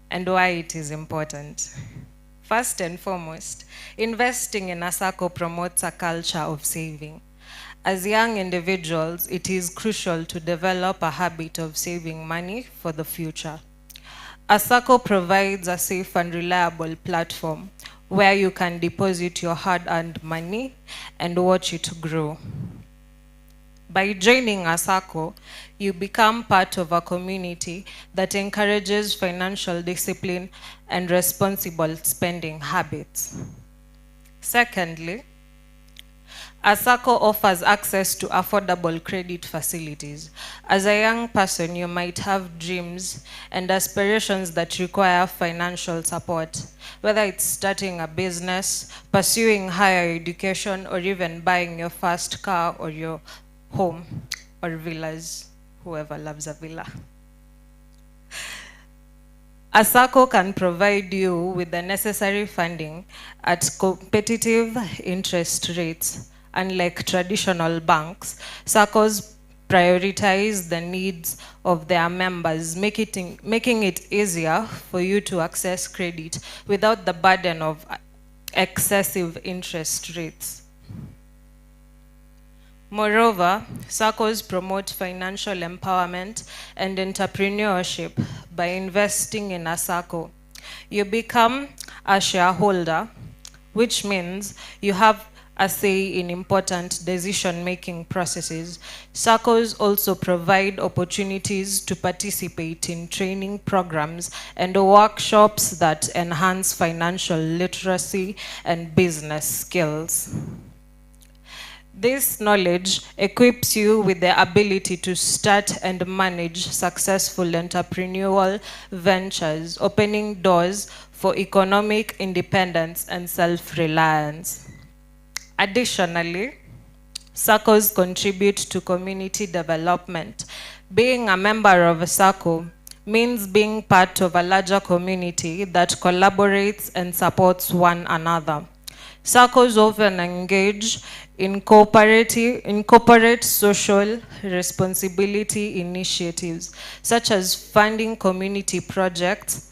and why it is important. First and foremost, investing in a SACCO promotes a culture of saving. As young individuals, it is crucial to develop a habit of saving money for the future. A SACCO provides a safe and reliable platform where you can deposit your hard-earned money and watch it grow. By joining a SACCO, you become part of a community that encourages financial discipline and responsible spending habits. Secondly, a SACCO offers access to affordable credit facilities. As a young person, you might have dreams and aspirations that require financial support, whether it's starting a business, pursuing higher education, or even buying your first car or your home or villas, whoever loves a villa. A SACCO can provide you with the necessary funding at competitive interest rates. Unlike traditional banks, SACCOs prioritize the needs of their members, making it easier for you to access credit without the burden of excessive interest rates. Moreover, SACCOs promote financial empowerment and entrepreneurship. By investing in a SACCO, you become a shareholder, which means you have a say in important decision-making processes. SACCOs also provide opportunities to participate in training programs and workshops that enhance financial literacy and business skills. This knowledge equips you with the ability to start and manage successful entrepreneurial ventures, opening doors for economic independence and self-reliance. Additionally, SACCOs contribute to community development. Being a member of a SACCO means being part of a larger community that collaborates and supports one another. SACCOs often engage in corporate social responsibility initiatives, such as funding community projects,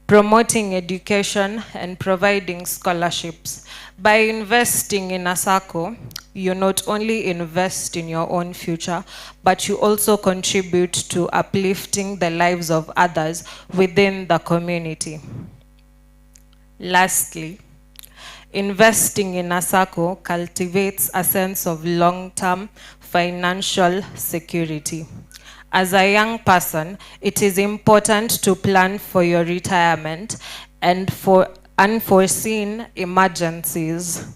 promoting education, and providing scholarships. By investing in a SACCO, you not only invest in your own future, but you also contribute to uplifting the lives of others within the community. Lastly, investing in a SACCO cultivates a sense of long-term financial security. As a young person, it is important to plan for your retirement and for unforeseen emergencies.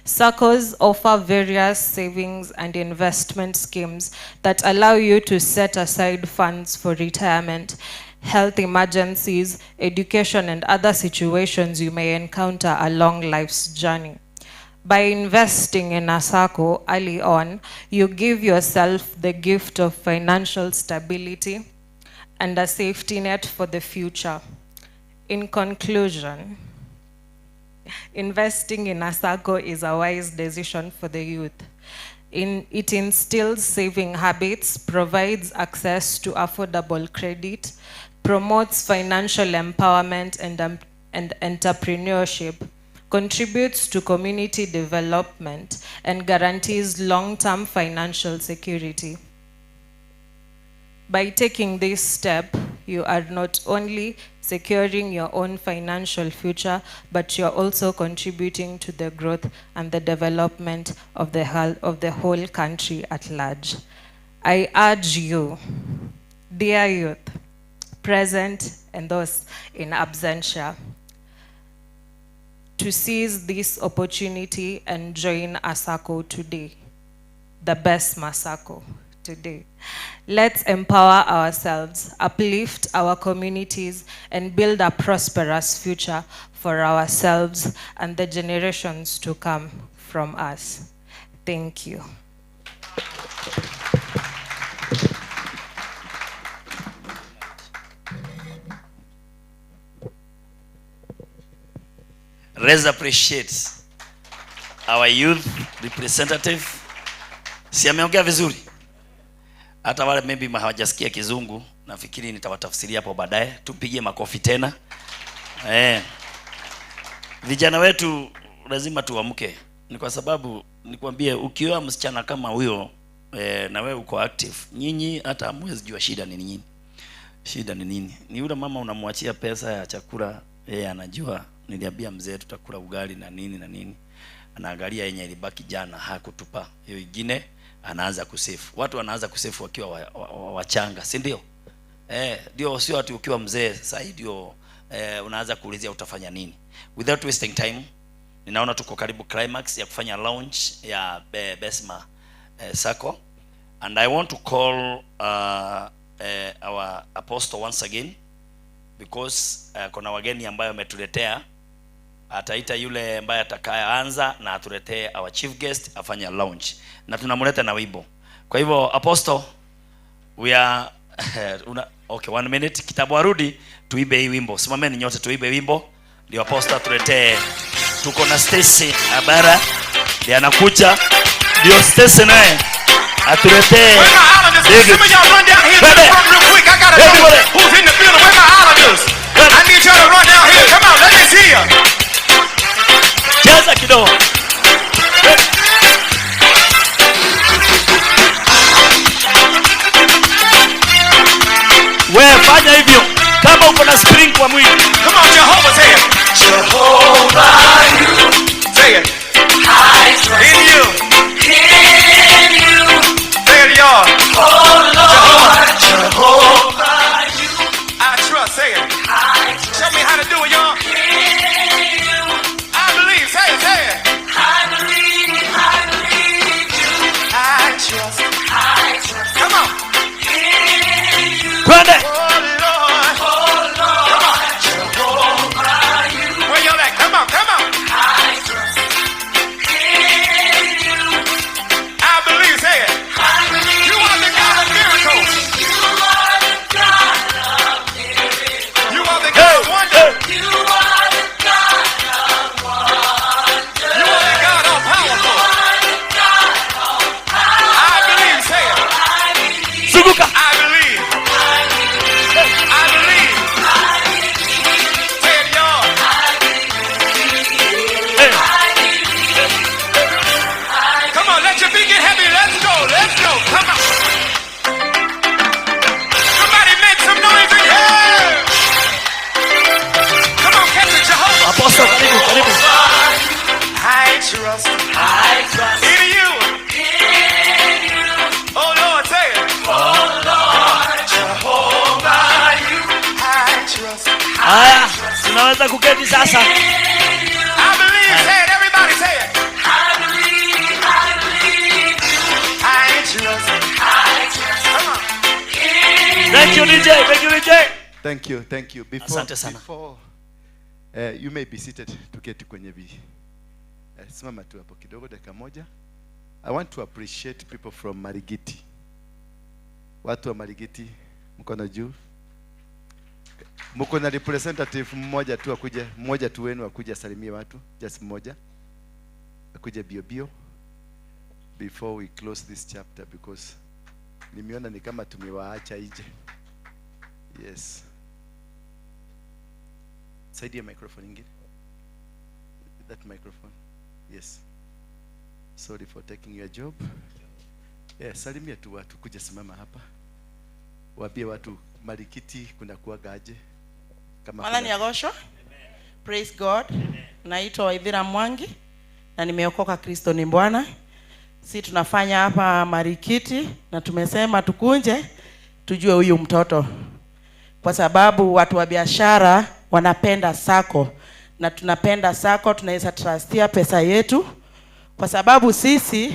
SACCOs offer various savings and investment schemes that allow you to set aside funds for retirement, health emergencies, education, and other situations you may encounter along life's journey. By investing in a SACCO early on, you give yourself the gift of financial stability and a safety net for the future. In conclusion, investing in a SACCO is a wise decision for the youth. It instills saving habits, provides access to affordable credit, promotes financial empowerment and entrepreneurship, contributes to community development, and guarantees long-term financial security. By taking this step, you are not only securing your own financial future, but you're also contributing to the growth and the development of the whole country at large. I urge you, dear youth, present and those in absentia, to seize this opportunity and join a SACCO today, the Besma SACCO today. Let's empower ourselves, uplift our communities, and build a prosperous future for ourselves and the generations to come from us. Thank you. Let's appreciate our youth representative. Si ameongea vizuri? Hata wale maybe hawajasikia Kizungu, nafikiri nitawatafsiria hapo baadaye. Tumpigie makofi tena. Vijana wetu lazima tuamke. Ni kwa sababu nikwambie, ukioa msichana kama huyo na wewe uko active, nyinyi hata hamwezi jua shida ni nini. Shida ni nini? Ni yule mama unamwachia pesa ya chakula, yeye anajua niliambia mzee tutakula ugali na nini na nini. Anaangalia yenye ilibaki jana hakutupa. Hiyo ingine anaanza kusefu. Watu wanaanza kusefu wakiwa wachanga, si ndio? Ndio, sio ati ukiwa mzee sasa ndio unaanza kuulizia utafanya nini. Without wasting time, ninaona tuko karibu climax ya kufanya launch ya Besma SACCO, and I want to call our apostle once again because kuna wageni ambayo ametuletea. Ataita yule ambaye atakayeanza na atuletee our chief guest afanye launch, na tunamleta na wimbo. Kwa hivyo apostle, we are okay, 1 minute kitabu arudi tuibe hii wimbo. Simameni nyote tuibe wimbo ndio apostle atuletee. Tuko na Stacy Abara ndiye anakuja, ndio Stacy naye atuletee. Who's in the building? Where my islanders? I need y'all to run down here. Come on, let me see you. Cheza kidogo. Wewe fanya hivyo kama uko na spring kwa mwili. Come on, Jehovah, say it. Jehovah, you. Say it. I trust in you. In you. Say it, y'all. Oh Lord, Jehovah, you. I trust. Say it. I trust. Show me how to do it, y'all. In you. I believe. Say it. Say it. Let's go. Come on. Somebody make some noise in here. Come on, catch it, Jehovah. Apostle, karibu, karibu. I trust. I trust. In you. In you. Oh Lord, say it. Oh Lord, Jehovah, you. I trust. Haya, tunaweza kuketi sasa. I believe. Say it. Everybody say it. I believe. I believe. I trust. I trust. Come on. Thank you DJ, thank you DJ. Thank you, thank you. Before, Asante sana. Before, you may be seated, tuketi kwenye vi. Simama tu hapo kidogo dakika moja. I want to appreciate people from Marigiti. Watu wa Marigiti, mkono juu. Mko na representative mmoja tu akuje, mmoja tu wenu akuje asalimie watu, just mmoja. Akuje bio bio before we close this chapter because nimeona ni kama tumewaacha nje. Yes. Saidia microphone ingine. That microphone. Yes. Sorry for taking your job. Yeah, salimia tu watu, kuja simama hapa. Waambie watu Marikiti kuna kuwaga aje. Kama Mwana kuna- ni Praise God. Naitwa Waithira Mwangi na nimeokoka, Kristo ni Bwana. Si tunafanya hapa Marikiti na tumesema tukunje tujue huyu mtoto, kwa sababu watu wa biashara wanapenda sako na tunapenda sako, tunaweza trustia pesa yetu, kwa sababu sisi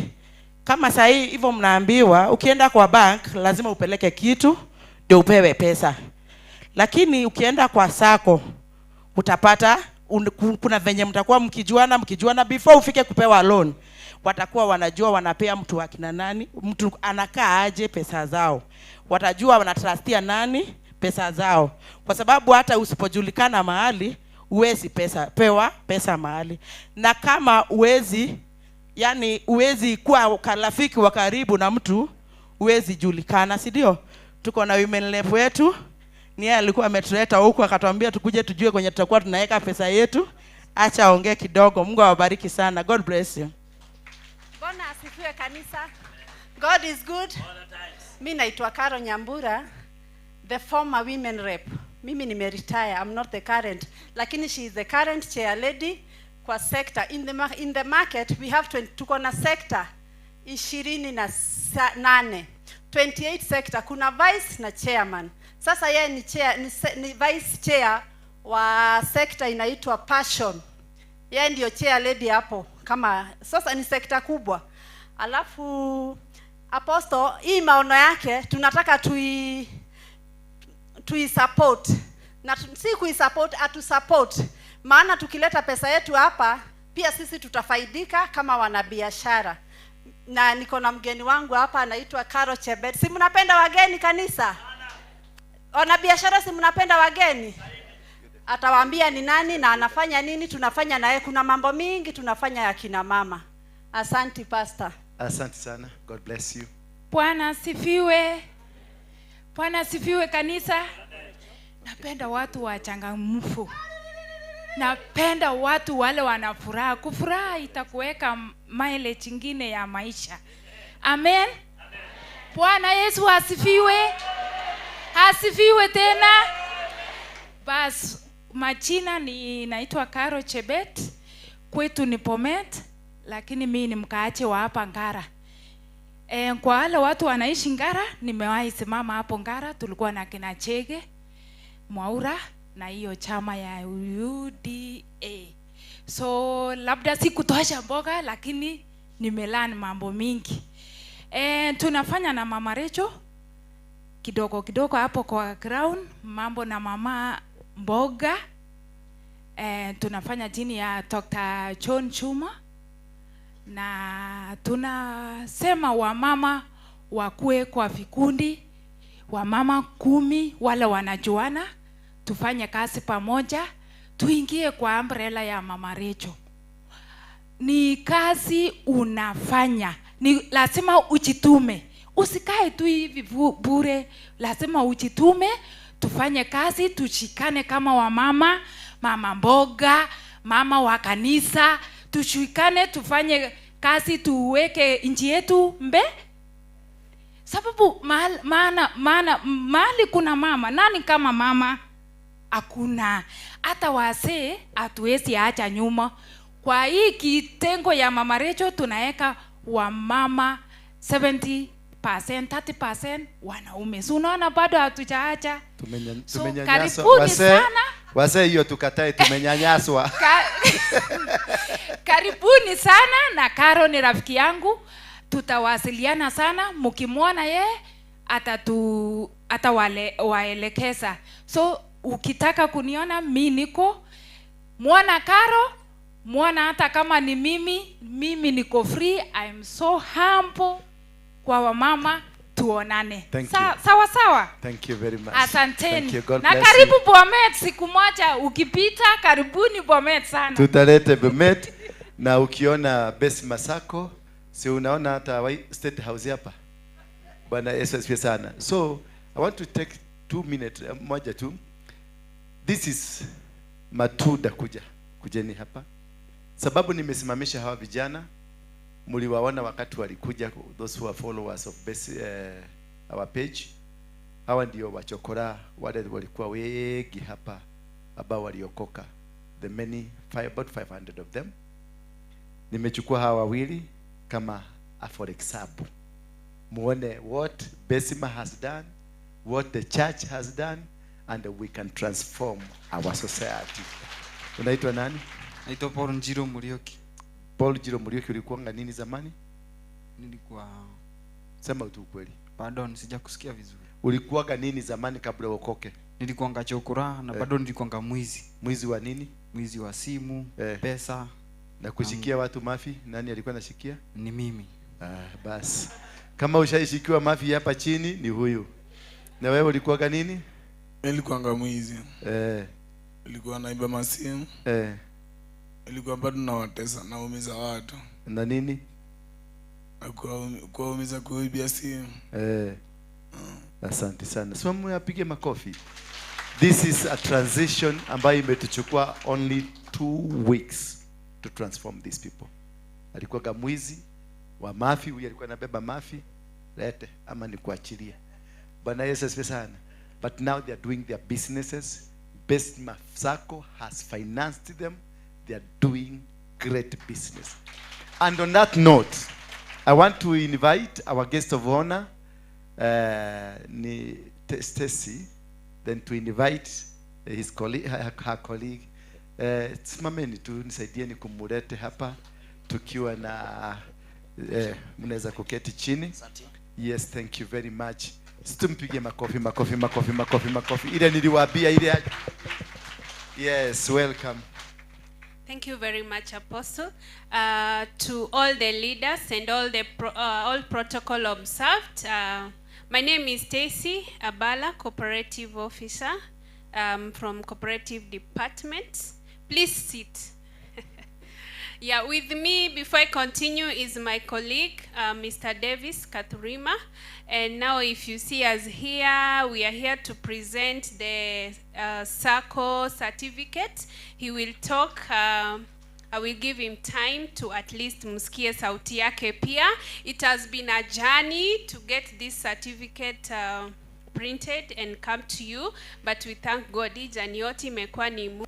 kama saa hii hivyo mnaambiwa ukienda kwa bank lazima upeleke kitu ndio upewe pesa, lakini ukienda kwa sako utapata kuna venye mtakuwa mkijuana before ufike kupewa loan, watakuwa wanajua wanapea mtu akina nani, mtu anakaa aje pesa zao, watajua wanatrustia nani pesa zao, kwa sababu hata usipojulikana mahali uwezi pewa pesa mahali, na kama uwezi, yani uwezi kuwa rafiki wa karibu na mtu, uwezi julikana, si ndio? Tuko na women rep wetu, ni yeye alikuwa ametuleta huku akatuambia tukuje tujue kwenye tutakuwa tunaweka pesa yetu. Acha aongee kidogo. Mungu awabariki sana. God bless you. Bwana asifiwe kanisa. God is good. Mi naitwa Caro Nyambura, the former women rep. Mimi nimeretire, I'm not the current. Lakini she is the current chair lady kwa sector. In the market we have 20, tuko na sector 28, 28 sector. Kuna vice na chairman. Sasa yeye ni chair, ni vice chair wa sector inaitwa Passion. Yeye ndio chair lady hapo. Kama sasa ni sekta kubwa. Alafu Apostle, hii maono yake tunataka tui support. Na si kui support, atu support. Maana tukileta pesa yetu hapa pia sisi tutafaidika kama wanabiashara. Na niko na mgeni wangu hapa anaitwa Caro Chebet. Si mnapenda wageni kanisa? Wanabiashara si mnapenda wageni? Atawaambia ni nani na anafanya nini, tunafanya naye. Kuna mambo mingi tunafanya ya kina mama. Asante pastor. Asante sana. God bless you. Bwana asifiwe. Bwana asifiwe kanisa. Napenda watu wachangamfu. Napenda watu wale wanafuraha. Kufuraha itakuweka mileage nyingine ya maisha. Amen. Bwana Yesu asifiwe. Asifiwe tena. Bas, majina ni naitwa Caro Chebet. Kwetu ni Bomet, lakini mimi ni mkaache wa hapa Ngara. Kwa wale watu wanaishi Ngara, nimewahi simama hapo Ngara, tulikuwa na kina Chege, Mwaura na hiyo chama ya UDA. So labda sikutosha mboga, lakini nimelearn mambo mingi. Tunafanya na Mama Recho kidogo kidogo hapo kwa ground, mambo na mama mboga. Tunafanya chini ya Dr. John Chuma, na tunasema wamama wakue kwa vikundi, wamama 10 wale wanajuana, tufanye kazi pamoja, tuingie kwa umbrella ya Mama Recho. Ni kazi unafanya, ni lazima ujitume. Usikae tu hivi bure, lazima ujitume, tufanye kazi, tushikane kama wamama, mama mboga, mama wa kanisa, tushikane, tufanye kazi, tuweke nchi yetu Sababu maana mahali kuna mama, nani kama mama? Hakuna. Hata wasee hatuwezi acha nyuma. Kwa hii kitengo ya Mama Rachel tunaweka wamama 70%, 30% wanaume. So unaona bado hatujaacha. Tumenyanyaswa. Karibuni sana. Wasee hiyo tukatae, tumenyanyaswa. Karibuni sana, na Karo ni rafiki yangu. Tutawasiliana sana, mkimwona yeye atawaelekeza. So ukitaka kuniona mimi niko, muona Karo, muona hata kama ni mimi niko free. I'm so humble kwa wamama, tuonane. Sawa sawa. Thank you very much. Asanteni. Thank you. God na bless karibu you. Bomet siku moja ukipita, karibuni Bomet sana. Tutalete Bomet, na ukiona Best Masako, si unaona hata State House hapa. Bwana Yesu asifiwe sana. So I want to take 2 minutes, moja tu. This is Matuda kuja. Kujeni hapa. Sababu nimesimamisha hawa vijana, mliwaona wakati walikuja, those who are followers of Best, our page. Hawa ndio wachokora wale walikuwa wengi hapa ambao waliokoka. The many, about 500 of them. Nimechukua hawa wawili kama a for example. Muone what Besima has done, what the church has done, and we can transform our society. Unaitwa nani? Naitwa Paul Njiro Murioki. Paul Njiro Murioki, ulikuwa nini zamani? Nilikuwa... Sema tu ukweli. Pardon, sijakusikia vizuri. Ulikuwa nini zamani kabla uokoke? Nilikuwa chokora na bado nilikuwa mwizi. Mwizi wa nini? Mwizi wa simu, pesa. Na kushikia watu mafi, nani alikuwa anashikia? Ni mimi. Basi. Kama ushaishikiwa mafi hapa chini ni huyu. Na wewe ulikuwa nini? Nilikuwa mwizi. Nilikuwa naiba masimu. Nilikuwa bado nawatesa, naumiza watu. Na nini? Na kuwaumiza, kuibia simu. Asante sana. Simama apige makofi. This is a transition ambayo imetuchukua only 2 weeks to transform these people. Alikuwa mwizi wa mafi, huyu alikuwa anabeba mafi, lete ama ni kuachilia. Bwana Yesu asifiwe sana. But now they are doing their businesses. Best Masako has financed them. They are doing great business. And on that note, I want to invite our guest of honor, ni Stacy, then to invite his colleague, her colleague. Simameni tu nisaidieni kumulete hapa tukiwa na mnaweza kuketi chini. Yes, thank you very much. Situmpige makofi, makofi, makofi, makofi, makofi. Ile niliwaambia ile. Yes, welcome. Thank you very much, Apostle. To all the leaders and all the all protocol observed. My name is Stacy Abala, Cooperative Officer from Cooperative Department. Please sit. Yeah, with me, before I continue, is my colleague, Mr. Davis Kathurima. And now if you see us here, we are here to present the SACCO certificate. He will talk. I will give him time to at least msikie sauti yake pia. It has been a journey to get this certificate printed and come to you. But we thank God. Hii journey yote imekuwa ni Mungu.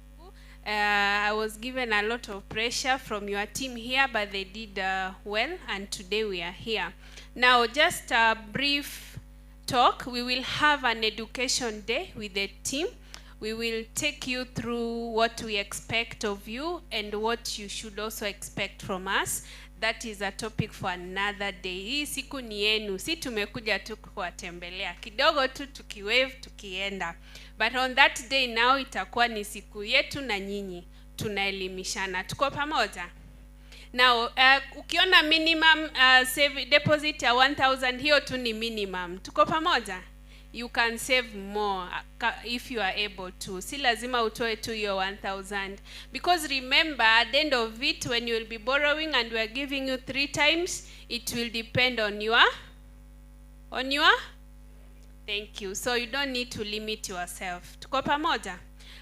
I was given a lot of pressure from your team here, but they did well, and today we are here. Now, just a brief talk. We will have an education day with the team. We will take you through what we expect of you and what you should also expect from us. That is a topic for another day. Hii siku ni yenu, si tumekuja tu kuwatembelea. Kidogo tu tukiwave, tukienda. But on that day now itakuwa ni siku yetu na nyinyi. Tunaelimishana. Tuko pamoja? Now, ukiona minimum save deposit ya 1,000, hiyo tu ni minimum. Tuko pamoja? You can save more if you are able to. Si lazima utoe tu your 1,000. Because remember, at the end of it, when you will be borrowing and we are giving you 3 times, it will depend on your? On your? Thank you. So you don't need to limit yourself. Tuko pamoja?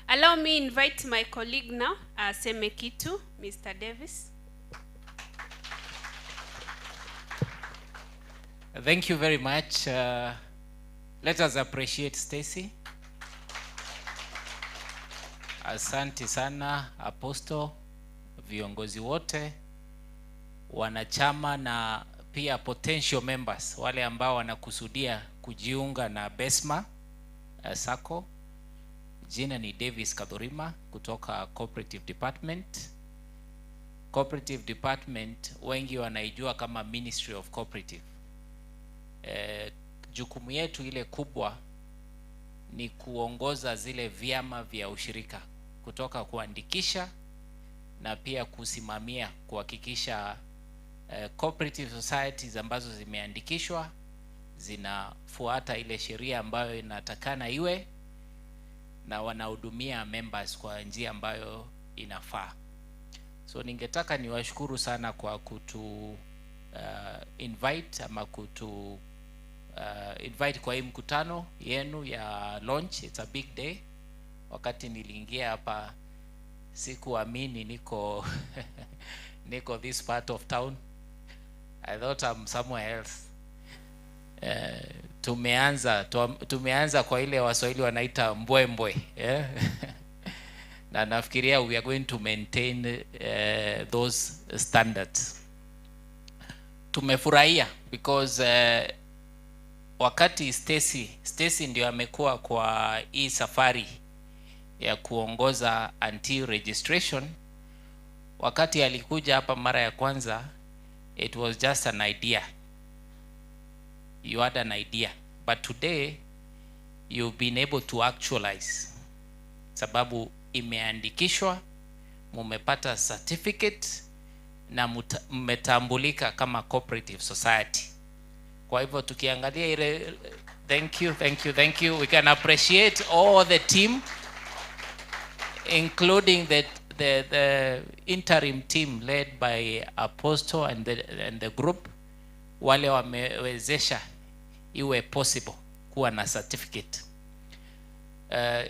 Allow me invite my colleague now, aseme kitu, Mr. Davis. Thank you very much. Let us appreciate Stacy. Asante sana Apostle, viongozi wote, wanachama na pia potential members, wale ambao wanakusudia kujiunga na Besma Sacco. Jina ni Davis Kadhurima kutoka Cooperative Department. Cooperative Department wengi wanaijua kama Ministry of Cooperative. Jukumu yetu ile kubwa ni kuongoza zile vyama vya ushirika kutoka kuandikisha na pia kusimamia kuhakikisha cooperative societies ambazo zimeandikishwa zinafuata ile sheria ambayo inatakana iwe na wanahudumia members kwa njia ambayo inafaa. So ningetaka niwashukuru sana kwa kutu invite ama kutu invite kwa hii mkutano yenu ya launch. It's a big day. Wakati niliingia hapa sikuamini niko niko this part of town. I thought I'm somewhere else. Tumeanza kwa ile Waswahili wanaita mbwembwe, yeah? Na nafikiria we are going to maintain those standards. Tumefurahia because wakati Stacy ndio amekuwa kwa hii safari ya kuongoza until registration. Wakati alikuja hapa mara ya kwanza, it was just an idea. You had an idea, but today you've been able to actualize. Sababu imeandikishwa, mumepata certificate na mmetambulika kama cooperative society. Kwa hivyo tukiangalia ile, thank you, thank you, thank you. We can appreciate all the team, including the interim team led by Apostle and the group. Wale wamewezesha iwe possible kuwa na certificate.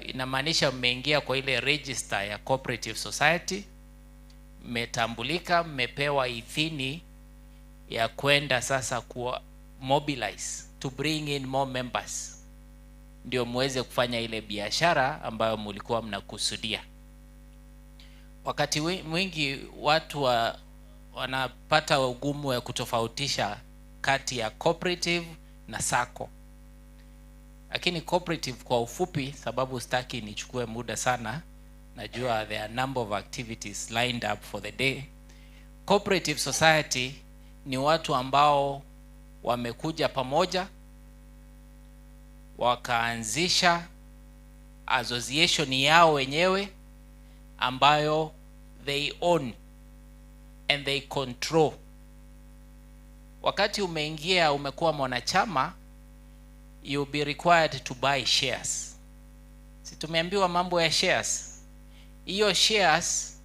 Inamaanisha mmeingia kwa ile register ya cooperative society, mmetambulika, mmepewa idhini ya kwenda sasa kuwa mobilize to bring in more members, ndio muweze kufanya ile biashara ambayo mlikuwa mnakusudia. Wakati mwingi watu wanapata ugumu wa kutofautisha kati ya cooperative na sacco. Lakini cooperative kwa ufupi, sababu sitaki nichukue muda sana, najua there are a number of activities lined up for the day. Cooperative society ni watu ambao wamekuja pamoja wakaanzisha association yao wenyewe ambayo they own and they control. Wakati umeingia umekuwa mwanachama, you'll be required to buy shares. Si tumeambiwa mambo ya shares? Hiyo shares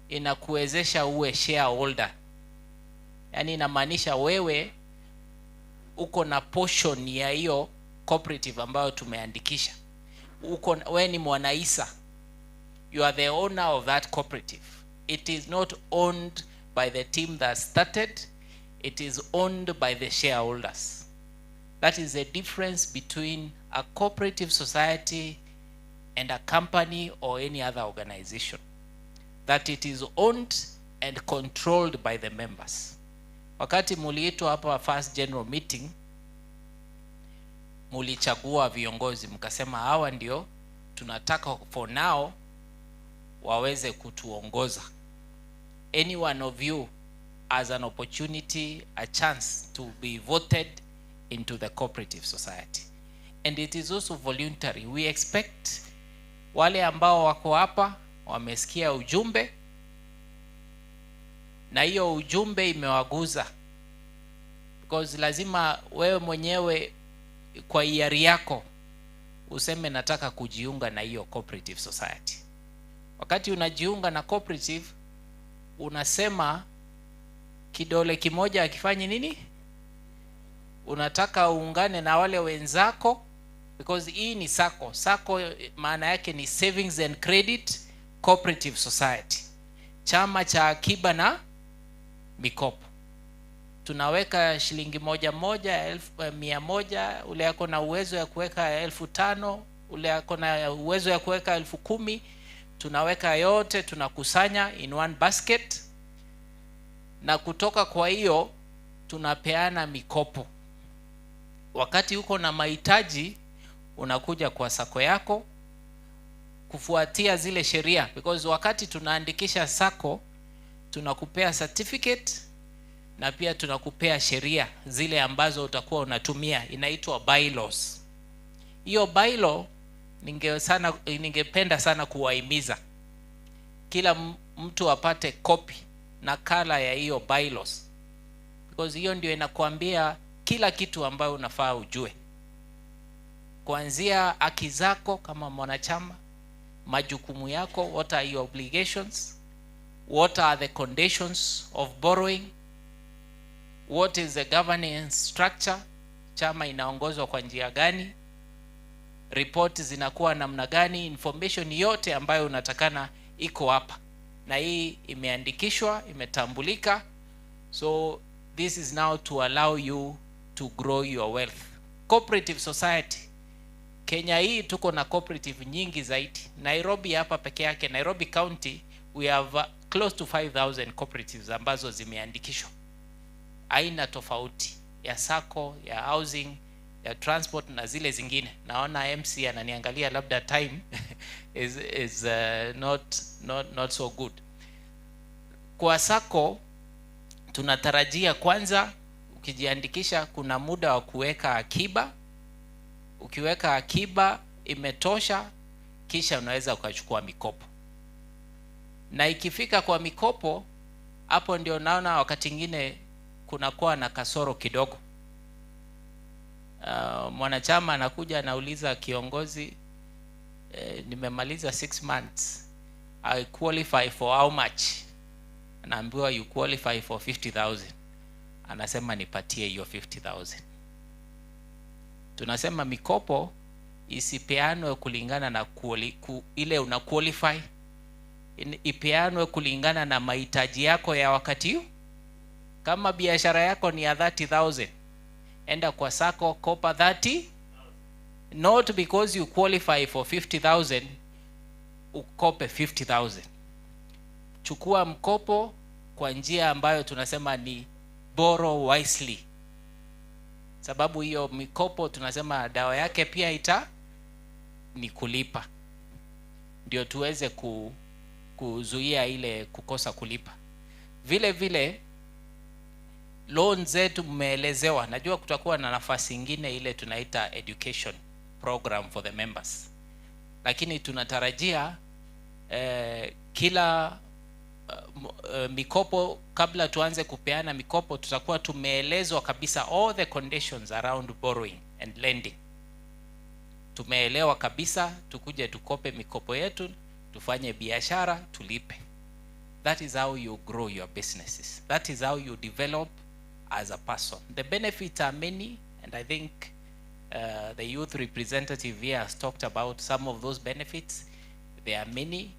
inakuwezesha uwe shareholder. Yaani inamaanisha wewe uko na portion ya hiyo cooperative ambayo tumeandikisha. Uko, wewe ni mwanaisa. You are the owner of that cooperative. It is not owned by the team that started. It is owned by the shareholders. That is the difference between a cooperative society and a company or any other organization. That it is owned and controlled by the members. Wakati muliitwa hapa first general meeting, mulichagua viongozi, mkasema hawa ndio tunataka for now waweze kutuongoza. Any one of you has an opportunity, a chance to be voted into the cooperative society. And it is also voluntary. We expect wale ambao wako hapa wamesikia ujumbe, na hiyo ujumbe imewaguza. Because lazima wewe mwenyewe kwa hiari yako useme nataka kujiunga na hiyo cooperative society. Wakati unajiunga na cooperative, unasema kidole kimoja hakifanyi nini? Unataka uungane na wale wenzako, because hii ni sacco. Sacco maana yake ni Savings and Credit Cooperative Society, chama cha akiba na mikopo. Tunaweka shilingi moja moja, 100, ule ako na uwezo ya kuweka 5,000, ule ako na uwezo ya kuweka 10,000. Tunaweka yote, tunakusanya in one basket, na kutoka kwa hiyo tunapeana mikopo. Wakati uko na mahitaji unakuja kwa sako yako kufuatia zile sheria, because wakati tunaandikisha sako tunakupea certificate na pia tunakupea sheria zile ambazo utakuwa unatumia, inaitwa bylaws. Hiyo bylaw ningependa sana kuwahimiza kila mtu apate copy na kala ya hiyo bylaws, because hiyo ndio inakuambia kila kitu ambayo unafaa ujue, kuanzia haki zako kama mwanachama, majukumu yako, what are your obligations, what are the conditions of borrowing, what is the governance structure, chama inaongozwa kwa njia gani, ripoti zinakuwa namna gani, information yote ambayo unatakana iko hapa. Na hii imeandikishwa, imetambulika. So this is now to allow you to grow your wealth. Cooperative society. Kenya hii tuko na cooperative nyingi zaidi. Nairobi hapa peke yake, Nairobi County, we have close to 5,000 cooperatives ambazo zimeandikishwa. Aina tofauti ya sacco, ya housing, ya transport na zile zingine. Naona MC ananiangalia, labda time is not so good. Kwa sacco tunatarajia kwanza ukijiandikisha kuna muda wa kuweka akiba. Ukiweka akiba imetosha, kisha unaweza ukachukua mikopo. Na ikifika kwa mikopo, hapo ndio naona wakati mwingine kunakuwa na kasoro kidogo. Mwanachama anakuja anauliza kiongozi, nimemaliza 6 months, I qualify for how much? Anaambiwa you qualify for 50,000. Anasema nipatie hiyo 50,000. Tunasema mikopo isipeanwe kulingana na ile una qualify, ipeanwe kulingana na mahitaji yako ya wakati huu. Kama biashara yako ni ya 30,000, enda kwa sacco kopa 30, not because you qualify for 50,000 ukope 50,000. Chukua mkopo kwa njia ambayo tunasema ni borrow wisely. Sababu hiyo mikopo tunasema dawa yake pia ita ni kulipa. Ndio tuweze kuzuia ile kukosa kulipa. Vile vile loan zetu mmeelezewa. Najua kutakuwa na nafasi nyingine ile tunaita education program for the members. Lakini tunatarajia kila mikopo, kabla tuanze kupeana mikopo tutakuwa tumeelezwa kabisa all the conditions around borrowing and lending. Tumeelewa kabisa, tukuje tukope mikopo yetu, tufanye biashara, tulipe. That is how you grow your businesses. That is how you develop as a person. The benefits are many, and I think the youth representative here has talked about some of those benefits. There are many.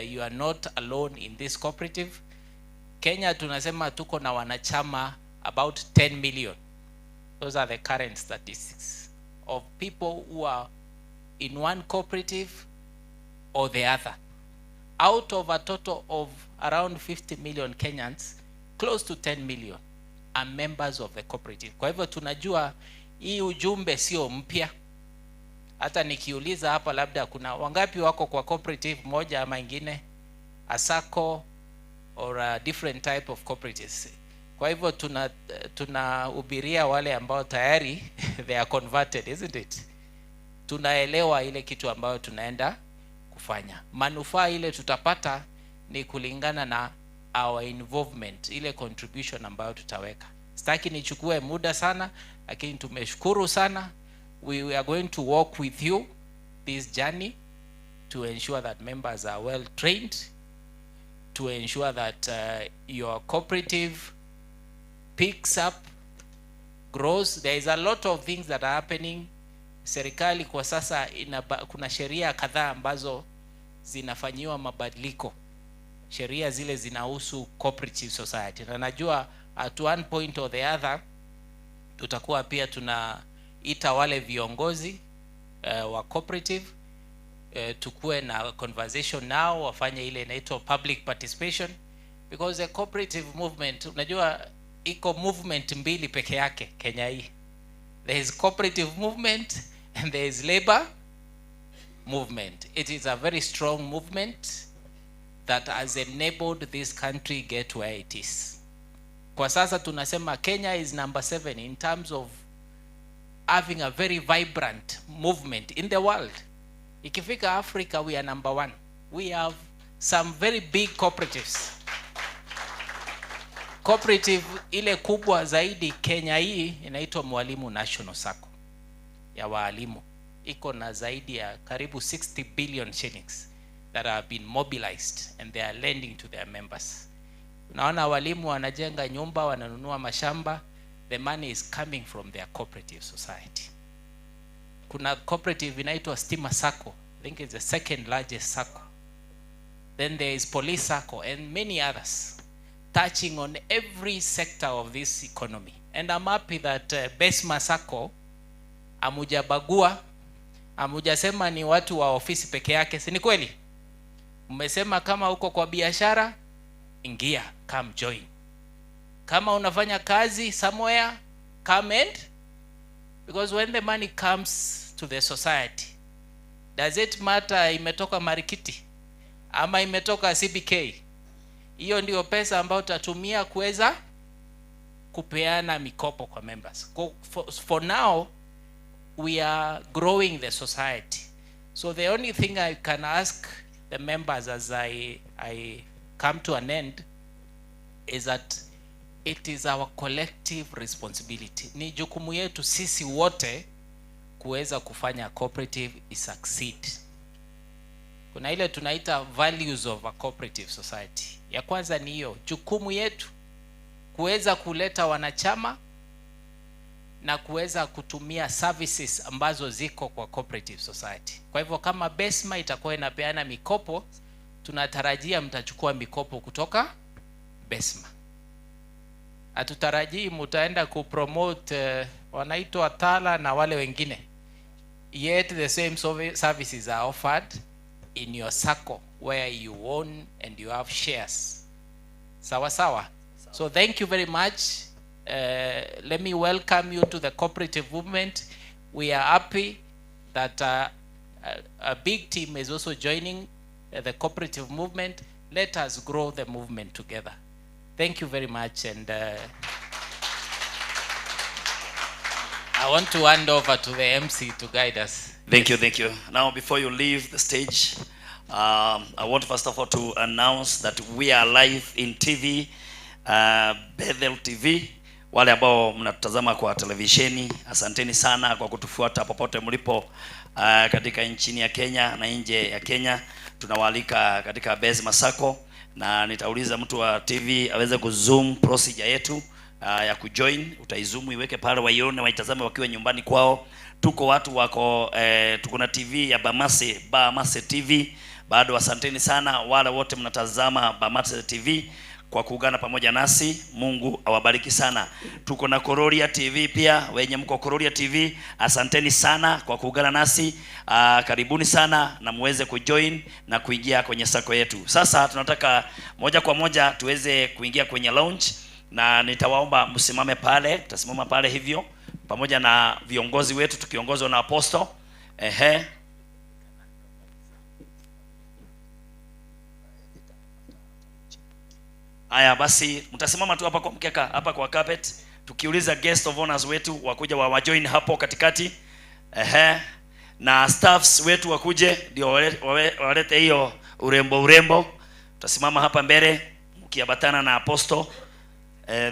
You are not alone in this cooperative. Kenya tunasema tuko na wanachama about 10 million. Those are the current statistics of people who are in one cooperative or the other. Out of a total of around 50 million Kenyans, close to 10 million are members of the cooperative. Kwa hivyo tunajua hii ujumbe sio mpya. Hata nikiuliza hapa labda kuna wangapi wako kwa cooperative moja ama ingine, a sacco or a different type of cooperatives. Kwa hivyo tunahubiria wale ambao tayari they are converted, isn't it? Tunaelewa ile kitu ambayo tunaenda kufanya. Manufaa ile tutapata ni kulingana na our involvement, ile contribution ambayo tutaweka. Sitaki nichukue muda sana, lakini tumeshukuru sana. We are going to walk with you this journey to ensure that members are well trained, to ensure that your cooperative picks up, grows. There is a lot of things that are happening. Serikali kwa sasa kuna sheria kadhaa ambazo zinafanyiwa mabadiliko. Sheria zile zinahusu cooperative society. Na najua At one point or the other tutakuwa pia tunaita wale viongozi wa cooperative, tukuwe na conversation nao, wafanye ile inaitwa public participation, because the cooperative movement, unajua iko movement mbili peke yake Kenya hii. There is cooperative movement and there is labor movement. It is a very strong movement that has enabled this country get where it is. Kwa sasa tunasema Kenya is number 7 in terms of having a very vibrant movement in the world. Ikifika Africa, we are number 1. We have some very big cooperatives. Cooperative ile kubwa zaidi Kenya hii inaitwa Mwalimu National Sacco ya waalimu. Iko na zaidi ya karibu 60 billion shillings that have been mobilized and they are lending to their members. Unaona walimu wanajenga nyumba, wananunua mashamba, the money is coming from their cooperative society. Kuna cooperative inaitwa Stima Sacco, I think it's the second largest sacco. Then there is Police Sacco and many others, touching on every sector of this economy. And I'm happy that Besma Sacco hamujabagua, hamujasema ni watu wa ofisi peke yake, si ni kweli? Mmesema kama uko kwa biashara, ingia, come join. Kama unafanya kazi somewhere, come and, because when the money comes to the society, does it matter imetoka Marikiti ama imetoka CBK? Hiyo ndio pesa ambayo tutatumia kuweza kupeana mikopo kwa members. For now, we are growing the society. So the only thing I can ask the members as I come to an end is that it is our collective responsibility. Ni jukumu yetu sisi wote kuweza kufanya cooperative succeed. Kuna ile tunaita values of a cooperative society. Ya kwanza ni hiyo, jukumu yetu kuweza kuleta wanachama na kuweza kutumia services ambazo ziko kwa cooperative society. Kwa hivyo kama Besma itakuwa inapeana mikopo, tunatarajia mtachukua mikopo kutoka Besma. Hatutarajii mtaenda kupromote wanaitwa Tala na wale wengine. Yet the same services are offered in your sacco where you own and you have shares. Sawa sawa. So thank you very much. Let me welcome you to the cooperative movement. We are happy that a big team is also joining the cooperative movement. Let us grow the movement together. Thank you very much, and I want to hand over to the MC to guide us. Thank you, thank you. Now, before you leave the stage, I want first of all to announce that we are live in TV, Bethel TV. Wale ambao mnatutazama kwa televisheni, asanteni sana kwa kutufuata popote mlipo katika nchini ya Kenya na nje ya Kenya. Tunawaalika katika Besma Sacco, na nitauliza mtu wa TV aweze kuzoom procedure yetu ya kujoin. Utaizoom iweke pale waione, waitazame wakiwa nyumbani kwao. Tuko watu wako tuko na TV ya Bamase, Bamase TV. Bado asanteni sana wale wote mnatazama Bamase TV kwa kuungana pamoja nasi. Mungu awabariki sana. Tuko na Kororia TV pia, wenye mko Kororia TV, asanteni sana kwa kuungana nasi. Karibuni sana na muweze kujoin na kuingia kwenye sako yetu. Sasa tunataka moja kwa moja tuweze kuingia kwenye lounge, na nitawaomba msimame pale, tutasimama pale hivyo pamoja na viongozi wetu tukiongozwa na Apostle. Ehe. Aya basi mtasimama tu hapa kwa mkeka, hapa kwa carpet, tukiuliza guest of honors wetu wakuja wa join hapo katikati. Ehe. Na staffs wetu wakuje ndio walete hiyo urembo urembo. Tutasimama hapa mbele mkiambatana na Apostle.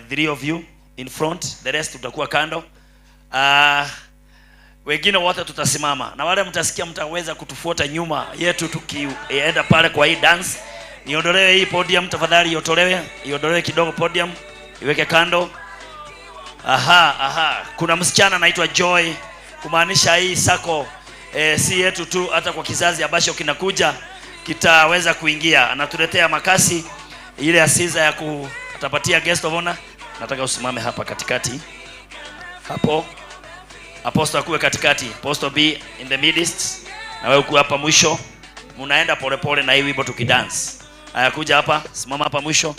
Three of you in front, the rest tutakuwa kando. Wengine wote tutasimama, na wale mtasikia mtaweza kutufuata nyuma yetu tukienda pale kwa hii dance. Niondolewe hii podium tafadhali, iondolewe kidogo podium, iweke kando. Aha, aha. Kuna msichana anaitwa Joy, kumaanisha hii sako si yetu tu, hata kwa kizazi ambacho kinakuja kitaweza kuingia. Anatuletea makasi ile asiza ya kutapatia guest of honor. Nataka usimame hapa katikati. Hapo. Apostle akuwe katikati. Apostle be in the midst. Na wewe ukuwe hapa mwisho. Munaenda polepole na hii wimbo tukidance. Haya, kuja hapa, simama hapa mwisho.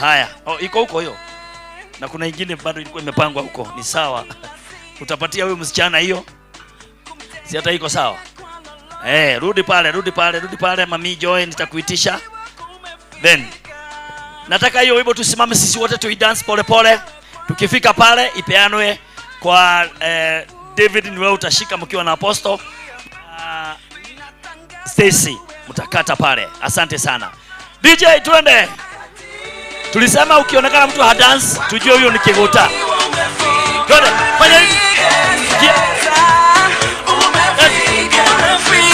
Haya, oh, iko huko hiyo. Na kuna ingine bado ilikuwa imepangwa huko. Ni sawa. Utapatia huyu msichana hiyo. Si hata iko sawa. Rudi pale, rudi pale, rudi pale Mami Joy, nitakuitisha. Then nataka hiyo wimbo tusimame sisi wote tuidance pole pole. Tukifika pale ipeanwe kwa David, ni wewe utashika mkiwa na Apostle. Stacy mtakata pale. Asante sana. DJ, twende. Tulisema ukionekana mtu ha dance, tujue huyo ni kigota. Twende, fanya hivi.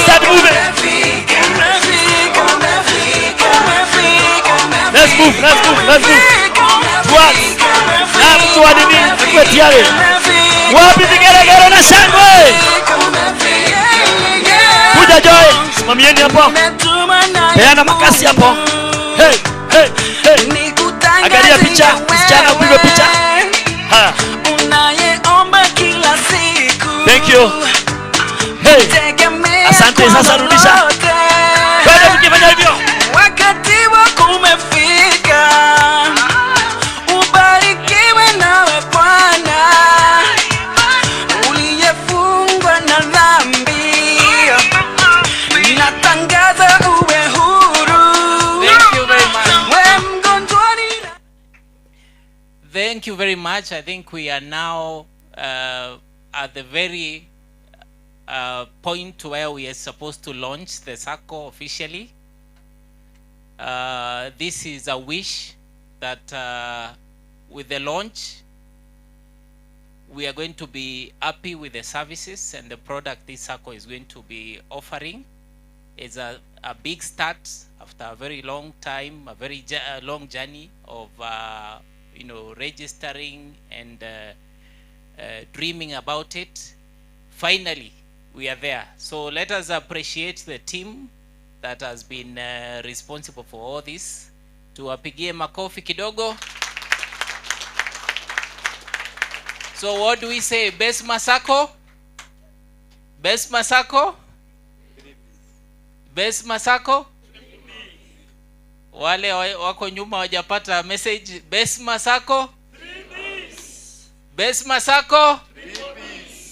Start moving. Let's move, let's move, let's move. Towards. Na mtu wa nini? Akuwe tayari. Wapi vigelegele na shangwe? Kuja Joy, simamieni hapo. Peana makasi hapo. Hey, hey, hey. Angalia picha, msichana upigwe picha. Ha. Thank you. Hey. Asante, sasa rudisha. Twende tukifanya hivyo. Wakati wako umefika. Ubarikiwe nawe Bwana. Uliyefungwa na dhambi. Natangaza uwe huru. Thank you very much. We mgonjwa ni Thank you very much. I think we are now at the very point where we are supposed to launch the SACCO officially. This is a wish that with the launch, we are going to be happy with the services and the product this SACCO is going to be offering. It's a big start after a very long time, a very long journey of registering and dreaming about it. Finally, we are there. So let us appreciate the team that has been responsible for all this. Tuwapigie makofi kidogo. So what do we say? Besma SACCO? Besma SACCO? Besma SACCO? Wale wako nyuma hawajapata message. Besma SACCO? Besma SACCO?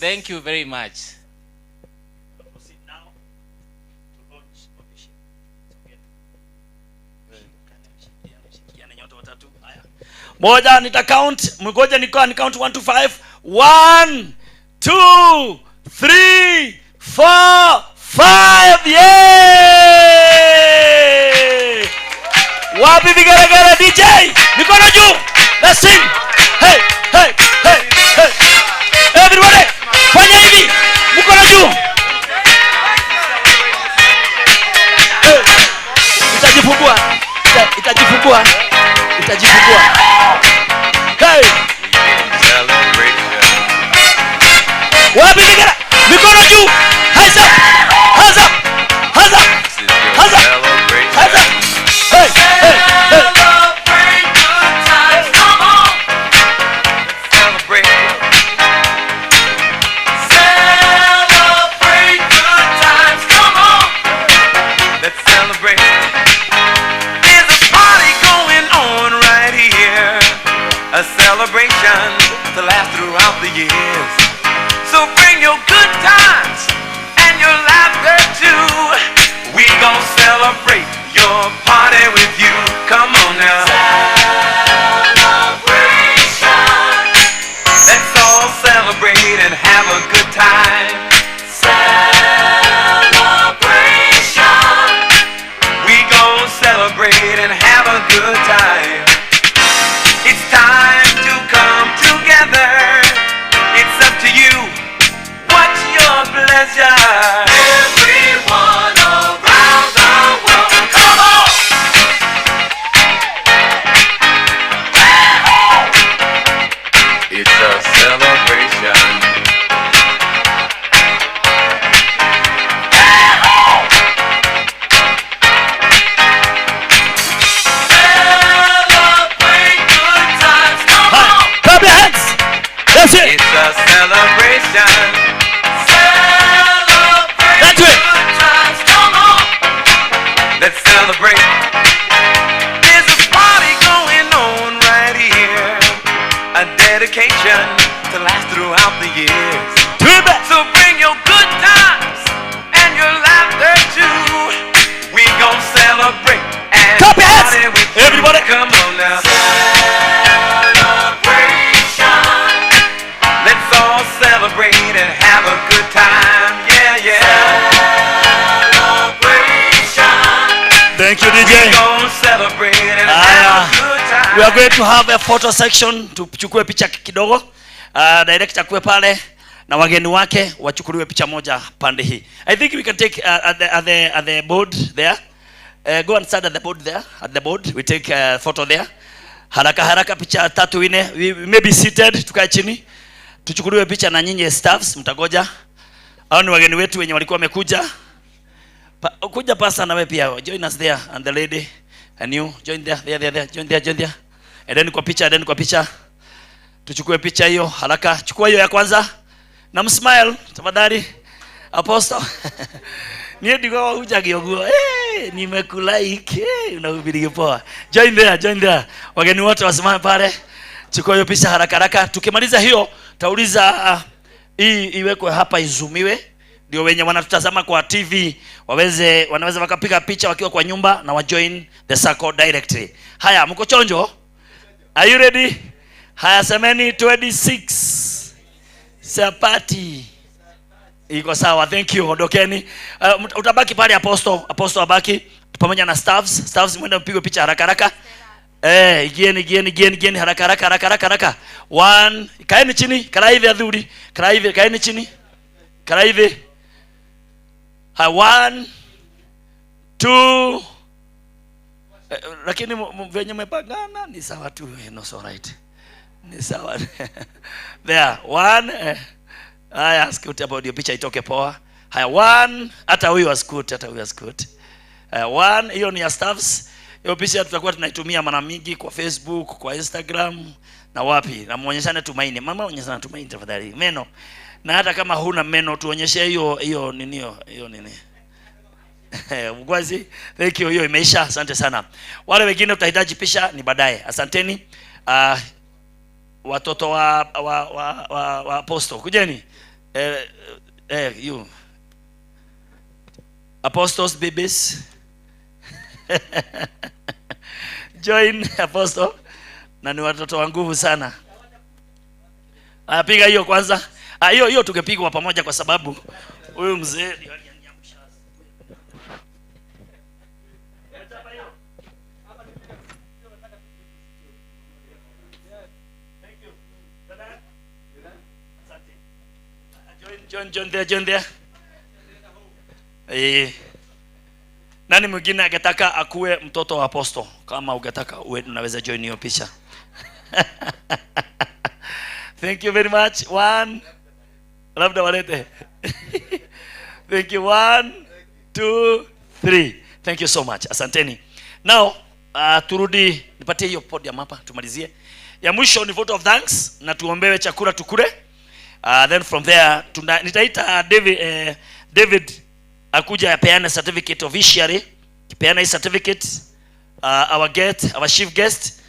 Thank you very much. Moja, nita count. Mgoja ni count 1 to 5. 1 2 3 4 5. Yay! Wapi vigelegele DJ? Mikono juu. Let's sing. Hey, hey, hey, hey. Everybody, fanya hivi. Mikono juu. Hey. Itajifungua. Itajifungua. Itajifungua. Hey. Wapi vigera? Mikono juu. Hands up. Hands up. Hands up. Hands up. Hands up. Hey, hey, hey. Celebrate good times. Come on. Celebrate. Celebrate good times. Come on. Let's celebrate. There's a party going on right here. A celebration to last throughout the years. So bring your good times and your laughter too. We gon' celebrate your party with you. Come on now. Celebration. Let's all celebrate and have a good time. Celebration. We gon' celebrate and have a good time. It's time to come together. It's up to you. What's your pleasure? Everyone around the world, come on! It's a celebration. Celebrate good times. Celebration. Celebrate. That way. Good times, come on. Let's celebrate. There's a party going on right here. A dedication to last throughout the years. So bring your good times and your laughter too. We gon' celebrate and Clap your hands. party with you. Everybody. Come on now. Celebration. Let's all celebrate and have a good time. Yeah, yeah. Celebration. Thank you, DJ. We gon' celebrate and have a good time. We are going to have a photo section, tuchukue picha kidogo. Director akuwe pale na wageni wake wachukuliwe picha moja pande hii. I think we can take at the board there. Go and stand at the board there. At the board we take a photo there. Haraka haraka picha tatu nne. We may be seated, tukae chini. Tuchukuliwe picha na nyinyi staffs mtagoja. Hao ni wageni wetu wenye walikuwa wamekuja. Kuja pasa na wewe pia. Join us there and the lady and you join there there there there join there join there. And then kwa picha, then kwa picha. Tuchukue picha hiyo haraka. Chukua hiyo ya kwanza. Na msmile tafadhali. Apostle. Niye ndiko huja gioguo. Nimekulike. Unahubiri poa. Join there, join there. Wageni wote wasimame pale. Chukua hiyo picha haraka haraka. Tukimaliza hiyo tauliza hii iwekwe hapa izumiwe. Ndio wenye wanatutazama kwa TV wanaweza wakapiga picha wakiwa kwa nyumba na wajoin the circle directly. Haya, mko chonjo? Are you ready? Haya, semeni 26. Sapati. Iko sawa, thank you. Ondokeni. Utabaki pale Apostle, Apostle abaki pamoja na staffs. Staffs mwende mpigwe picha haraka haraka. Igieni igieni igieni igieni haraka haraka haraka haraka haraka. One, kaeni chini, karai adhuri. Karai, kaeni chini. Karai. Ha, 1 2 lakini venye mmepangana ni sawa tu, no so right. Ni sawa. There, 1 haya, scoot hapo ndio picha itoke poa. Haya, 1 hata huyu ascoot, hata huyu ascoot. 1 hiyo ni ya staffs. Hiyo picha tutakuwa tunaitumia mara mingi kwa Facebook, kwa Instagram na wapi. Na muonyeshane tumaini. Mama onyeshana tumaini tafadhali. Meno. Na hata kama huna meno tuonyeshe hiyo hiyo nini hiyo nini. Mgwazi, thank you, hiyo imeisha. Asante sana. Wale wengine tutahitaji picha ni baadaye. Asanteni. Watoto wa apostle, kujeni. You. Apostles babies. Join apostle. Na ni watoto wa nguvu sana. Piga hiyo kwanza. Hiyo hiyo tungepigwa pamoja kwa sababu huyu mzee Join there, join there. Nani mwingine angetaka akuwe mtoto wa apostle? Kama ungetaka uwe, unaweza join hiyo picha. Thank you very much. 1 labda walete. Thank you. 1 2 3. Thank you so much. Asanteni. Now, turudi nipatie hiyo podium hapa tumalizie. Ya mwisho ni vote of thanks na tuombewe chakula tukule. Then from there nitaita David akuja apeane certificate officially. Kipeana hii certificate, our guest, our chief guest,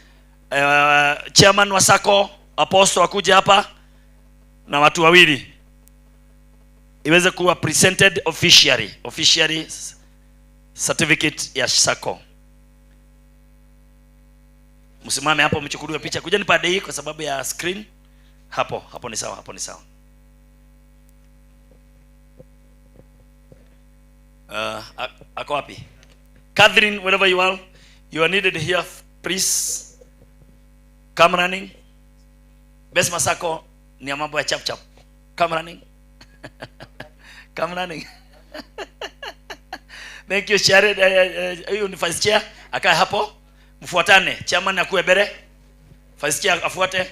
chairman wa SACCO Apostle akuja hapa na watu wawili. Iweze kuwa presented officially, officially certificate ya SACCO. Msimame hapo mchukuliwe picha. Kujeni pande hii kwa sababu ya screen. Hapo, hapo ni sawa, hapo ni sawa. Ako wapi? Catherine, wherever you are, you are needed here, please. Come running. Best Masako ni ya mambo ya chap chap. Come running. Come running. Thank you, Sharon. Huyu ni vice chair. Akae hapo. Mfuatane. Chairman akuwe mbele. Vice chair afuate.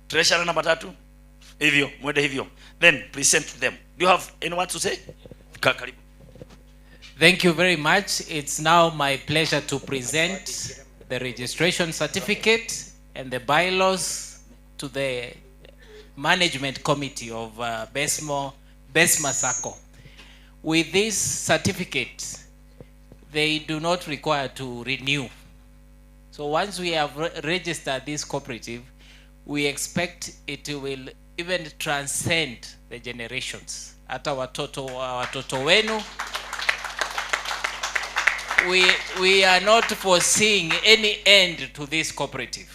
Treasurer namba 3. Hivyo, mwende hivyo. Then present to them. Do you have anyone to say? Karibu. Thank you very much. It's now my pleasure to present the registration certificate and the bylaws to the management committee of Besma Sacco. With this certificate, they do not require to renew. So once we have registered this cooperative, we expect it will even transcend the generations. Hata watoto wenu. We are not foreseeing any end to this cooperative.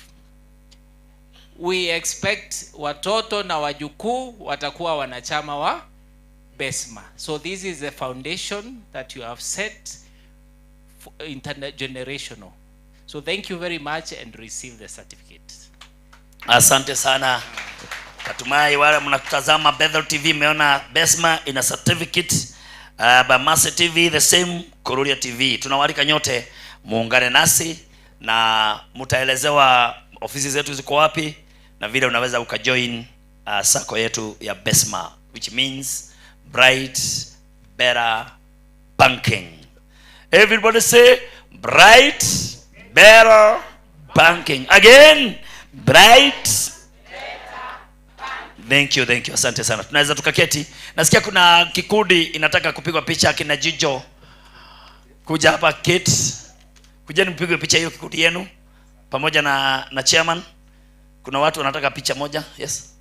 We expect watoto na wajukuu watakuwa wanachama wa Besma. So this is the foundation that you have set for intergenerational. So thank you very much and receive the certificate. Asante sana. Natumai wale mnatazama Bethel TV mmeona Besma ina certificate. Bamase TV the same, Kururia TV. Tunawaalika nyote muungane nasi na mtaelezewa ofisi zetu ziko wapi na vile unaweza ukajoin sako yetu ya Besma, which means Bright Better Banking. Everybody say Bright Better Banking. Again, Bright. Thank you, thank you. Asante sana. Tunaweza tukaketi. Nasikia kuna kikundi inataka kupigwa picha kina Jijo. Kuja hapa kit. Kujeni mpigwe picha hiyo kikundi yenu pamoja na chairman. Kuna watu wanataka picha moja. Yes.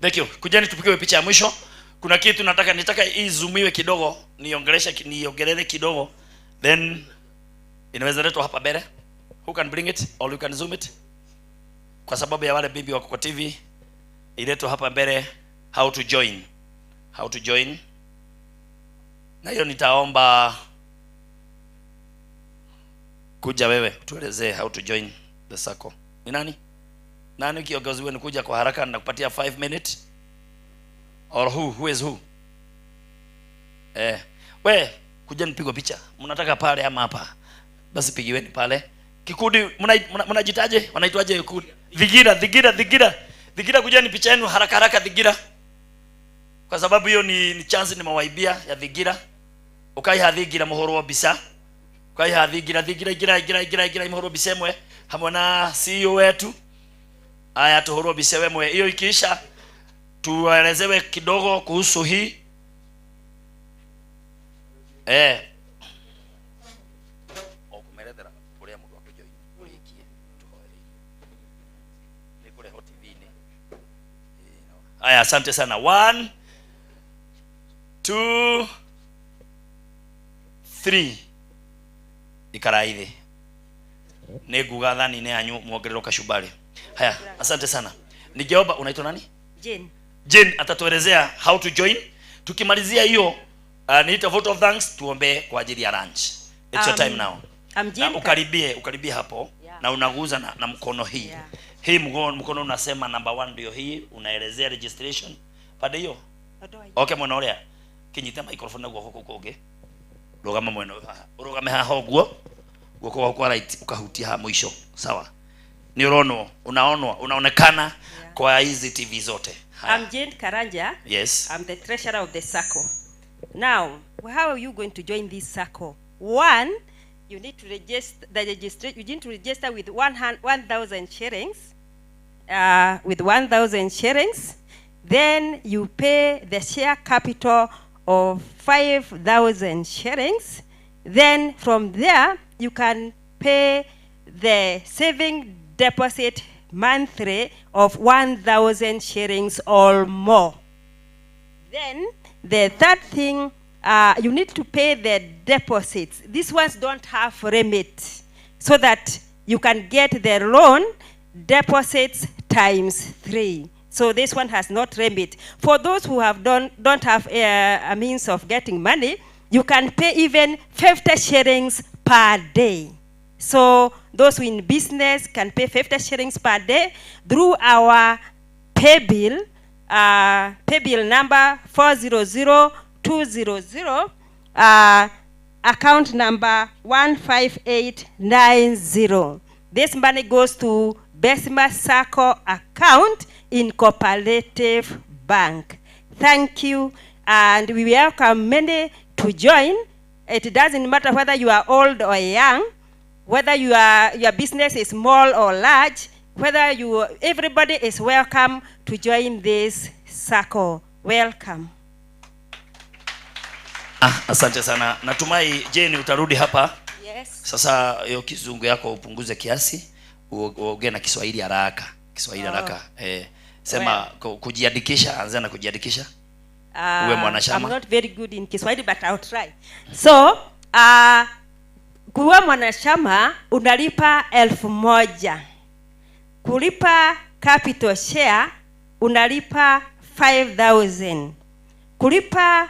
Thank you. Kujeni tupigwe picha ya mwisho. Kuna kitu nitaka izumiwe kidogo, niongelele kidogo. Then inaweza letwa hapa mbele. Who can bring it or you can zoom it? Kwa sababu ya wale bibi wako kwa TV, iletwe hapa mbele how to join. How to join. Na hiyo nitaomba kuja wewe tuelezee how to join the circle. Ni nani? Nani kiongozi wenu kuja kwa haraka na kupatia 5 minutes? Or who is who? We kuja nipigwe picha. Mnataka pale ama hapa? Basi pigiweni pale. Kikundi mnajitaje? Wanaitwaje kikundi? Dhigira. Dhigira kuja ni picha yenu haraka haraka Dhigira. Kwa sababu hiyo ni chance nimewaibia ya Dhigira. Ukai hadhigira muhoro wa bisa. Ukai hadhigira dhigira gira gira gira gira muhoro bisemwe hamwe na CEO wetu. Aya tuhoro bisewe mwe. Hiyo ikiisha tuelezewe kidogo kuhusu hii. Okumelethera kuria mundu akujoin urikie tuhoere ni kureho TV ni. Aya, asante sana. 1 2 3 ikaraithi ni nguga thani ni anyu muongerero kashumbari. Haya, asante sana. Ningeomba unaitwa nani? Jane. Jane atatuelezea how to join. Tukimalizia hiyo niita vote of thanks, tuombe kwa ajili ya lunch. It's your time now. I'm Jane. Na ukaribie hapo. Yeah. Na unaguza na mkono hii. Yeah. Hii mkono unasema number 1 ndio hii, unaelezea registration. Pande hiyo. Okay, mwana uria. Kinyita microphone na guoko kuonge. Rugama mwena haha. Rugame haha guo. Guoko gwakwa right ukahutia ha mwisho. Sawa. Ni urono, unaonwa, unaonekana. Yeah. Kwa hizi TV zote. Haya. I'm Jane Karanja. Yes. I'm the treasurer of the circle. Now, how are you going to join this circle? One, you need to register. You need to register with 1,000 shillings. With 1,000 shillings, then you pay the share capital of 5,000 shillings. Then from there, you can pay the saving deposit monthly of 1,000 shillings or more. Then the third thing, you need to pay the deposits. These ones don't have remit, so that you can get the loan deposits times 3. So this one has not remit. For those who have don't have a means of getting money, you can pay even 50 shillings per day. So those who in business can pay 50 shillings per day through our pay bill number 400200, account number 15890. This money goes to Besma Sacco account in Cooperative Bank. Thank you And we welcome many to join. It doesn't matter whether you are old or young, whether your business is small or large, everybody is welcome to join this circle. Welcome. Asante sana. Natumai Jane utarudi hapa. Yes. Sasa hiyo kizungu yako upunguze kiasi, uongee na Kiswahili haraka. Kiswahili haraka. Sema kujiandikisha, anza na kujiandikisha. Uwe mwanachama. I'm not very good in Kiswahili but I'll try. So, kuwa mwanachama unalipa 1,000. Kulipa capital share unalipa 5,000. Kulipa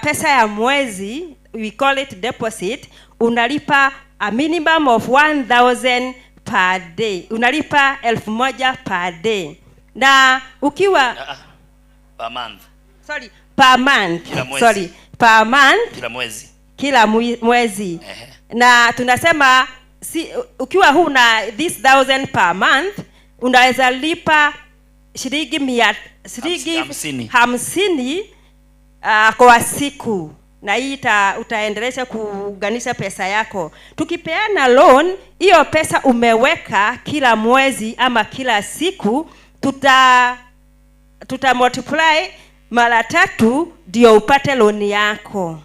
pesa ya mwezi, we call it deposit, unalipa a minimum of 1,000 per day. Unalipa 1,000 per day. Na ukiwa per month. Sorry, per month. Kila mwezi. Sorry, per month. Kila mwezi. Kila mwezi. Na tunasema si, ukiwa huna this 1,000 per month, unaweza lipa shilingi 50 kwa siku. Na hii utaendelesha kuunganisha pesa yako. Tukipeana loan, hiyo pesa umeweka kila mwezi ama kila siku, tuta multiply mara 3 ndio upate loan yako.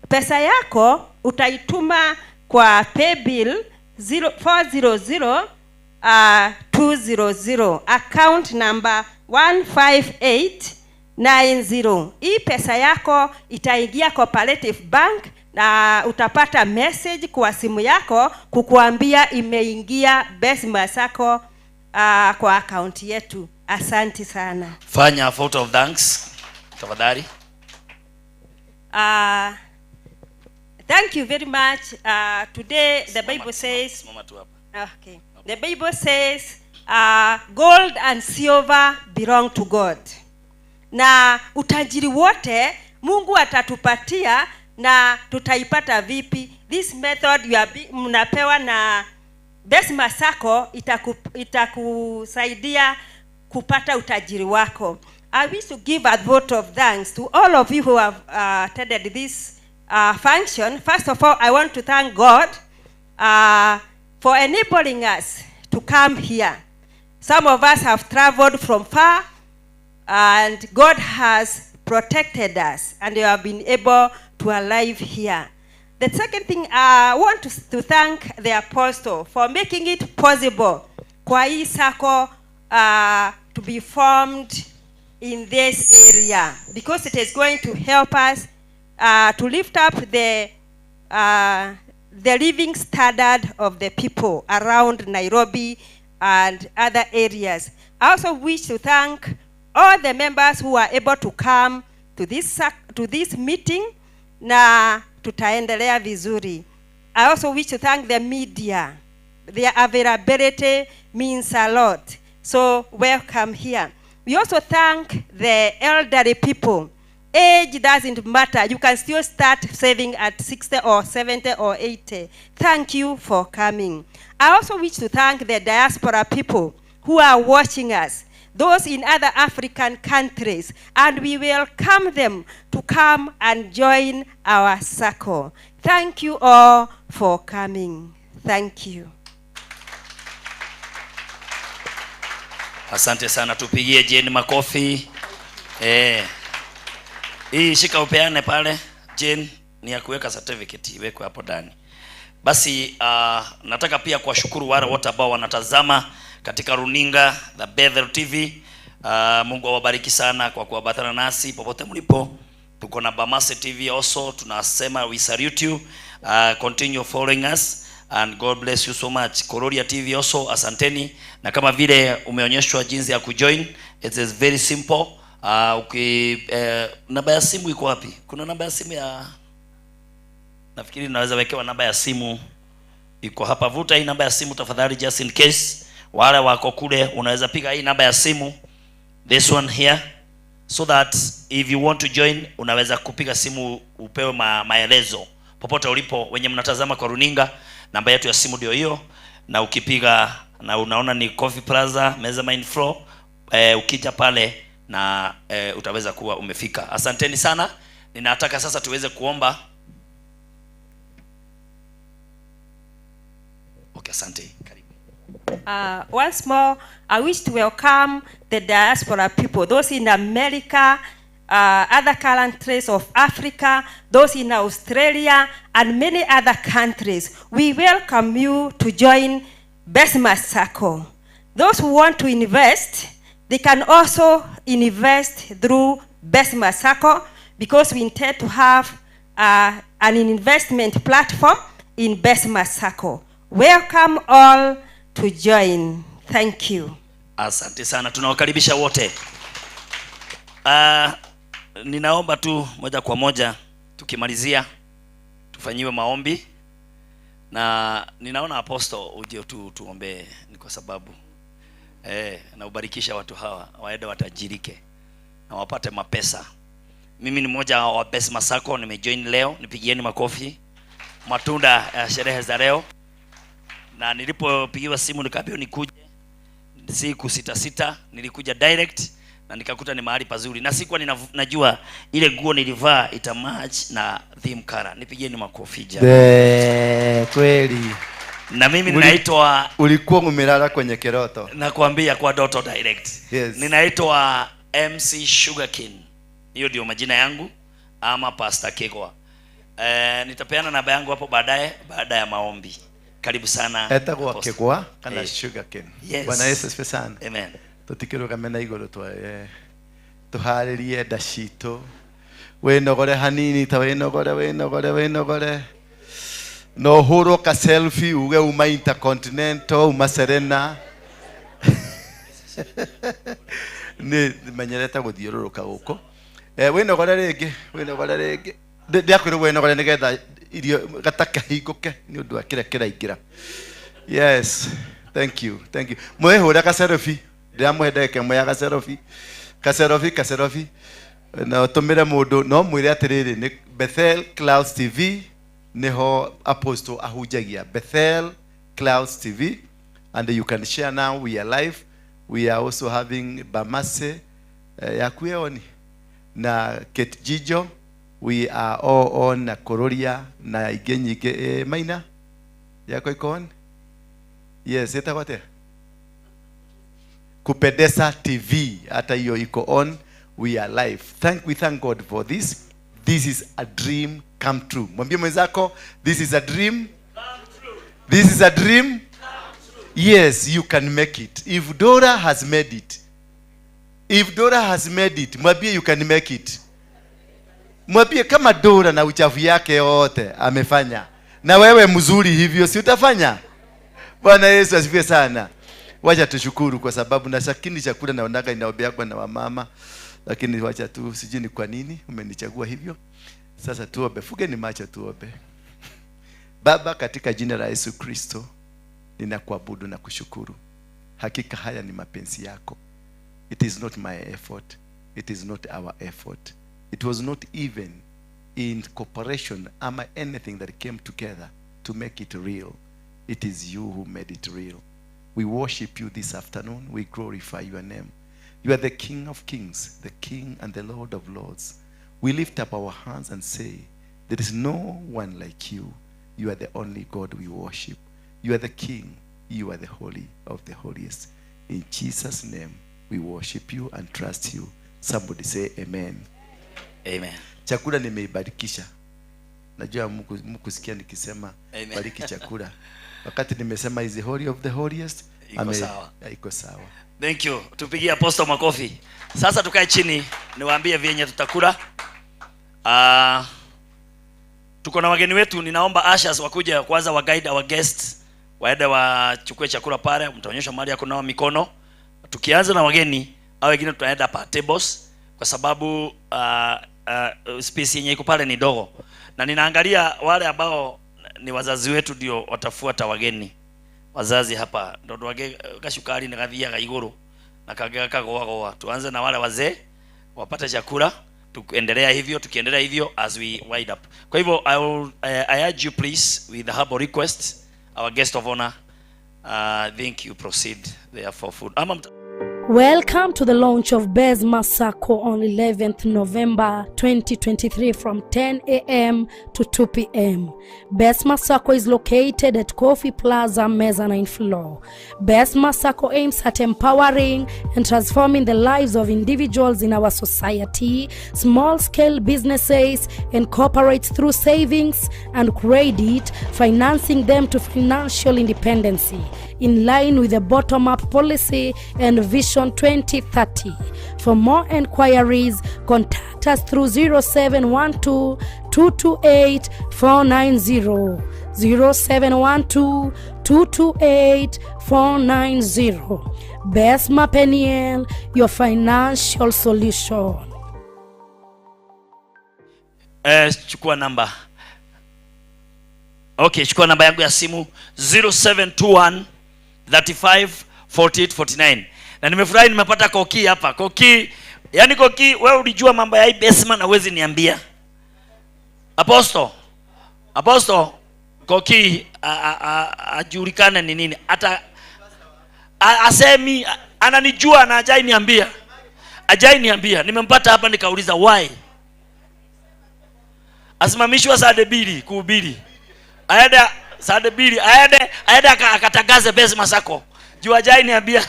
Pesa yako utaituma kwa paybill 400 200, account number 15890. Hii pesa yako itaingia Cooperative Bank na utapata message kwa simu yako kukuambia imeingia Besma Sacco kwa account yetu. Asante sana. Fanya vote of thanks tafadhali. Thank you very much. Today the Bible says, okay. The Bible says gold and silver belong to God. Na utajiri wote Mungu atatupatia, na tutaipata vipi? This method you are mnapewa na Besma Sacco itakusaidia kupata utajiri wako. I wish to give a vote of thanks to all of you who have attended this function. First of all, I want to thank God for enabling us to come here. Some of us have traveled from far, and God has protected us, and you have been able to arrive here. The second thing, I want to thank the apostle for making it possible kwa hii Sacco to be formed in this area, because it is going to help us to lift up the living standard of the people around Nairobi and other areas. I also wish to thank all the members who are able to come to this meeting, na tutaendelea vizuri. I also wish to thank the media. Their availability means a lot. So welcome here. We also thank the elderly people. Age doesn't matter. You can still start saving at 60 or 70 or 80. Thank you for coming. I also wish to thank the diaspora people who are watching us, those in other African countries, and we welcome them to come and join our circle. Thank you all for coming. Thank you. Asante sana, tupigie Jane makofi. Hii shika upeane pale Jane, ni ya kuweka certificate iwekwe hapo ndani. Basi nataka pia kuwashukuru wale wote ambao wanatazama katika runinga the Bethel TV. Mungu awabariki sana kwa kuambatana nasi popote mlipo. Tuko na Bamase TV also, tunasema we salute you. Continue following us and God bless you so much. Kororia TV also, asanteni. Na kama vile umeonyeshwa jinsi ya kujoin, it is very simple. Namba ya simu iko wapi? Kuna namba ya simu ya, nafikiri naweza wekewa namba ya simu iko hapa. Vuta hii namba ya simu tafadhali, just in case wale wako kule, unaweza piga hii namba ya simu, this one here, so that if you want to join unaweza kupiga simu upewe maelezo popote ulipo. Wenye mnatazama kwa runinga, namba yetu ya simu ndio hiyo, na ukipiga na unaona ni Coffee Plaza Mezzanine floor, ukija pale na utaweza kuwa umefika. Asanteni sana. Ninataka sasa tuweze kuomba. Okay, asante. Karibu. Once more, I wish to welcome the diaspora people, those in America, other countries of Africa, those in Australia, and many other countries. We welcome you to join Besma Sacco. Those who want to invest, they can also invest through Besma Sacco, because we intend to have an investment platform in Besma Sacco. Welcome all to join. Thank you. Asante sana, tunawakaribisha wote. Ninaomba tu moja kwa moja tukimalizia tufanyiwe maombi, na ninaona Apostle uje tu tuombe, ni kwa sababu na ubarikisha watu hawa waende watajirike na wapate mapesa. Mimi ni mmoja wa Besma Sacco, nimejoin leo, nipigieni makofi. Matunda ya sherehe za leo. Na nilipopigiwa simu nikaambiwa nikuje, siku sita, nilikuja direct na nikakuta ni mahali pazuri, na sikuwa najua ile nguo nilivaa ita match na theme color. Nipigieni makofi jamani. Kweli. Na mimi ninaitwa, ulikuwa umelala kwenye kiroto. Nakwambia kwa Doto Direct. Yes. Ninaitwa MC Sugarkin. Hiyo ndio majina yangu, ama Pastor Kegwa. Nitapeana namba yangu hapo baadaye, baada ya maombi. Karibu sana. Etagwo Kegwa kana Sugarkin. Yes. Bwana Yesu asifiwe sana. Amen. Tutikirugame na iguru twaye tuharirie nda citũ, winogore hanini ta winogore winogore winogore, no hũrwo ka selfie uge uma Intercontinental, uma Serena. Nĩ menyerete gũthiũrũrũka gũkũ. Winogore rĩngĩ, winogore rĩngĩ, ndiakwĩrwo winogore nĩgetha irio gatakahingũke nĩ ũndũ wa kĩrĩa kĩraingĩra. Yes, thank you, thank you. Mwĩhũre ka selfie, ndiramũhe ndagĩka ĩmwe ya gacerobi kacerobi kacerobi, na ũtũmĩre mũndũ, no mwĩre atĩrĩrĩ, nĩ Bethel Clouds TV niho Apostle ahunjagia. Bethel Clouds TV, and you can share now. We are live. We are also having Bamase yakueoni na Kate Jijo. We are all on na Kororia na ingĩ nyingĩ. Maina yako iko on? Yes, ĩtagwo atĩa? Kupendeza TV, hata hiyo iko on. We are live. We thank God for this. This is a dream come true. Mwambie mwenzako, this is a dream come true. This is a dream come true. Yes, you can make it. If Dora has made it. If Dora has made it, mwambie you can make it. Mwambie kama Dora na uchafu yake yote amefanya, na wewe mzuri hivyo si utafanya? Bwana Yesu asifiwe sana. Wacha tushukuru kwa sababu na shakini chakula naonaga inaombeagwa na wamama, lakini wacha tu, sijui ni kwa nini umenichagua hivyo. Sasa tuombe, fungeni macho tuombe. Baba, katika jina la Yesu Kristo ninakuabudu na kushukuru. Hakika haya ni mapenzi yako. It is not my effort. It is not our effort. It was not even in cooperation ama anything that came together to make it real. It is you who made it real. We worship you this afternoon. We glorify your name. You are the King of kings, the King and the Lord of lords. We lift up our hands and say, there is no one like you. You are the only God we worship. You are the King. You are the Holy of the holiest. In Jesus' name, we worship you and trust you. Somebody say amen. Amen. Chakula nimeibarikisha. Najua mkusikia nikisema bariki chakula. Wakati nimesema is the holy of the holiest, iko sawa. Iko sawa. Thank you. Tupigie Apostle makofi. Sasa tukae chini niwaambie vyenye tutakula. Tuko na wageni wetu, ninaomba ushers wakuja kwanza wa guide our guests, waende wachukue chakula pale, mtaonyeshwa mahali ya kunawa mikono. Tukianza na wageni au wengine tutaenda pa tables kwa sababu space yenye iko pale ni dogo. Na ninaangalia wale ambao ni wazazi wetu ndio watafuata wageni. Wazazi hapa ndondo wage gashukari na gathia iguru na kagega kagoa goa. Tuanze na wale wazee wapate chakula, tukiendelea hivyo, tukiendelea hivyo as we wind up. Kwa hivyo I urge you please with the humble request, our guest of honor, I think you proceed there for food. Ama Welcome to the launch of Besma Sacco on 11th November 2023 from 10 a.m. to 2 p.m. Besma Sacco is located at Coffee Plaza, mezzanine floor. Besma Sacco aims at empowering and transforming the lives of individuals in our society, small-scale businesses, and corporates through savings and credit, financing them to financial independency, in line with the bottom-up policy and Vision 2030. For more enquiries, contact us through 0712 228 490. 0712 228 490. Besma Peniel, your financial solution. Chukua namba. Okay, chukua namba yangu ya simu 0721 35 48 49. Na nimefurahi nimepata Koki hapa. Koki, yani Koki, wewe ulijua mambo ya hii Besma na huwezi niambia. Apostle. Apostle Koki ajulikane ni nini? Hata asemi ananijua na hajai niambia. Hajai niambia. Nimempata hapa nikauliza why. Asimamishwa saa mbili kuhubiri. Aende saa mbili, aende akatangaze Besma Sacco. Juu hajai niambia.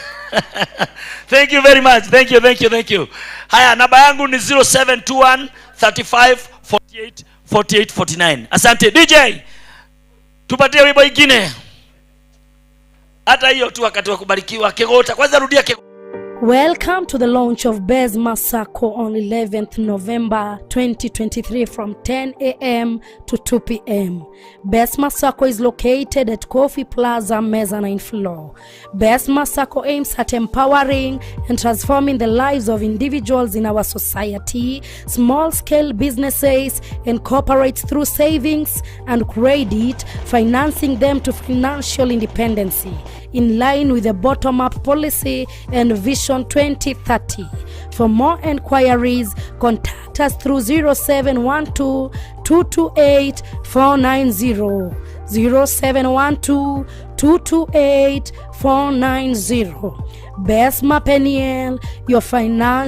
Thank you very much. Thank you, thank you, thank you. Haya, namba yangu ni 0721 35 48 48 49. Asante DJ. Tupatie wimbo ingine. Hata hiyo tu wakati wa kubarikiwa. Kegota kwanza, rudia Kegota. Welcome to the launch of Besma Sacco on 11th November 2023 from 10 a.m. to 2 p.m. Besma Sacco is located at Coffee Plaza, mezzanine floor. Besma Sacco aims at empowering and transforming the lives of individuals in our society, small-scale businesses, and corporates through savings and credit, financing them to financial independency, in line with the bottom-up policy and Vision 2030. For more enquiries, contact us through 0712 228 490. 0712 228 490. Besma Peniel, your financial